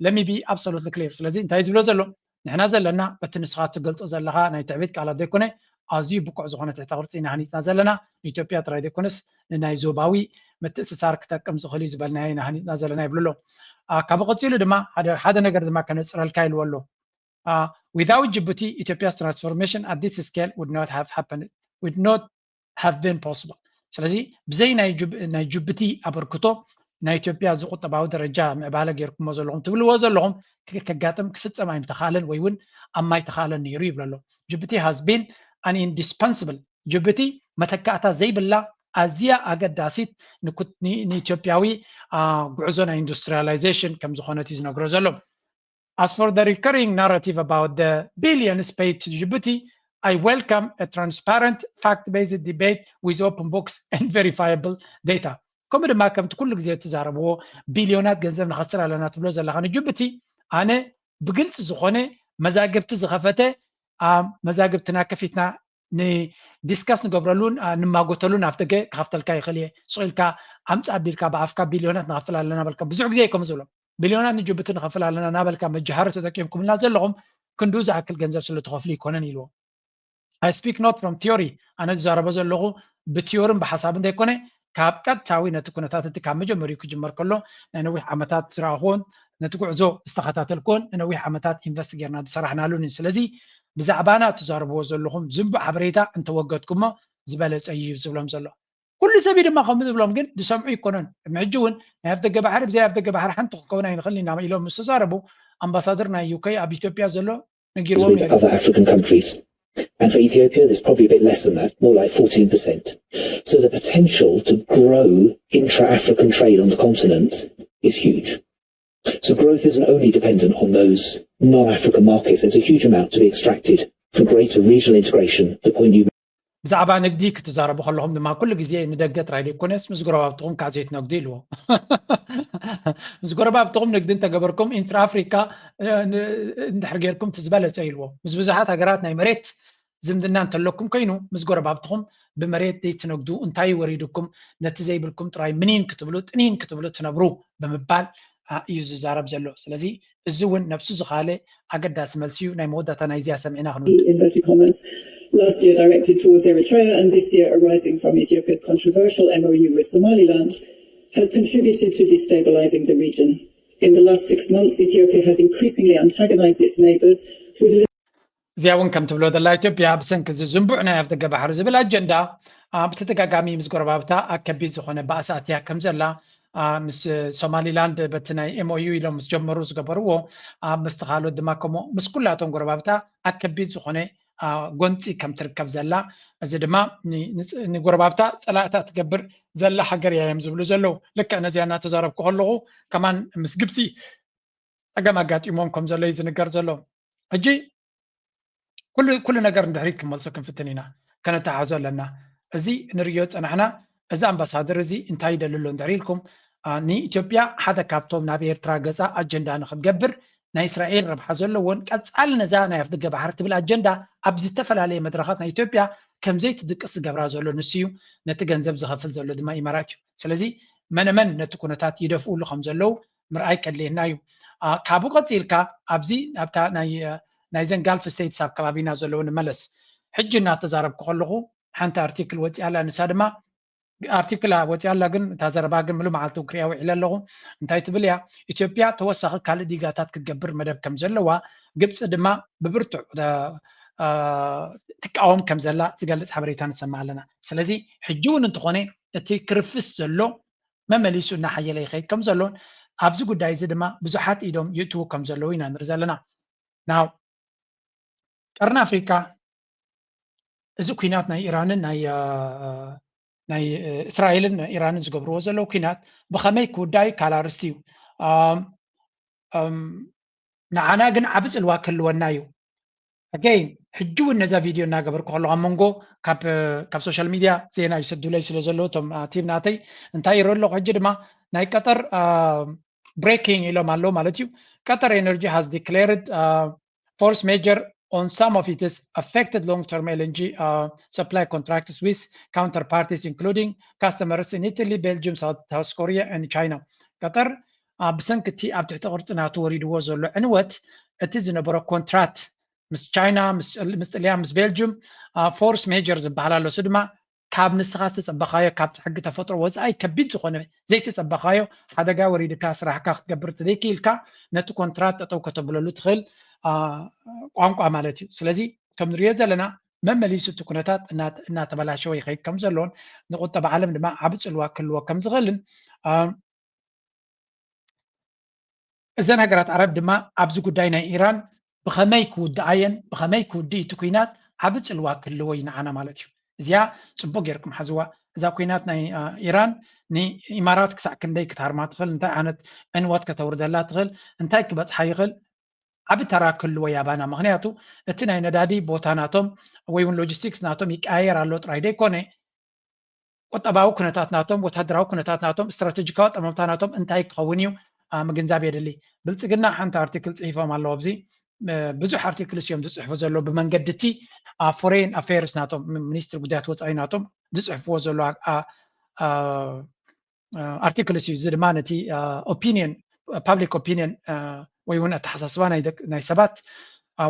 Let me be absolutely clear. ስለዚ እንታይ ዝብሎ ዘሎ፣ ንሕና ዘለና በቲ ንስኻ ትገልጾ ዘለኻ ናይ ትዕቢት ቃላት ዘይኮነ ኣዝዩ ብቁዕ ዝኾነ ትሕተ ቅርጺ ኢና ሃኒጽና ዘለና። ንኢትዮጵያ ጥራይ ዘይኮነስ ንናይ ዞባዊ ምትእስሳር ክጠቅም ዝኽእል እዩ ዝበልናዮ ኢና ሃኒጽና ዘለና ይብሉ ኣሎ። ካብኡ ቀጺሉ ድማ ሓደ ነገር ድማ ከነጽረልካ ኢልዎ ኣሎ። Without Djibouti, Ethiopia's transformation at this scale would not have happened, would not have been possible. ስለዚ ብዘይ ናይ ጅቡቲ ኣበርክቶ ናይ ኢትዮጵያ እዚ ቁጠባዊ ደረጃ ምዕባለ ጌርኩሞ ዘለኹም ትብልዎ ዘለኹም ከጋጥም ክፍጸም ኣይምተኻለን ወይ እውን ኣብ ማይ ተኻለን ነይሩ ይብሎ ኣሎ። Djibouti has been an indispensable, ጅቡቲ መተካእታ ዘይብላ ኣዝያ ኣገዳሲት ንኢትዮጵያዊ ጉዕዞ ናይ ኢንዱስትሪያላይዜሽን ከም ዝኾነት እዩ ዝነግሮ ዘሎ። As for the recurring narrative about the billions paid to Djibouti, I welcome a transparent, fact-based debate with open books and verifiable data. ከምኡ ድማ ከምቲ ኩሉ ግዜ እትዛረብዎ ቢልዮናት ገንዘብ ንኸስር ኣለና ትብሎ ዘለኻ ንጅቡቲ፣ ኣነ ብግልፂ ዝኾነ መዛግብቲ ዝኸፈተ መዛግብትና ከፊትና ንዲስካስ ንገብረሉን ንማጎተሉን ኣብ ደገ ክኸፍተልካ ይኽእል እየ። ስቕ ኢልካ ኣምፃ ኣቢልካ ብኣፍካ ቢልዮናት ንኸፍል ኣለና በልካ ብዙሕ ግዜ እዩ ከም ዝብሎ። ቢልዮናት ንጅቡቲ ንኸፍል ኣለና እናበልካ መጃሃሪ ተጠቂምኩምልና ዘለኹም ክንዱ ዝኣክል ገንዘብ ስለ ትኸፍሉ ይኮነን ኢልዎ። I speak not from theory፣ ኣነ ዝዛረቦ ዘለኹ ብቲዮርን ብሓሳብ እንተይኮነ ካብ ቀጥታዊ ነቲ ኩነታት እቲ ካብ መጀመሪኡ ክጅመር ከሎ ናይ ነዊሕ ዓመታት ዝረኣኹዎን ነቲ ጉዕዞ ዝተኸታተልኩዎን ንነዊሕ ዓመታት ኢንቨስት ጌርና ዝሰራሕናሉን እዩ። ስለዚ ብዛዕባና ትዛረብዎ ዘለኹም ዝንቡዕ ሓበሬታ እንተወገድኩሞ ዝበለፀ እዩ ዝብሎም ዘሎ። ኩሉ ሰብ እዩ ድማ ከምኡ ዝብሎም፣ ግን ዝሰምዑ ይኮነን። ቅድሚ ሕጂ እውን ናይ ኣፍደገ ባሕሪ ብዘይ ኣፍደገ ባሕሪ ሓንቲ ክከውን ኣይንኽእልን ኢና ኢሎም ምስ ተዛረቡ ኣምባሳደር ናይ ዩኬ ኣብ ኢትዮጵያ ዘሎ ነጊርዎም እዩ። Other African countries. And for Ethiopia, there's probably a bit less than that, more like fourteen percent. So the potential to grow intra-African trade on the continent is huge. So growth isn't only dependent on those non-African markets. There's a huge amount to be extracted for greater regional integration, the point you ብዛዕባ ንግዲ ክትዛረቡ ከለኹም ድማ ኩሉ ግዜ ንደገ ጥራይ ዘይኮነስ ምስ ጎረባብትኹም ከዓ ዘይትነግዱ ኢልዎ። ምስ ጎረባብትኹም ንግዲ እንተገበርኩም ኢንትራ ኣፍሪካ እንድሕር ጌርኩም እቲ ዝበለፀ ኢልዎ። ምስ ብዙሓት ሃገራት ናይ መሬት ዝምድና እንተለኩም ኮይኑ ምስ ጎረባብትኹም ብመሬት ዘይትነግዱ፣ እንታይ ወሪድኩም ነቲ ዘይብልኩም ጥራይ ምኒን ክትብሉ ጥኒን ክትብሉ ትነብሩ ብምባል እዩ ዝዛረብ ዘሎ። ስለዚ እዚ እውን ነብሱ ዝኻለ ኣገዳሲ መልሲ እዩ። ናይ መወዳእታ ናይዚኣ ሰሚዕና ክንውድእ። Inverted commas, last year directed towards Eritrea and this year arising from Ethiopia's controversial M O U with Somaliland has contributed to destabilizing the region. In the last six months, Ethiopia has increasingly antagonized its neighbors with እዚኣ እውን ከም ትብሎ ዘላ ኢትዮጵያ ብሰንኪ እዚ ዝንቡዕ ናይ ኣፍደገ ባሕሪ ዝብል ኣጀንዳ ብተደጋጋሚ ምስ ጎረባብታ ኣብ ከቢድ ዝኾነ ባእሲ ኣትያ ከም ዘላ ምስ ሶማሊላንድ በቲ ናይ M O U ኢሎም ምስ ጀመሩ ዝገበርዎ ኣብ ምስ ካልኦት ድማ ከምኡ ምስ ኩላቶም ጎረባብታ ኣብ ከቢድ ዝኾነ ጎንፂ ከም ትርከብ ዘላ፣ እዚ ድማ ንጎረባብታ ፀላእታ ትገብር ዘላ ሃገር እያ እዮም ዝብሉ ዘለዉ። ልክዕ ነዚኣ እናተዛረብኩ ከለኹ ከማን ምስ ግብፂ ፀገም ኣጋጢሞም ከም ዘሎ እዩ ዝንገር ዘሎ። ሕጂ ኩሉ ነገር ንድሕሪት ክንመልሶ ክንፍትን ኢና፣ ከነተሓዞ ኣለና። እዚ ንርእዮ ዝፀናሕና እዚ ኣምባሳደር እዚ እንታይ ይደሊ ኣሎ እንድሕር ኢልኩም፣ ንኢትዮጵያ ሓደ ካብቶም ናብ ኤርትራ ገፃ ኣጀንዳ ንክትገብር ናይ እስራኤል ረብሓ ዘለዎን ቀፃሊ ነዛ ናይ ኣፍደገ ባሕሪ ትብል ኣጀንዳ ኣብ ዝተፈላለየ መድረኻት ናይ ኢትዮጵያ ከም ዘይትድቅስ ዝገብራ ዘሎ ንሱ እዩ። ነቲ ገንዘብ ዝኸፍል ዘሎ ድማ ኢማራት እዩ። ስለዚ መነመን ነቲ ኩነታት ይደፍኡሉ ከም ዘለዉ ምርኣይ ከድልየና እዩ። ካብኡ ቀፂልካ ኣብዚ ኣብታ ናይዘን ጋልፍ ስቴትስ ኣብ ከባቢና ዘለዉ ንመለስ። ሕጂ እናተዛረብኩ ከለኹ ሓንቲ ኣርቲክል ወፂኣ ኣላ። ንሳ ድማ ኣርቲክል ወፂኣ ኣላ፣ ግን እታ ዘረባ ግን ምሉእ መዓልቲ እውን ክሪኣ ውዒለ ኣለኹ። እንታይ ትብል እያ? ኢትዮጵያ ተወሳኺ ካልእ ዲጋታት ክትገብር መደብ ከም ዘለዋ፣ ግብፂ ድማ ብብርቱዕ ትቃወም ከም ዘላ ዝገልፅ ሓበሬታ ንሰምዕ ኣለና። ስለዚ ሕጂ እውን እንተኾነ እቲ ክርፍስ ዘሎ መመሊሱ እናሓየለ ይኸይድ ከም ዘሎን ኣብዚ ጉዳይ እዚ ድማ ብዙሓት ኢዶም ይእትዉ ከም ዘለዉ ኢና ንርኢ ዘለና። ናው ቀርኒ ኣፍሪካ እዚ ኩናት ናይ ኢራንን ናይ ናይ እስራኤልን ኢራንን ዝገብርዎ ዘለዉ ኩናት ብኸመይ ክውዳእ እዩ ካልእ ኣርእስቲ እዩ። ንዓና ግን ዓቢ ፅልዋ ክህልወና እዩ። ኣገይን ሕጂ እውን ነዛ ቪድዮ እናገበርኩ ከለኹ ኣብ መንጎ ካብ ሶሻል ሚድያ ዜና ይሰዱለይ ስለ ዘለዉ እቶም ቲም ናተይ እንታይ ይርኢ ኣለኹ። ሕጂ ድማ ናይ ቀጠር ብሬኪንግ ኢሎም ኣለዉ ማለት እዩ። Qatar Energy has declared force majeure on some of its affected long-term L N G supply contracts with counterparties including customers in Italy, Belgium, South Korea and China. ቀጠር ብሰንኪ እቲ ኣብ ትሕቲ ቅርጺ ናቱ ወሪድዎ ዘሎ ዕንወት እቲ ዝነበሮ ኮንትራት ምስ ቻይና፣ ምስ ጥልያን፣ ምስ ቤልጅም ፎርስ ሜጀር ዝበሃል ኣሎ። እሱ ድማ ካብ ንስኻ ዝተጸበኻዮ ካብ ሕጊ ተፈጥሮ ወጻኢ ከቢድ ዝኾነ ዘይተጸበኻዮ ሓደጋ ወሪድካ ስራሕካ ክትገብር ተዘይክኢልካ ነቲ ኮንትራት ጠጠው ከተብለሉ ትኽእል ቋንቋ ማለት እዩ። ስለዚ ከም ንሪኦ ዘለና መመሊሱ እቲ ኩነታት እናተበላሸወ ይኸይድ ከም ዘሎን ንቁጠባ ዓለም ድማ ዓቢ ጽልዋ ክህልዎ ከም ዝኽእልን እዘን ሃገራት ዓረብ ድማ ኣብዚ ጉዳይ ናይ ኢራን ብኸመይ ክውድኣየን ብኸመይ ክውድእ እቲ ኩናት ዓቢ ጽልዋ ክህልዎ እዩ ንዓና ማለት እዩ። እዚኣ ጽቡቅ ጌርኩም ሓዝዋ። እዛ ኩናት ናይ ኢራን ንኢማራት ክሳዕ ክንደይ ክትሃርማ ትኽእል፣ እንታይ ዓይነት ዕንወት ከተውርደላ ትኽእል፣ እንታይ ክበጽሓ ይኽእል ዓቢ ተራ ክህልዎ ያባና። ምኽንያቱ እቲ ናይ ነዳዲ ቦታ ናቶም ወይ እውን ሎጂስቲክስ ናቶም ይቀያየር ኣሎ ጥራይ ደይኮነ ቁጠባዊ ኩነታት ናቶም፣ ወታደራዊ ኩነታት ናቶም፣ ስትራቴጂካዊ ጠመምታ ናቶም እንታይ ክኸውን እዩ ምግንዛብ የድሊ። ብልጽግና ሓንቲ ኣርቲክል ጽሒፎም ኣለዉ ኣብዚ ብዙሕ ኣርቲክልስ እዮም ዝፅሕፉ ዘለዉ ብመንገዲ እቲ ፎሬን ኣፌርስ ናቶም፣ ሚኒስትሪ ጉዳያት ወፃኢ ናቶም ዝፅሕፍዎ ዘለዉ ኣርቲክልስ እዩ። እዚ ድማ ነቲ ኦፒኒየን፣ ፓብሊክ ኦፒኒየን ወይ እውን ኣተሓሳስባ ናይ ሰባት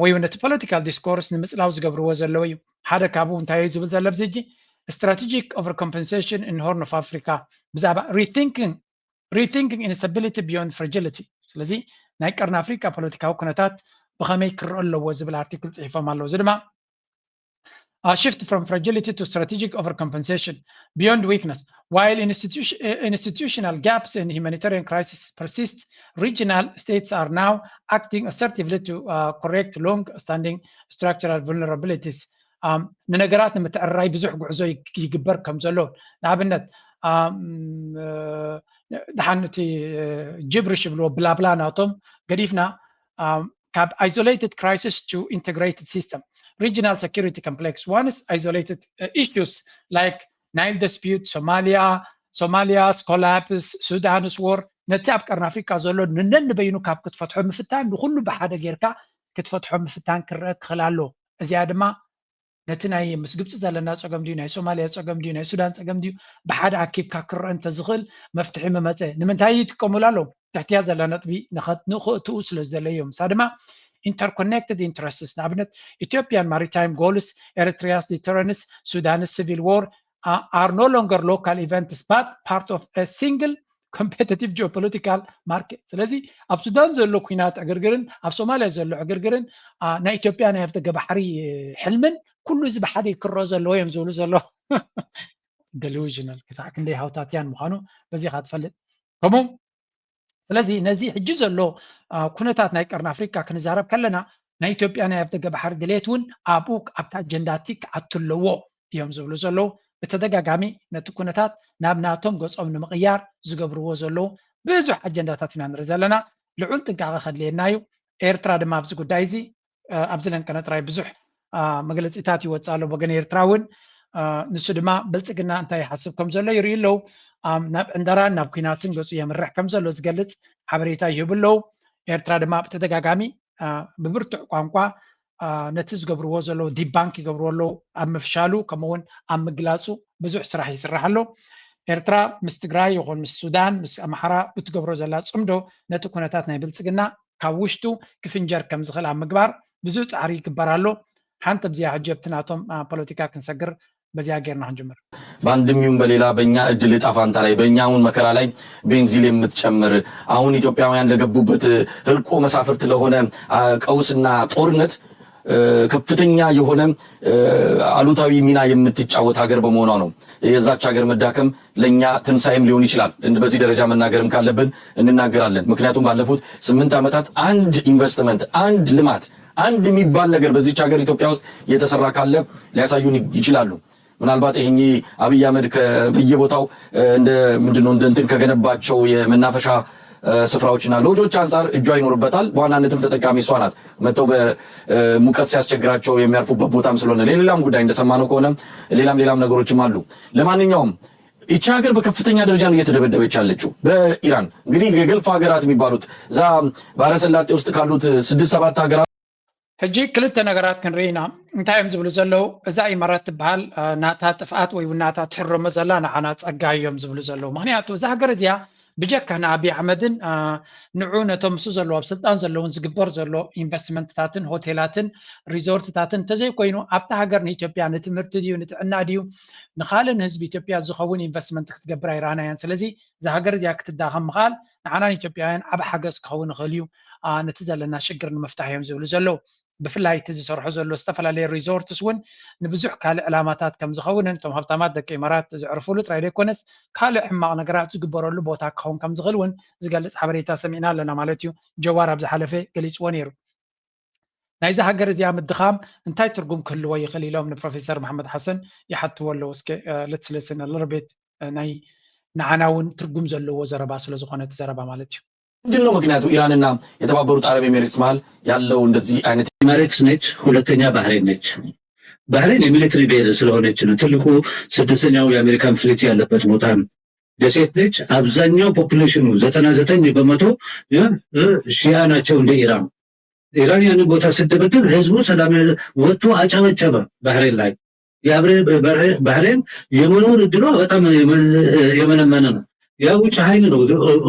ወይ እውን ነቲ ፖለቲካል ዲስኮርስ ንምፅላው ዝገብርዎ ዘለዉ እዩ። ሓደ ካብኡ እንታይ እዩ ዝብል ዘሎ ኣብዚ ሕጂ? Strategic overcompensation in Horn of Africa፣ ብዛዕባ rethinking rethinking instability beyond fragility። ስለዚ ናይ ቀርኒ ኣፍሪካ ፖለቲካዊ ኩነታት ብኸመይ ክረአ ኣለዎ ዝብል ኣርቲክል ፅሒፎም ኣለዉ። እዚ ድማ shift from fragility to strategic overcompensation beyond weakness, while institutional gaps in humanitarian crisis persist, regional states are now acting assertively to correct long standing structural vulnerabilities. ንነገራት ንምትዕርራይ ብዙሕ ጉዕዞ ይግበር ከም ዘሎ፣ ንኣብነት ድሓን እቲ ጅብርሽ ይብልዎ ብላብላ ናቶም ገዲፍና ካብ isolated crisis to integrated system, regional security complex, once isolated issues like Nile dispute, Somalia, Somalia's collapse, Sudan's war፣ ነቲ ኣብ ቀርኒ ኣፍሪካ ዘሎ ንነንበይኑ ካብ ክትፈትሖ ምፍታን ንኩሉ ብሓደ ጌርካ ክትፈትሖ ምፍታን ክረአ ክኽእል ኣሎ። እዚኣ ድማ ነቲ ናይ ምስ ግብፂ ዘለና ፀገም ድዩ፣ ናይ ሶማልያ ፀገም ድዩ፣ ናይ ሱዳን ፀገም ድዩ፣ ብሓደ ኣኪብካ ክረአ እንተዝኽእል መፍትሒ ምመፀ። ንምንታይ ይጥቀሙሉ ኣለዉ? ትሕትያ ዘላ ነጥቢ ንኸእትኡ ስለ ዝደለዩ እዮም። ንሳ ድማ interconnected interests፣ ንኣብነት Ethiopian maritime goals, Eritrea's deterrence, Sudan's civil war are no longer local events but part of a single competitive geopolitical market። ስለዚ ኣብ ሱዳን ዘሎ ኩናት ዕግርግርን ኣብ ሶማልያ ዘሎ ዕግርግርን ናይ ኢትዮጵያ ናይ ኣፍደገ ባሕሪ ሕልምን ኩሉ እዚ ብሓደ ክረኦ ዘለዎ እዮም ዝብሉ ዘሎ። Delusional ክሳዕ ክንደይ ሃውታትያን ምዃኑ በዚ ኢኻ ትፈልጥ። ከምኡ ስለዚ ነዚ ሕጂ ዘሎ ኩነታት ናይ ቀርኒ ኣፍሪካ ክንዛረብ ከለና ናይ ኢትዮጵያ ናይ ኣፍደገ ባሕሪ ድሌት እውን ኣብኡ ኣብቲ ኣጀንዳቲ ክኣቱ ኣለዎ እዮም ዝብሉ ዘለዉ። ብተደጋጋሚ ነቲ ኩነታት ናብ ናቶም ገጾም ንምቕያር ዝገብርዎ ዘለዉ ብዙሕ ኣጀንዳታት ኢና ንርኢ ዘለና። ልዑል ጥንቃቐ ከድልየና እዩ። ኤርትራ ድማ ኣብዚ ጉዳይ እዚ ኣብዚ ለንቀነ ጥራይ ብዙሕ መግለፂታት ይወፅእ ኣሎ። ወገን ኤርትራ እውን ንሱ ድማ ብልፅግና እንታይ ይሓስብ ከም ዘሎ ይርእዩ ኣለዉ። ናብ ዕንደራን ናብ ኩናትን ገፁ የምርሕ ከም ዘሎ ዝገልፅ ሓበሬታ ይህቡ ኣለዉ። ኤርትራ ድማ ብተደጋጋሚ ብብርቱዕ ቋንቋ ነቲ ዝገብርዎ ዘለዉ ዲባንክ ይገብርዎ ኣለዉ። ኣብ ምፍሻሉ ከምኡውን ኣብ ምግላፁ ብዙሕ ስራሕ ይስራሕ ኣሎ። ኤርትራ ምስ ትግራይ ይኹን ምስ ሱዳን ምስ ኣምሓራ ብትገብሮ ዘላ ፅምዶ ነቲ ኩነታት ናይ ብልፅግና ካብ ውሽጡ ክፍንጀር ከም ዝኽእል ኣብ ምግባር ብዙሕ ፃዕሪ ይግበር ኣሎ። ሓንቲ ኣብዚኣ ሕጂ ኣብቲ ናቶም ፖለቲካ ክንሰግር በዚያ ጌርና ክንጅምር። በአንድም ይሁን በሌላ በእኛ እድል እጣ ፋንታ ላይ በእኛ አሁን መከራ ላይ ቤንዚል የምትጨምር አሁን ኢትዮጵያውያን ለገቡበት ህልቆ መሳፍርት ለሆነ ቀውስና ጦርነት ከፍተኛ የሆነ አሉታዊ ሚና የምትጫወት ሀገር በመሆኗ ነው። የዛች ሀገር መዳከም ለእኛ ትንሳኤም ሊሆን ይችላል። በዚህ ደረጃ መናገርም ካለብን እንናገራለን። ምክንያቱም ባለፉት ስምንት ዓመታት አንድ ኢንቨስትመንት፣ አንድ ልማት፣ አንድ የሚባል ነገር በዚች ሀገር ኢትዮጵያ ውስጥ የተሰራ ካለ ሊያሳዩን ይችላሉ። ምናልባት ይሄ አብይ አህመድ በየቦታው እንደ ምንድነው እንደ እንትን ከገነባቸው የመናፈሻ ስፍራዎችና ሎጆች አንጻር እጇ ይኖርበታል። በዋናነትም ተጠቃሚ እሷ ናት። መጥተው በሙቀት ሲያስቸግራቸው የሚያርፉበት ቦታም ስለሆነ ለሌላም ጉዳይ እንደሰማነው ከሆነ ሌላም ሌላም ነገሮችም አሉ። ለማንኛውም ይቺ ሀገር በከፍተኛ ደረጃ ነው እየተደበደበች ያለችው በኢራን። እንግዲህ የገልፍ ሀገራት የሚባሉት እዛ ባህረ ሰላጤ ውስጥ ካሉት ስድስት ሰባት ሀገራት ሕጂ ክልተ ነገራት ክንርኢ ኢና። እንታይ እዮም ዝብሉ ዘለዉ? እዛ ኢማራት ትበሃል ናታ ጥፍኣት ወይ እውን ናታ ትሕረሞ ዘላ ንዓና ፀጋ እዮም ዝብሉ ዘለዉ። ምክንያቱ እዛ ሃገር እዚኣ ብጀካ ንኣብይ ኣሕመድን ንዑ ነቶም ምስ ዘለዎ ኣብ ስልጣን ዘለውን ዝግበር ዘሎ ኢንቨስትመንትታትን ሆቴላትን ሪዞርትታትን እንተዘይኮይኑ ኣብታ ሃገር ንኢትዮጵያ ንትምህርቲ ድዩ ንጥዕና ድዩ ንካልእ ንህዝቢ ኢትዮጵያ ዝኸውን ኢንቨስትመንት ክትገብር ኣይረኣናያን። ስለዚ እዛ ሃገር እዚኣ ክትዳኸም ምኽኣል ንዓና ንኢትዮጵያውያን ዓብ ሓገዝ ክኸውን ይኽእል እዩ። ነቲ ዘለና ሽግር ንምፍታሕ እዮም ዝብሉ ዘለዉ። ብፍላይ እቲ ዝሰርሖ ዘሎ ዝተፈላለየ ሪዞርትስ እውን ንብዙሕ ካልእ ዕላማታት ከም ዝኸውንን እቶም ሃብታማት ደቂ ኢማራት ዘዕርፉሉ ጥራይ ዘይኮነስ ካልእ ሕማቕ ነገራት ዝግበረሉ ቦታ ክኸውን ከም ዝኽእል እውን ዝገልፅ ሓበሬታ ሰሚዕና ኣለና ማለት እዩ። ጀዋር ኣብ ዝሓለፈ ገሊፅዎ ነይሩ። ናይዚ ሃገር እዚኣ ምድኻም እንታይ ትርጉም ክህልዎ ይኽእል ኢሎም ንፕሮፌሰር መሓመድ ሓሰን ይሓትዎ ኣለዉ። እስከ let's listen a little bit ናይ ንዓና እውን ትርጉም ዘለዎ ዘረባ ስለዝኾነ እቲ ዘረባ ማለት እዩ። ምንድን ነው ምክንያቱ ኢራንና የተባበሩት አረብ ኤሚሬትስ መሀል ያለው እንደዚህ አይነት ኤሚሬትስ ነች፣ ሁለተኛ ባህሬን ነች። ባህሬን የሚሊትሪ ቤዝ ስለሆነች ነው። ትልቁ ስድስተኛው የአሜሪካን ፍሊት ያለበት ቦታ ነው። ደሴት ነች። አብዛኛው ፖፑሌሽኑ ዘጠና ዘጠኝ በመቶ ሺያ ናቸው እንደ ኢራን። ኢራን ያንን ቦታ ስትደበድብ ህዝቡ ሰላም ወጥቶ አጨበጨበ። ባህሬን ላይ የአብሬ- በርሄ- ባህሬን የመኖር እድሏ በጣም የመ- የመነመነ ነው። ያ ውጭ ኃይል ነው ዝ-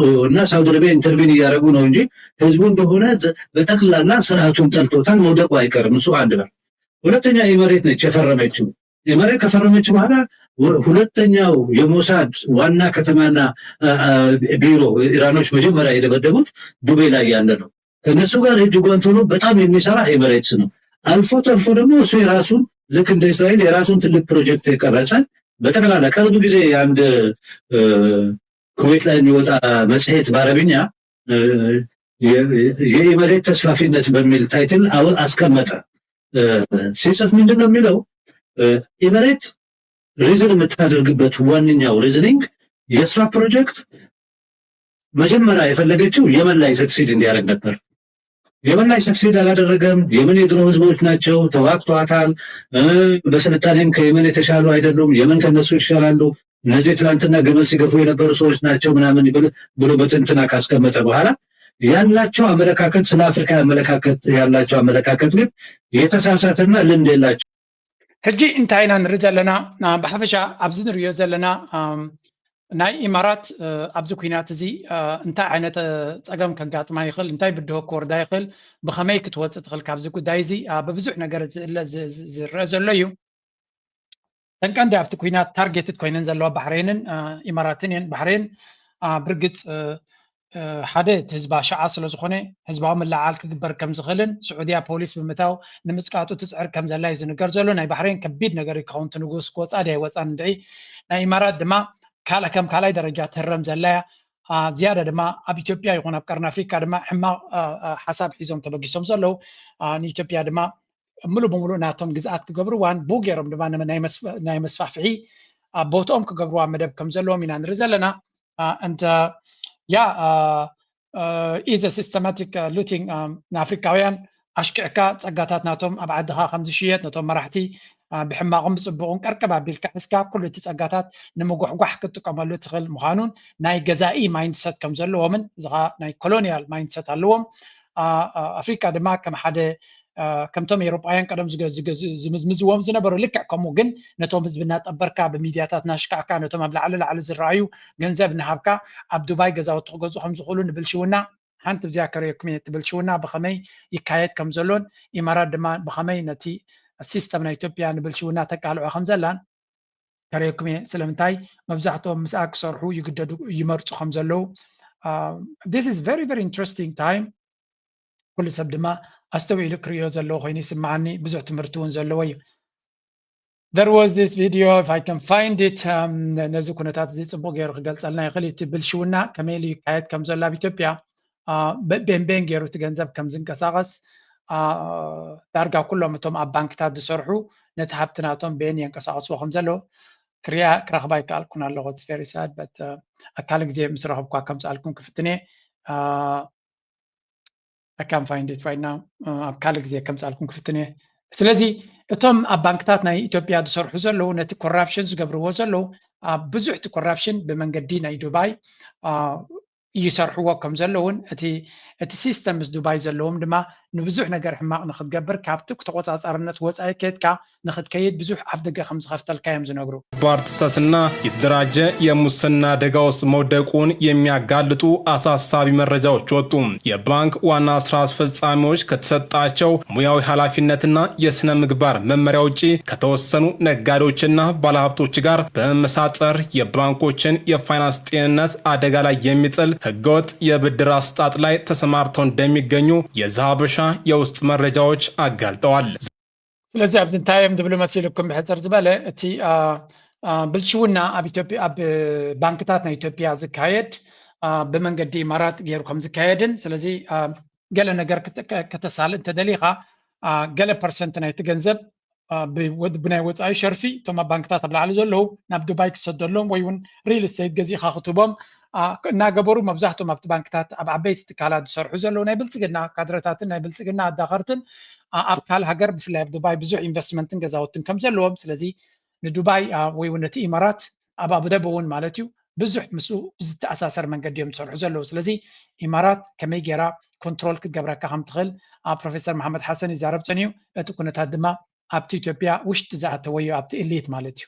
እና ሳውዲ አረቢያ ኢንተርቪን እያደረጉ ነው እንጂ ህዝቡ እንደሆነ በጠቅላላ ስርዓቱን ጠልቶታል። መውደቁ አይቀርም። እሱ አንድ ነው። ሁለተኛ ኢመሬት ነች የፈረመችው። ኢመሬት ከፈረመች በኋላ ወ- ሁለተኛው የሞሳድ ዋና ከተማና አ- አ- ቢሮ ኢራኖች መጀመሪያ የደበደቡት ዱቤ ላይ ያለ ነው። ከነሱ ጋር እጅ ጓንት ሆኖ በጣም የሚሰራ ኤመሬትስ ነው። አልፎ ተርፎ ደግሞ እሱ የራሱን ልክ እንደ እስራኤል የራሱን ትልቅ ፕሮጀክት የቀረጸ በጠቅላላ ቅርብ ጊዜ አንድ እ፣ ኩዌት ላይ የሚወጣ መጽሔት በአረብኛ እ፣ የ- የኤመሬት ተስፋፊነት በሚል ታይትል አው- አስቀመጠ። እ፣ ሲጽፍ ምንድን ነው የሚለው? እ፣ ኤመሬት ሪዝን የምታደርግበት ዋነኛው ሪዝኒንግ የእሷ ፕሮጀክት መጀመሪያ የፈለገችው የመን ላይ ሰክሲድ እንዲያደርግ ነበር። የመን ላይ ሰክሲድ አላደረገም። የመን የድሮ ህዝቦች ናቸው፣ ተዋግተዋታል። እ፣ በስልጣኔም ከየመን የተሻሉ አይደሉም። የመን ከነሱ ይሻላሉ። እነዚህ ትናንትና ግመል ሲገፉ የነበሩ ሰዎች ናቸው ምናምን ብሎ ብሎ በትንትና ካስቀመጠ በኋላ ያላቸው አመለካከት፣ ስለ አፍሪካ አመለካከት ያላቸው አመለካከት ግን የተሳሳተና ልምድ የላቸው። ሕጂ እንታይ ኢና ንርኢ ዘለና? አ፣ ብሓፈሻ ኣብዚ ንርእዮ ዘለና፣ ኣም፣ ናይ ኢማራት፣ እ፣ ኣብዚ ኲናት እዚ፣ እ፣ እንታይ ዓይነት፣ እ፣ ጸገም ከጋጥማ ይኽእል፣ እንታይ ብድሆ ክወርዳ ይኽእል፣ ብኸመይ ክትወጽእ ትኽእል ካብዚ ጉዳይ እዚ፣ አ፣ ብብዙሕ ነገር ዝእለ- ዝ- ዝ- ዝረአ ዘሎ እዩ። እተን ቀንዲ ኣብቲ ኲናት ታርጌትድ ኮይነን ዘለዋ ባሕሬንን፣ አ፣ ኢማራትን እየን። ባሕሬን፣ አ፣ ብርግጽ፣ እ፣ እ፣ ሓደ እቲ ህዝባ ሽዓ ስለ ዝኾነ ህዝባዊ ምልዕዓል ክግበር ከም ዝኽእልን ስዑድያ ፖሊስ ብምእታው ንምጽቃጡ ትጽዕር ከም ዘላ እዩ ዝንገር ዘሎ። ናይ ባሕሬን ከቢድ ነገር እዩ ክኸውን፣ እቲ ንጉስ ክወጻ ድያ ኣይወጻን እንድዒ። ናይ ኢማራት ድማ ካልእ ከም ካልኣይ ደረጃ ትህረም ዘላ እያ። አ፣ ዝያዳ ድማ ኣብ ኢትዮጵያ ይኹን ኣብ ቀርኒ ኣፍሪካ ድማ ሕማቕ፣ አ፣ አ፣ ሓሳብ ሒዞም ተበጊሶም ዘለዉ። አ፣ ንኢትዮጵያ ድማ ምሉእ ብምሉእ ናቶም ግዝኣት ክገብርዋን ብኡ ገይሮም ድማ ንመ- ናይ መስፋ- ናይ መስፋፍሒ ኣብ ቦትኦም ክገብርዋ መደብ ከም ዘለዎም ኢና ንርኢ ዘለና። አ፣ እንተ ያ አ፣ አ፣ is a systematic ሉቲንግ ንኣፍሪካውያን ኣሽኪዕካ ጸጋታት ናቶም ኣብ ዓድኻ ከም ዝሽየጥ ነቶም መራሕቲ አ፣ ብሕማቕን ብጽቡቕን ቀርቀብ ኣቢልካ ሒዝካ ኩሉ እቲ ጸጋታት ንምጉሕጓሕ ክትጥቀመሉ ትኽእል ምዃኑን ናይ ገዛኢ ማይንድሰት ከም ዘለዎምን እዚ ኸኣ ናይ ኮሎኒያል ማይንድሰት ኣለዎም። አ፣ አ፣ ኣፍሪካ ድማ ከም ሓደ አ፣ ከምቶም ኤውሮጳውያን ቀደም ዝገ- ዝገ- ዝምዝምዝዎም ዝነበሩ ልክዕ ከምኡ ግን ነቶም ህዝቢ እናጠበርካ ብሚድያታት እናሽካዕካ ነቶም ኣብ ላዕሊ ላዕሊ ዝረኣዩ ገንዘብ እናሃብካ ኣብ ዱባይ ገዛውቲ ክገዝኡ ከም ዝኽእሉ ንብልሽውና ሓንቲ ብዚኣ ከርእየኩም እየ። እቲ ብልሽውና ብኸመይ ይካየድ ከም ዘሎን ኢማራት ድማ ብኸመይ ነቲ ሲስተም ናይ ኢትዮጵያ ንብልሽውና ተቃልዖ ከም ዘላን ከርእየኩም እየ። ስለምንታይ መብዛሕትኦም ምስኣ ክሰርሑ ይግደዱ ይመርፁ ከም ዘለዉ። This is very very interesting time። ኩሉ ሰብ ድማ ኣስተውዒሉ ክርእዮ ዘለዎ ኮይኑ ይስምዓኒ። ብዙሕ ትምህርቲ እውን ዘለዎ እዩ። There was this video, if I can find it, um, ነዚ ኩነታት እዚ ጽቡቕ ገይሩ ክገልጸልና ይኽእል እዩ። እቲ ብልሽውና ከመይ ኢሉ ይካየድ ከም ዘሎ ኣብ ኢትዮጵያ፣ አ፣ በ- ቤን ቤን ገይሩ እቲ ገንዘብ ከም ዝንቀሳቐስ፣ አ፣ ዳርጋ ኩሎም እቶም ኣብ ባንክታት ዝሰርሑ ነቲ ሃብቲ ናቶም ቤን የንቀሳቐስዎ ከም ዘለዉ ክሪኣ ክረኽባ ይከኣልኩን ኣለኹ። It's very sad, but, uh, ኣብ ካልእ ግዜ ምስ ረኸብኳ ከምጽኣልኩም ክፍትን እየ። Uh, I can't find it right now. Uh, ኣብ ካልእ ግዜ ከምጽኣልኩም ክፍትን እየ። ስለዚ እቶም ኣብ ባንክታት ናይ ኢትዮጵያ ዝሰርሑ ዘለዉ ነቲ ኮራፕሽን ዝገብርዎ ዘለዉ ኣብ ብዙሕ እቲ ኮራፕሽን ብመንገዲ ናይ ዱባይ፣ uh፣ ይሰርሕዎ ከም ዘለውን እቲ እቲ ሲስተም ምስ ዱባይ ዘለዎም ድማ ንብዙሕ ነገር ሕማቕ ንክትገብር ካብቲ ተቆጻጻርነት ወጻኢ ከድካ ንክትከይድ ብዙሕ ኣፍ ደገ ከም ዝኸፍተልካ እዮም ዝነግሩ። ባር ጥሰትና የተደራጀ የሙስና አደጋ ውስጥ መውደቁን የሚያጋልጡ አሳሳቢ መረጃዎች ወጡ። የባንክ ዋና ስራ አስፈጻሚዎች ከተሰጣቸው ሙያዊ ኃላፊነትና የስነ ምግባር መመሪያ ውጪ ከተወሰኑ ነጋዴዎችና ባለሀብቶች ጋር በመመሳጠር የባንኮችን የፋይናንስ ጤንነት አደጋ ላይ የሚጥል ህገወጥ የብድር አሰጣጥ ላይ ተሰማርተው እንደሚገኙ የዛሀበሻ የውስጥ መረጃዎች አጋልጠዋል። ስለዚ ኣብዚ እንታይ እዮም ዝብሉ መሲልኩም? ብሕፅር ዝበለ እቲ፣ አ፣ አ፣ ብልሽውና ኣብ ኢትዮጵያ ኣብ ባንክታት ናይ ኢትዮጵያ ዝካየድ፣ አ፣ ብመንገዲ ኢማራት ገይሩ ከም ዝካየድን ስለዚ፣ አ፣ ገለ ነገር ክተ- ከተሳልጥ እንተደሊኻ፣ አ፣ ገለ ፐርሰንት ናይቲ ገንዘብ፣ አ፣ ብወ- ብናይ ወፃኢ ሸርፊ እቶም ኣብ ባንክታት ኣብ ላዕሊ ዘለዉ ናብ ዱባይ ክሰደሎም ወይ እውን ሪል ስቴት ገዚእኻ ክትህቦም፣ አ፣ እናገበሩ መብዛሕትኦም ኣብቲ ባንክታት ኣብ ዓበይቲ ትካላት ዝሰርሑ ዘለዉ ናይ ብልፅግና ካድረታትን ናይ ብልፅግና ኣዳኸርትን፣ አ፣ ኣብ ካልእ ሃገር ብፍላይ ኣብ ዱባይ ብዙሕ ኢንቨስትመንትን ገዛውትን ከም ዘለዎም ስለዚ ንዱባይ፣ አ፣ ወይ እውን ነቲ ኢማራት ኣብ ኣቡዳቢ እውን ማለት እዩ ብዙሕ ምስኡ ብዝተኣሳሰር መንገዲ እዮም ዝሰርሑ ዘለዉ። ስለዚ ኢማራት ከመይ ገይራ ኮንትሮል ክትገብረካ ከም ትኽእል ኣብ ፕሮፌሰር መሓመድ ሓሰን ይዛረብ ጸኒሑ። እቲ ኩነታት ድማ ኣብቲ ኢትዮጵያ ውሽጢ ዝኣተወ እዩ፣ ኣብቲ ኢሊት ማለት እዩ።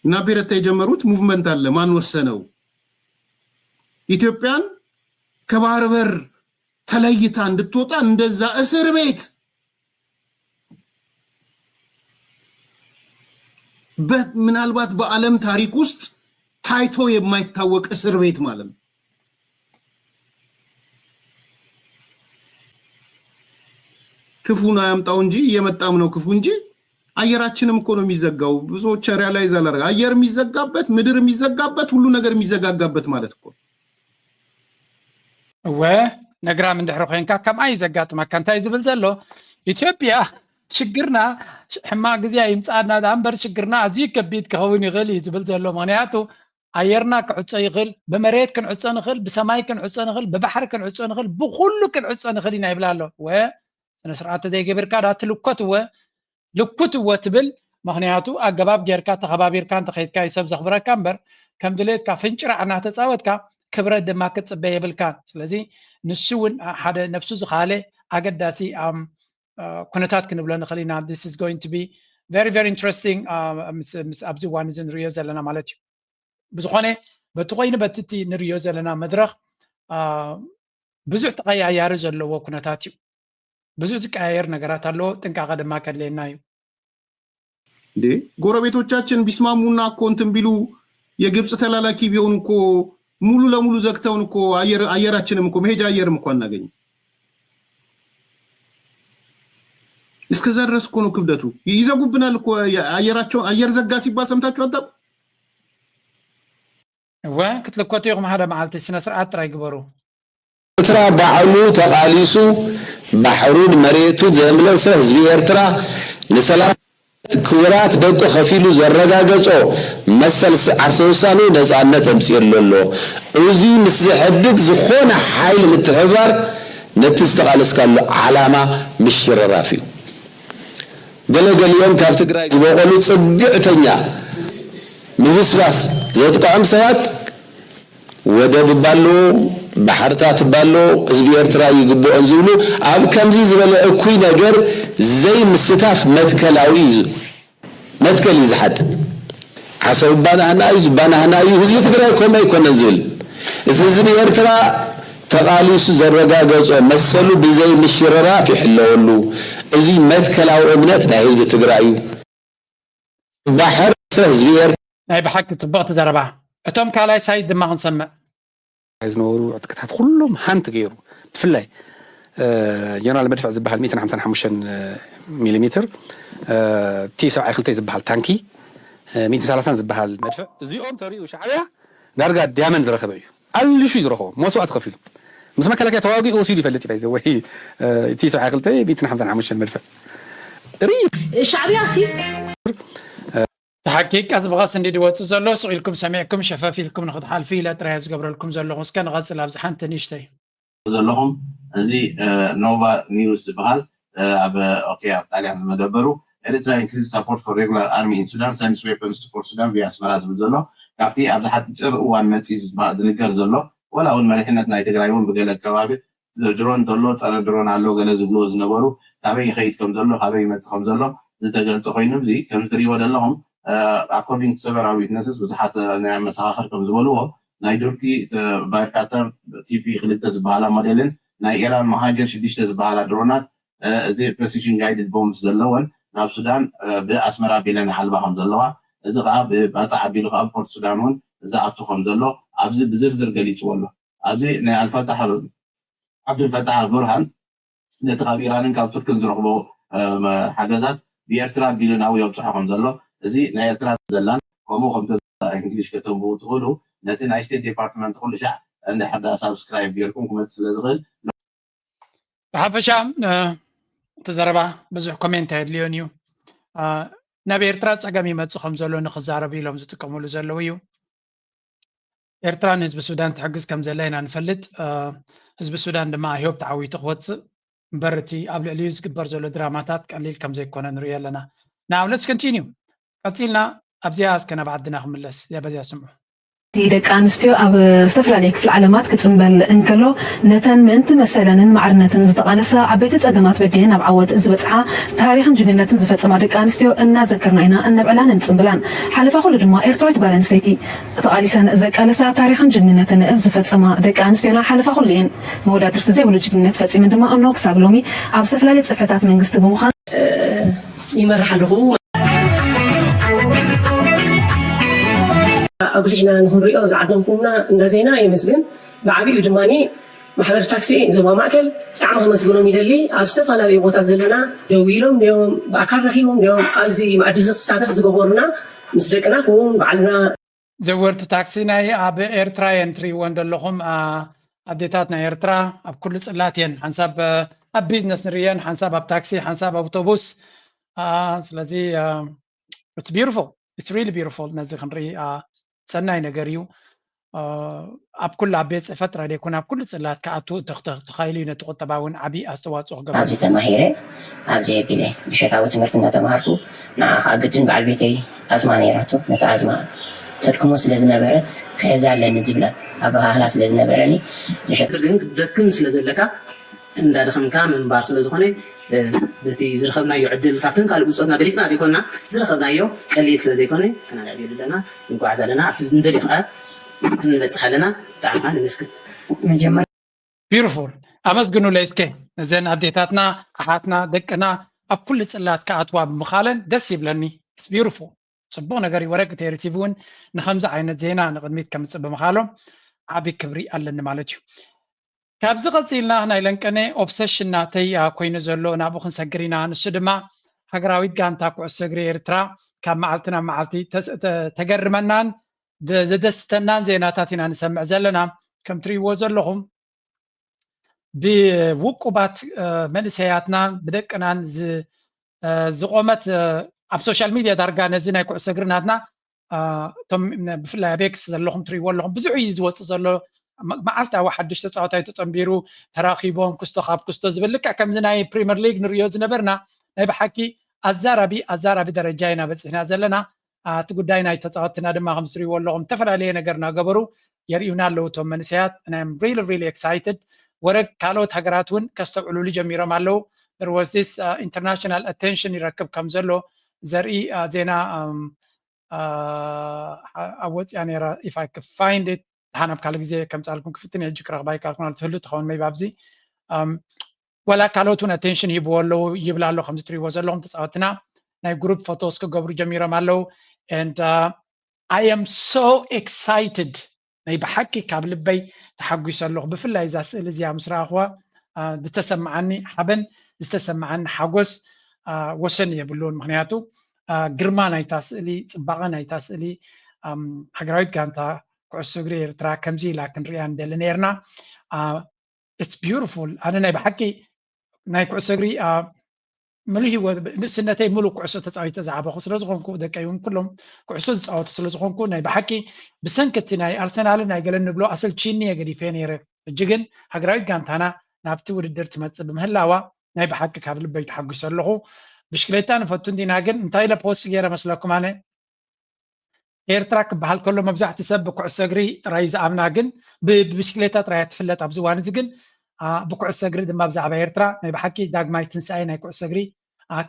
እና ቤረታ የጀመሩት ሙቭመንት አለ። ማን ወሰነው? ኢትዮጵያን ከባህር በር ተለይታ እንድትወጣ እንደዛ እስር ቤት ምናልባት በዓለም ታሪክ ውስጥ ታይቶ የማይታወቅ እስር ቤት ማለት ነው። ክፉን አያምጣው እንጂ እየመጣም ነው ክፉ እንጂ አየራችንም እኮ ነው የሚዘጋው። ብዙዎች ሪያላይዝ አላደረገ አየር የሚዘጋበት ምድር የሚዘጋበት ሁሉ ነገር የሚዘጋጋበት ማለት እኮ እወ ነግራም እንድሕሪ ኮይንካ ከምኣ እዩ ዘጋጥመካ። እንታይ ዝብል ዘሎ ኢትዮጵያ ሽግርና ሕማቅ ግዜ ይምፅኣና ዳ እምበር ሽግርና ኣዝዩ ከቢድ ክኸውን ይኽእል እዩ ዝብል ዘሎ። ምክንያቱ ኣየርና ክዕፀ ይኽእል፣ ብመሬት ክንዕፀ ንኽእል፣ ብሰማይ ክንዕፀ ንኽእል፣ ብባሕሪ ክንዕፀ ንኽእል፣ ብኩሉ ክንዕፀ ንኽእል ኢና ይብል ኣሎ። ወ ስነ ስርዓት ተዘይገቢርካ ዳ ትልኮት እወ ልኩት እወ ትብል። ምክንያቱ ኣገባብ ጌርካ ተኸባቢርካ እንተኸይድካ እዩ ሰብ ዘኽብረካ እምበር ከም ድሌትካ ፍንጭራዕ እናተፃወትካ ክብረት ድማ ክትፅበ የብልካን። ስለዚ ንሱ እውን ሓደ ነብሱ ዝኻለ ኣገዳሲ ኩነታት ክንብሎ ንኽእል ኢና። This is going to be very very interesting ኣብዚ እዋን እዚ ንሪኦ ዘለና ማለት እዩ። ብዝኾነ በቲ ኮይኑ በቲ እቲ ንሪኦ ዘለና መድረኽ ብዙሕ ተቐያያሪ ዘለዎ ኩነታት እዩ። ብዙሕ ዝቀያየር ነገራት ኣለዎ። ጥንቃቐ ድማ ከድልየና እዩ። እንዴ ጎረቤቶቻችን ቢስማሙና እኮ እንትን ቢሉ የግብፅ ተላላኪ ቢሆኑ እኮ ሙሉ ለሙሉ ዘግተውን እኮ አየራችንም እኮ መሄጃ አየርም እኮ አናገኝም። እስከዛ ድረስ እኮ ነው ክብደቱ። ይዘጉብናል እኮ አየራቸው። አየር ዘጋ ሲባል ሰምታችሁ አታውቁ? እወ ክትልኮቱ ኢኹም። ሓደ መዓልቲ ስነ ስርዓት ጥራይ ግበሩ። ኤርትራ ባዕሉ ተቓሊሱ ባሕሩን መሬቱን ዘምለሰ ህዝቢ ኤርትራ ንሰላም ክቡራት ደቁ ከፊሉ ዘረጋገጾ መሰል ዓርሰ ውሳኔ ነጻነት ኣምጺእሉ ኣሎ። እዚ ምስ ዝሕድግ ዝኾነ ሓይሊ ምትሕብባር ነቲ ዝተቓለስካሉ ዓላማ ምሽርራፍ እዩ። ገለገሊኦም ካብ ትግራይ ዝበቖሉ ጽግዕተኛ ምብስባስ ዘጥቅዖም ሰባት ወደብ እባ ኣለዎ፣ ባሕርታት እባ ኣለዎ፣ ህዝቢ ኤርትራ ይግብኦን ዝብሉ ኣብ ከምዚ ዝበለ እኩይ ነገር ዘይምስታፍ መትከላዊ እዩ። መትከል እዩ ዝሓትት። ዓሰብ እባ ናህና እዩ፣ እባ ናህና እዩ፣ ህዝቢ ትግራይ ከምኡ ኣይኮነን ዝብል። እቲ ህዝቢ ኤርትራ ተቓሊሱ ዘረጋገጾ መሰሉ ብዘይ ምሽርራፍ ይሕለወሉ። እዚ መትከላዊ እምነት ናይ ህዝቢ ትግራይ እዩ። ባሕር ህዝቢ ኤርትራ ናይ ብሓቂ ጽብቕቲ ዘረባ። እቶም ካልኣይ ሳይድ ድማ ክንሰምዕ። ዝነበሩ ዕጥቅታት ኩሎም ሃንት ገይሩ ብፍላይ ጀነራል መድፍዕ ዝበሃል ሚእትን ሓምሳን ሓሙሽተን ሚሊ ሜትር ቲ ሰብዓይ ክልተ ዝበሃል ታንኪ ሚእትን ሰላሳን ዝበሃል መድፍዕ እዚኦም ተሪኡ ሻዕብያ ዳርጋ ዲያመንድ ዝረኸበ እዩ። ኣልሹ እዩ ዝረኸቦ መስዋእቲ ከፊሉ ምስ መከላከያ ተዋጊኡ ወሲዱ ይፈልጥ እዩ። ባይዘወይ ቲ ሰብዓይ ክልተ ሚእትን ሓምሳን ሓሙሽተን መድፍዕ ሪ ሻዕብያ ሲ ተሓቂቅ ቀስ ብቐስ እንዲ ድወፅእ ዘሎ ስቕ ኢልኩም ሰሚዕኩም ሸፈፍ ኢልኩም ንክትሓልፉ ኢለ ጥራይ ዝገብረልኩም ዘለኹ። እስከ ንቐፅል ኣብዚ ሓንቲ ንእሽተይ ዘለኹም እዚ ኖቫ ኒውስ ዝበሃል ኣብ ኦኬ ኣብ ጣልያን ዝመደበሩ Eritrea increase support for regular army in Sudan sends weapons to Port Sudan via ኣስመራ ዝብል ዘሎ ካብቲ ኣብዚ ሓፂር እዋን መፂ ዝንገር ዘሎ ወላ እውን መሪሕነት ናይ ትግራይ እውን ብገለ ከባቢ ድሮን ዘሎ ፀረ ድሮን ኣሎ ገለ ዝብልዎ ዝነበሩ ካበይ ይኸይድ ከም ዘሎ ካበይ ይመፅእ ከም ዘሎ ዝተገልፀ ኮይኑ እዚ ከም ትሪእዎ ዘለኹም according to several witnesses ብዙሓት ናይ መሰኻኽር ከም ዝበልዎ ናይ ዱርኪ ባይካተር ቲፒ ክልተ ዝበሃላ ሞዴልን ናይ ኢራን መሃጀር ሽዱሽተ ዝበሃላ ድሮናት እዚ precision guided bombs ዘለወን ናብ ሱዳን ብኣስመራ ቢለን ይሓልባ ከም ዘለዋ እዚ ከዓ ብባፅዕ ኣቢሉ ከዓ ፖርት ሱዳን እውን ዝኣቱ ከም ዘሎ ኣብዚ ብዝርዝር ገሊፅዎ ኣሎ። ኣብዚ ናይ ኣልፋታሕር ዓብዱልፈታሕ ቡርሃን ነቲ ካብ ኢራንን ካብ ቱርክን ዝረኽቦ ሓገዛት ብኤርትራ ኣቢሉ ናብኡ የብፅሖ ከም ዘሎ እዚ ናይ ኤርትራ ዘላን ከምኡ ከምተ እንግሊሽ ከተንብቡ ትኽእሉ ነቲ ናይ ስቴት ዲፓርትመንት ኩሉ ሻዕ እንድሕር ዳ ሳብስክራይብ ጌርኩም ክመፅእ ስለ ዝኽእል ብሓፈሻ እቲ ዘረባ ብዙሕ ኮሜንት ኣየድልዮን እዩ። ናብ ኤርትራ ፀገም ይመፅእ ከም ዘሎ ንክዛረቡ ኢሎም ዝጥቀምሉ ዘለዉ እዩ። ኤርትራ ንህዝቢ ሱዳን ትሕግዝ ከም ዘላ ኢና ንፈልጥ። ህዝቢ ሱዳን ድማ ኣይ ሆፕ ተዓዊቱ ክወፅእ እምበር እቲ ኣብ ልዕሊኡ ዝግበር ዘሎ ድራማታት ቀሊል ከም ዘይኮነ ንሪኦ ኣለና። Now let's continue ቀፂልና ኣብዚኣ እስከ ናብ ዓድና ክምለስ፣ እዚኣ በዚኣ ስምዑ። እቲ ደቂ ኣንስትዮ ኣብ ዝተፈላለዩ ክፍለ ዓለማት ክጽንበል እንከሎ፣ ነተን ምእንቲ መሰለንን ማዕርነትን ዝተቓለሳ ዓበይቲ ጸገማት በዲሀን ኣብ ዓወት ዝበጽሓ፣ ታሪኽን ጅግንነትን ዝፈጸማ ደቂ ኣንስትዮ እናዘከርና ኢና እነብዕላን እንጽንብላን። ሓለፋ ኩሉ ድማ ኤርትራዊት ጓል ኣንስተይቲ ተቓሊሰን ዘቃለሳ፣ ታሪኽን ጅግንነትን ዝፈጸማ ደቂ ኣንስትዮና ሓለፋ ኩሉ እየን። መወዳድርቲ ዘይብሉ ጅግንነት ፈጺመን ድማ እኖ ክሳብ ሎሚ ኣብ ዝተፈላለዩ ጽፍሕታት መንግስቲ ብምዃን ይመርሕ ኣለኹ። ኣጉሊሕና ንክንሪኦ ዝዓደምኩምና እንዳ ዜና የመስግን። ብዓብዩ ድማ ማሕበር ታክሲ ዞባ ማእከል ብጣዕሚ ከመስግኖም ይደሊ። ኣብ ዝተፈላለዩ ቦታ ዘለና ደው ኢሎም እንዲዮም፣ ብኣካል ረኪቦም እንዲዮም ኣብዚ መኣዲ እዚ ክሳተፍ ዝገበሩና ምስ ደቅና ክውን ባዕልና ዘወርቲ ታክሲ ናይ ኣብ ኤርትራ እየን ትርእይወን ዘለኹም። ኣዴታት ናይ ኤርትራ ኣብ ኩሉ ጽላት እየን። ሓንሳብ ኣብ ቢዝነስ ንርእየን፣ ሓንሳብ ኣብ ታክሲ፣ ሓንሳብ ኣውቶቡስ። ስለዚ it's beautiful፣ it's really beautiful። ነዚ ክንርኢ ሰናይ ነገር እዩ። ኣብ ኩሉ ኣብ ቤት ጽሕፈት ጥራይ ዘይኮነ ኣብ ኩሉ ጽላት ክኣቱ ተኻኢሉ እዩ። ነቲ ቁጠባ እውን ዓብዪ ኣስተዋፅኦ ክገብር ኣብዚ ተማሂረ ኣብዚ ኣቢለ ምሸታዊ ትምህርቲ እናተምሃርኩ ንዓ ከዓ ግድን በዓል ቤተይ ኣዝማ ነይራቶ። ነቲ ኣዝማ ተድክሞ ስለ ዝነበረት ክሕዛ ኣለኒ ዝብላ ኣበሃህላ ስለ ዝነበረኒ ምሸት ግን ክትደክም ስለ ዘለካ እንዳደኸምካ ምንባር ስለ ዝኾነ በቲ ዝረኸብናዮ ዕድል ካብተን ካልእ ብፆትና በሊፅና ዘይኮንና ዝረኸብናዮ ቀሊል ስለ ዘይኮነ ክናልዕል ኣለና። ንጓዓዝ ኣለና። ኣብቲ ንደልዮ ከዓ ክንበፅሕ ኣለና። ብጣዕሚ ከዓ ነመስግን። መጀመር ቢዩቲፉል። ኣመስግኑለይ እስከ ነዘን ኣዴታትና ኣሓትና ደቅና ኣብ ኩሉ ፅላት ክኣትዋ ብምኻለን ደስ ይብለኒ። It's beautiful። ፅቡቕ ነገር እዩ። ወረቅ ቴሪ ቲቪ እውን ንከምዚ ዓይነት ዜና ንቕድሚት ከምፅእ ብምኻሎም ዓቢ ክብሪ ኣለኒ ማለት እዩ። ካብዚ ቀፂልና ናይ ለንቀነ ኦብሰሽን ናተይ ኮይኑ ዘሎ ናብኡ ክንሰግር ኢና። ንሱ ድማ ሃገራዊት ጋንታ ኩዕሶ እግሪ ኤርትራ ካብ መዓልቲ ናብ መዓልቲ ተገርመናን ዘደስተናን ዜናታት ኢና ንሰምዕ ዘለና። ከም ትርእይዎ ዘለኹም ብውቁባት መንእሰያትናን ብደቅናን ዝቆመት ኣብ ሶሻል ሚድያ ዳርጋ ነዚ ናይ ኩዕሶ እግሪ ናትና እቶም ብፍላይ ኣብ ኤክስ ዘለኹም ትርእይዎ ኣለኹም ብዙሕ እዩ ዝወፅእ ዘሎ። መዓልታዊ ሓዱሽ ተፃዋታይ ተፀንቢሩ ተራኺቦም ክስቶ ካብ ክስቶ ዝብል ልክዕ ከምዚ ናይ ፕሪምየር ሊግ ንርእዮ ዝነበርና ናይ ብሓቂ ኣዛራቢ ኣዛራቢ ደረጃ ኢና በፂሕና ዘለና። እቲ ጉዳይ ናይ ተፃወትና ድማ ከም ዝትሪእዎ ኣለኹም ዝተፈላለየ ነገር እናገበሩ የርእዩና ኣለዉ እቶም መንእሰያት። And I'm really really excited። ወረግ ካልኦት ሃገራት እውን ከስተውዕሉሉ ጀሚሮም ኣለዉ። There was this international attention ይረክብ ከም ዘሎ ዘርኢ ዜና ኣብ ወፅያ ነይራ። If I could find it ደሓን ኣብ ካልእ ግዜ ከምፅኣልኩም ክፍትን ሕጂ ክረኽባ ይካልኩን ትህሉ ትኸውን maybe ኣብዚ ዋላ ካልኦት እውን ኣቴንሽን ሂብዎ ኣለዉ ይብል ኣሎ። ከምዚ ትሪእዎ ዘለኹም ተፃወትና ናይ ግሩፕ ፎቶስ ክገብሩ ጀሚሮም ኣለዉ። And I am so excited። ናይ ብሓቂ ካብ ልበይ ተሓጒሰ ኣለኹ። ብፍላይ እዛ ስእሊ እዚኣ ምስ ረኣኽዋ ዝተሰማዓኒ ሓበን ዝተሰማዓኒ ሓጎስ ወሰን የብሉን። ምክንያቱ ግርማ ናይታ ስእሊ፣ ፅባቐ ናይታ ስእሊ ሃገራዊት ጋንታ ኩዕሶ እግሪ ኤርትራ ከምዚ ኢላ ክንሪኣ ንደሊ ነርና። It's beautiful። ኣነ ናይ ብሓቂ ናይ ኩዕሶ እግሪ ምሉእ ህይወት ንእስነተይ ምሉእ ኩዕሶ ተፃዊተ ዝዓበኹ ስለ ዝኾንኩ ደቀይ እውን ኩሎም ኩዕሶ ዝፃወቱ ስለ ዝኾንኩ ናይ ብሓቂ ብሰንኪ እቲ ናይ ኣርሰናልን ናይ ገለን ንብሎ ኣሰልቺኒ እየ ገዲፈ ነይረ። ሕጂ ግን ሃገራዊት ጋንታና ናብቲ ውድድር ትመፅእ ብምህላዋ ናይ ብሓቂ ካብ ልበይ ተሓጒሰ ኣለኹ። ብሽክሌታ ንፈቱ እንዲና ግን እንታይ ኢለ ፖስት ገይረ መስለኩም ኣነ ኤርትራ ክበሃል ከሎ መብዛሕቲ ሰብ ብኩዕሶ እግሪ ጥራይ ዝኣምና ግን ብብሽክሌታ ጥራይ ትፍለጥ ኣብዚ እዋን እዚ ግን ብኩዕሶ እግሪ ድማ ብዛዕባ ኤርትራ ናይ ብሓቂ ዳግማይ ትንሳኤ ናይ ኩዕሶ እግሪ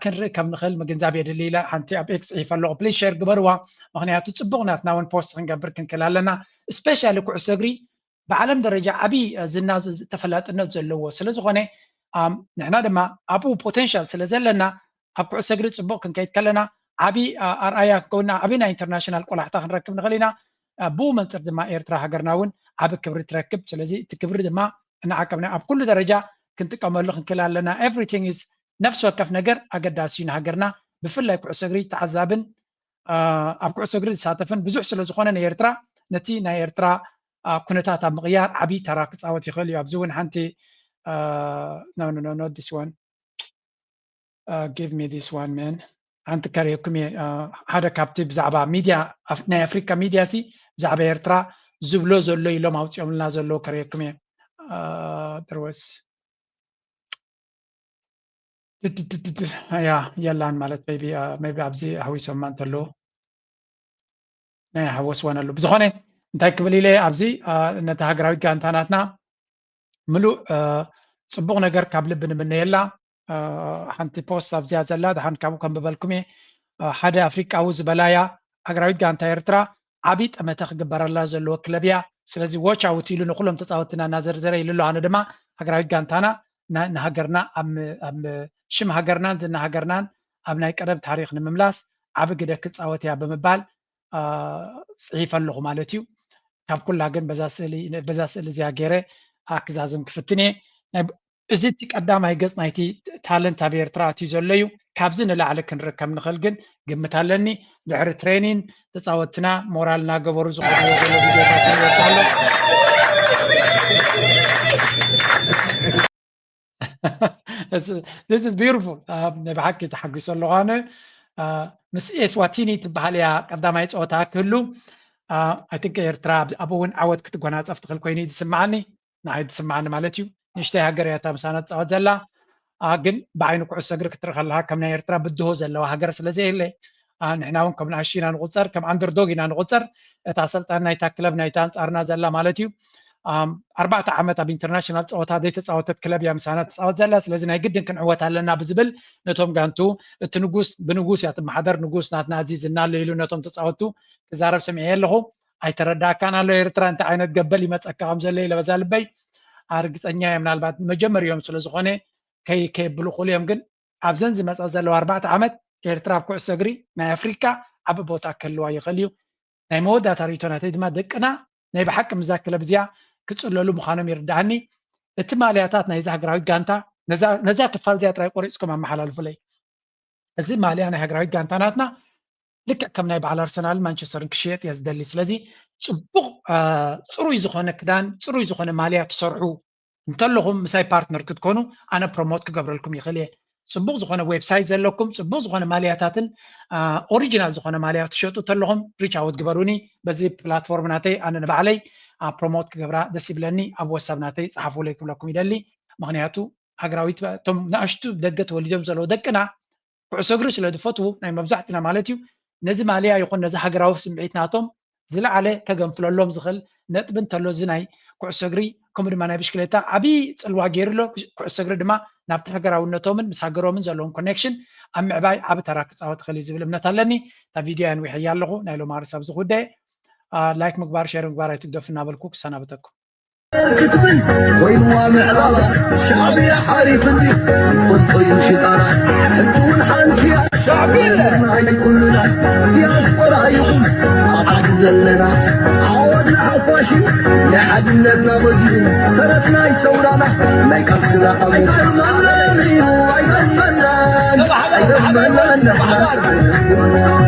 ክንርኢ ከም ንኽእል ምግንዛብ የድሊ ኢለ ሓንቲ ኣብ ኤክስ ፅሒፈ ኣለኹ ፕሊዝ ሸር ግበርዋ ምክንያቱ ፅቡቕ ናትና እውን ፖስት ክንገብር ክንክእል ኣለና ስፔሻሊ ኩዕሶ እግሪ ብዓለም ደረጃ ዓብዪ ዝና ተፈላጥነት ዘለዎ ስለ ዝኾነ ንሕና ድማ ኣብኡ ፖቴንሻል ስለ ዘለና ኣብ ኩዕሶ እግሪ ፅቡቕ ክንከይድ ከለና ዓብዪ ኣርኣያ ክከውና ዓብዪ ናይ ኢንተርናሽናል ቆላሕታ ክንረክብ ንኽእል ኢና። ብኡ መንፅር ድማ ኤርትራ ሃገርና እውን ዓቢ ክብሪ ትረክብ። ስለዚ እቲ ክብሪ ድማ እናዓቀብና ኣብ ኩሉ ደረጃ ክንጥቀመሉ ክንክእል ኣለና። Everything is ነፍሲ ወከፍ ነገር ኣገዳሲ እዩ ንሃገርና ብፍላይ ኩዕሶ እግሪ ተዓዛብን ኣብ ኩዕሶ እግሪ ዝሳተፍን ብዙሕ ስለ ዝኾነ ንኤርትራ ነቲ ናይ ኤርትራ ኩነታት ኣብ ምቕያር ዓብዪ ተራ ክፃወት ይኽእል እዩ። ኣብዚ እውን ሓንቲ no no no not this one give me this one man ሓንቲ ከርእየኩም እየ ሓደ ካብቲ ብዛዕባ ሚድያ ናይ ኣፍሪካ ሚድያ ሲ ብዛዕባ ኤርትራ ዝብሎ ዘሎ ኢሎም ኣውፂኦምልና ዘለዉ ከርእየኩም እየ there was ያ የላን ማለት maybe ኣብዚ ኣሕዊሶማ እንተለዉ ሓወስወን ኣሉ። ብዝኾነ እንታይ ክብል ኢለ ኣብዚ ነቲ ሃገራዊት ጋንታ ናትና ምሉእ ጽቡቕ ነገር ካብ ልቢ ንምነየላ። ሓንቲ ፖስት ኣብዚኣ ዘላ ድሓን ካብኡ ከንብበልኩም እየ። ሓደ ኣፍሪቃዊ ዝበላያ ሃገራዊት ጋንታ ኤርትራ ዓብዪ ጠመተ ክግበረላ ዘለዎ ክለብ እያ። ስለዚ ዎች ኣውት ኢሉ ንኩሎም ተፃወትና እናዘርዘረ ኢሉ ኣሎ። ኣነ ድማ ሃገራዊት ጋንታና ንሃገርና ኣብ ሽም ሃገርናን ዝና ሃገርናን ኣብ ናይ ቀደም ታሪክ ንምምላስ ዓቢ ግደ ክፃወት እያ ብምባል ፅሒፈ ኣለኹ ማለት እዩ። ካብ ኩላ ግን በዛ ስእሊ እዚኣ ገይረ ኣክዛዝም ክፍትን እየ። እዚ እቲ ቀዳማይ ገጽ ናይቲ ታለንት ኣብ ኤርትራ ኣትዩ ዘሎ እዩ። ካብዚ ንላዕሊ ክንርከብ ንኽእል ግን ግምት ኣለኒ። ድሕሪ ትሬኒን ተጻወትና ሞራል እናገበሩ ዝኾኑ ዘሎ ቪድዮታት ይወጽእ ኣሎ። This is beautiful። ናይ ብሓቂ ተሓጒሰ ኣለኹ ኣነ። ምስ ኤስዋቲኒ ትበሃል እያ ቀዳማይ ጸወታ ክህሉ። I think ኤርትራ ኣብኡ እውን ዓወት ክትጎናጸፍ ትኽእል ኮይኑ እዩ ዝስምዓኒ። ንዓይ ዝስምዓኒ ማለት እዩ። ንእሽተይ ሃገር እያ እታ ምሳና ትፃወት ዘላ። ግን ብዓይኒ ኩዕሶ እግሪ ክትርኢ ከለካ ከም ናይ ኤርትራ ብድሆ ዘለዋ ሃገር ስለ ዘየለ ንሕና እውን ከም ንኣሽቱ ኢና ንቁፀር፣ ከም ኣንደርዶግ ኢና ንቁፀር። እታ ኣሰልጣኒ ናይታ ክለብ ናይታ ኣንፃርና ዘላ ማለት እዩ። ኣርባዕተ ዓመት ኣብ ኢንተርናሽናል ፀወታ ዘይተፃወተት ክለብ እያ ምሳና ትፃወት ዘላ። ስለዚ ናይ ግድን ክንዕወት ኣለና ብዝብል ነቶም ጋንቱ እቲ ንጉስ ብንጉስ እያ ትመሓደር። ንጉስ ናትና እዚ ዝና ኣሎ ኢሉ ነቶም ተፃወቱ ክዛረብ ሰሚዐ ኣለኹ። ኣይተረዳእካን ኣሎ ኤርትራ እንታይ ዓይነት ገበል ይመፀካ ከም ዘሎ ኢለ በዛ ልበይ ኣርግፀኛ እየ። ምናልባት መጀመሪኦም ስለ ዝኾነ ከይ ከየብሉ ክእሉ እዮም። ግን ኣብዘን ዝመፃ ዘለዋ ኣርባዕተ ዓመት ኤርትራ ኣብ ኩዕሶ እግሪ ናይ ኣፍሪካ ዓቢ ቦታ ክህልዋ ይኽእል እዩ። ናይ መወዳእታ ርእይቶ ናተይ ድማ ደቅና ናይ ብሓቂ ምዛ ክለብ እዚኣ ክፅለሉ ምዃኖም ይርድኣኒ። እቲ ማልያታት ናይዛ ሃገራዊት ጋንታ ነዛ ክፋል እዚኣ ጥራይ ቆሪፅኩም ኣመሓላልፉለይ። እዚ ማልያ ናይ ሃገራዊት ጋንታ ናትና ልክዕ ከም ናይ በዓል ኣርሰናልን ማንቸስተርን ክሽየጥ እየ ዝደሊ። ስለዚ ፅቡቕ ፅሩይ ዝኾነ ክዳን፣ ፅሩይ ዝኾነ ማልያ ትሰርሑ እንተለኹም ምሳይ ፓርትነር ክትኮኑ ኣነ ፕሮሞት ክገብረልኩም ይኽእል እየ። ፅቡቕ ዝኾነ ዌብሳይት ዘለኩም፣ ፅቡቅ ዝኾነ ማልያታትን ኦሪጂናል ዝኾነ ማልያ ትሸጡ እንተለኹም ሪች ኣውት ግበሩኒ። በዚ ፕላትፎርም ናተይ ኣነ ንባዕለይ ፕሮሞት ክገብራ ደስ ይብለኒ። ኣብ ወሳብ ናተይ ፀሓፉለይ ክብለኩም ይደሊ። ምክንያቱ ሃገራዊት እቶም ንኣሽቱ ደገ ተወሊዶም ዘለዉ ደቅና ኩዕሶ እግሪ ስለ ዝፈትዉ ናይ መብዛሕትና ማለት እዩ ነዚ ማልያ ይኹን ነዚ ሃገራዊ ስምዒት ናቶም ዝለዓለ ከገንፍለሎም ዝኽእል ነጥቢ እንተሎ እዚ ናይ ኩዕሶ እግሪ ከምኡ ድማ ናይ ብሽክሌታ ዓብዪ ፅልዋ ገይሩ ኣሎ። ኩዕሶ እግሪ ድማ ናብቲ ሃገራውነቶምን ምስ ሃገሮምን ዘለዎም ኮኔክሽን ኣብ ምዕባይ ዓቢ ተራ ክፃወት ይኽእል እዩ ዝብል እምነት ኣለኒ። እታ ቪድዮ ኣንዊሐያ ኣለኹ። ናይ ሎማርስ ኣብዚ ጉዳይ ላይክ ምግባር ሼር ምግባር ኣይትግደፉ እናበልኩ ክሰናበተኩም። ክትብል ኮይንዋ ምዕባላ ሻዕብያ ሓሪፍ እንዲ ፈልጦ እዩ ሽጣራ ሕጂ እውን ሓንቲ እያ ሻዕብያ ናይ ኩልና ዲያስፖራ ይኹን ኣብ ዓዲ ዘለና ዓወት ንሓፋሽ እዩ ናይ ሓድነትና መዝሙር ሰረት ናይ ሰውራና ናይ ቃልስና ኣሙር ኣይገርመና እዩ ኣይገርመና ኣይገርመና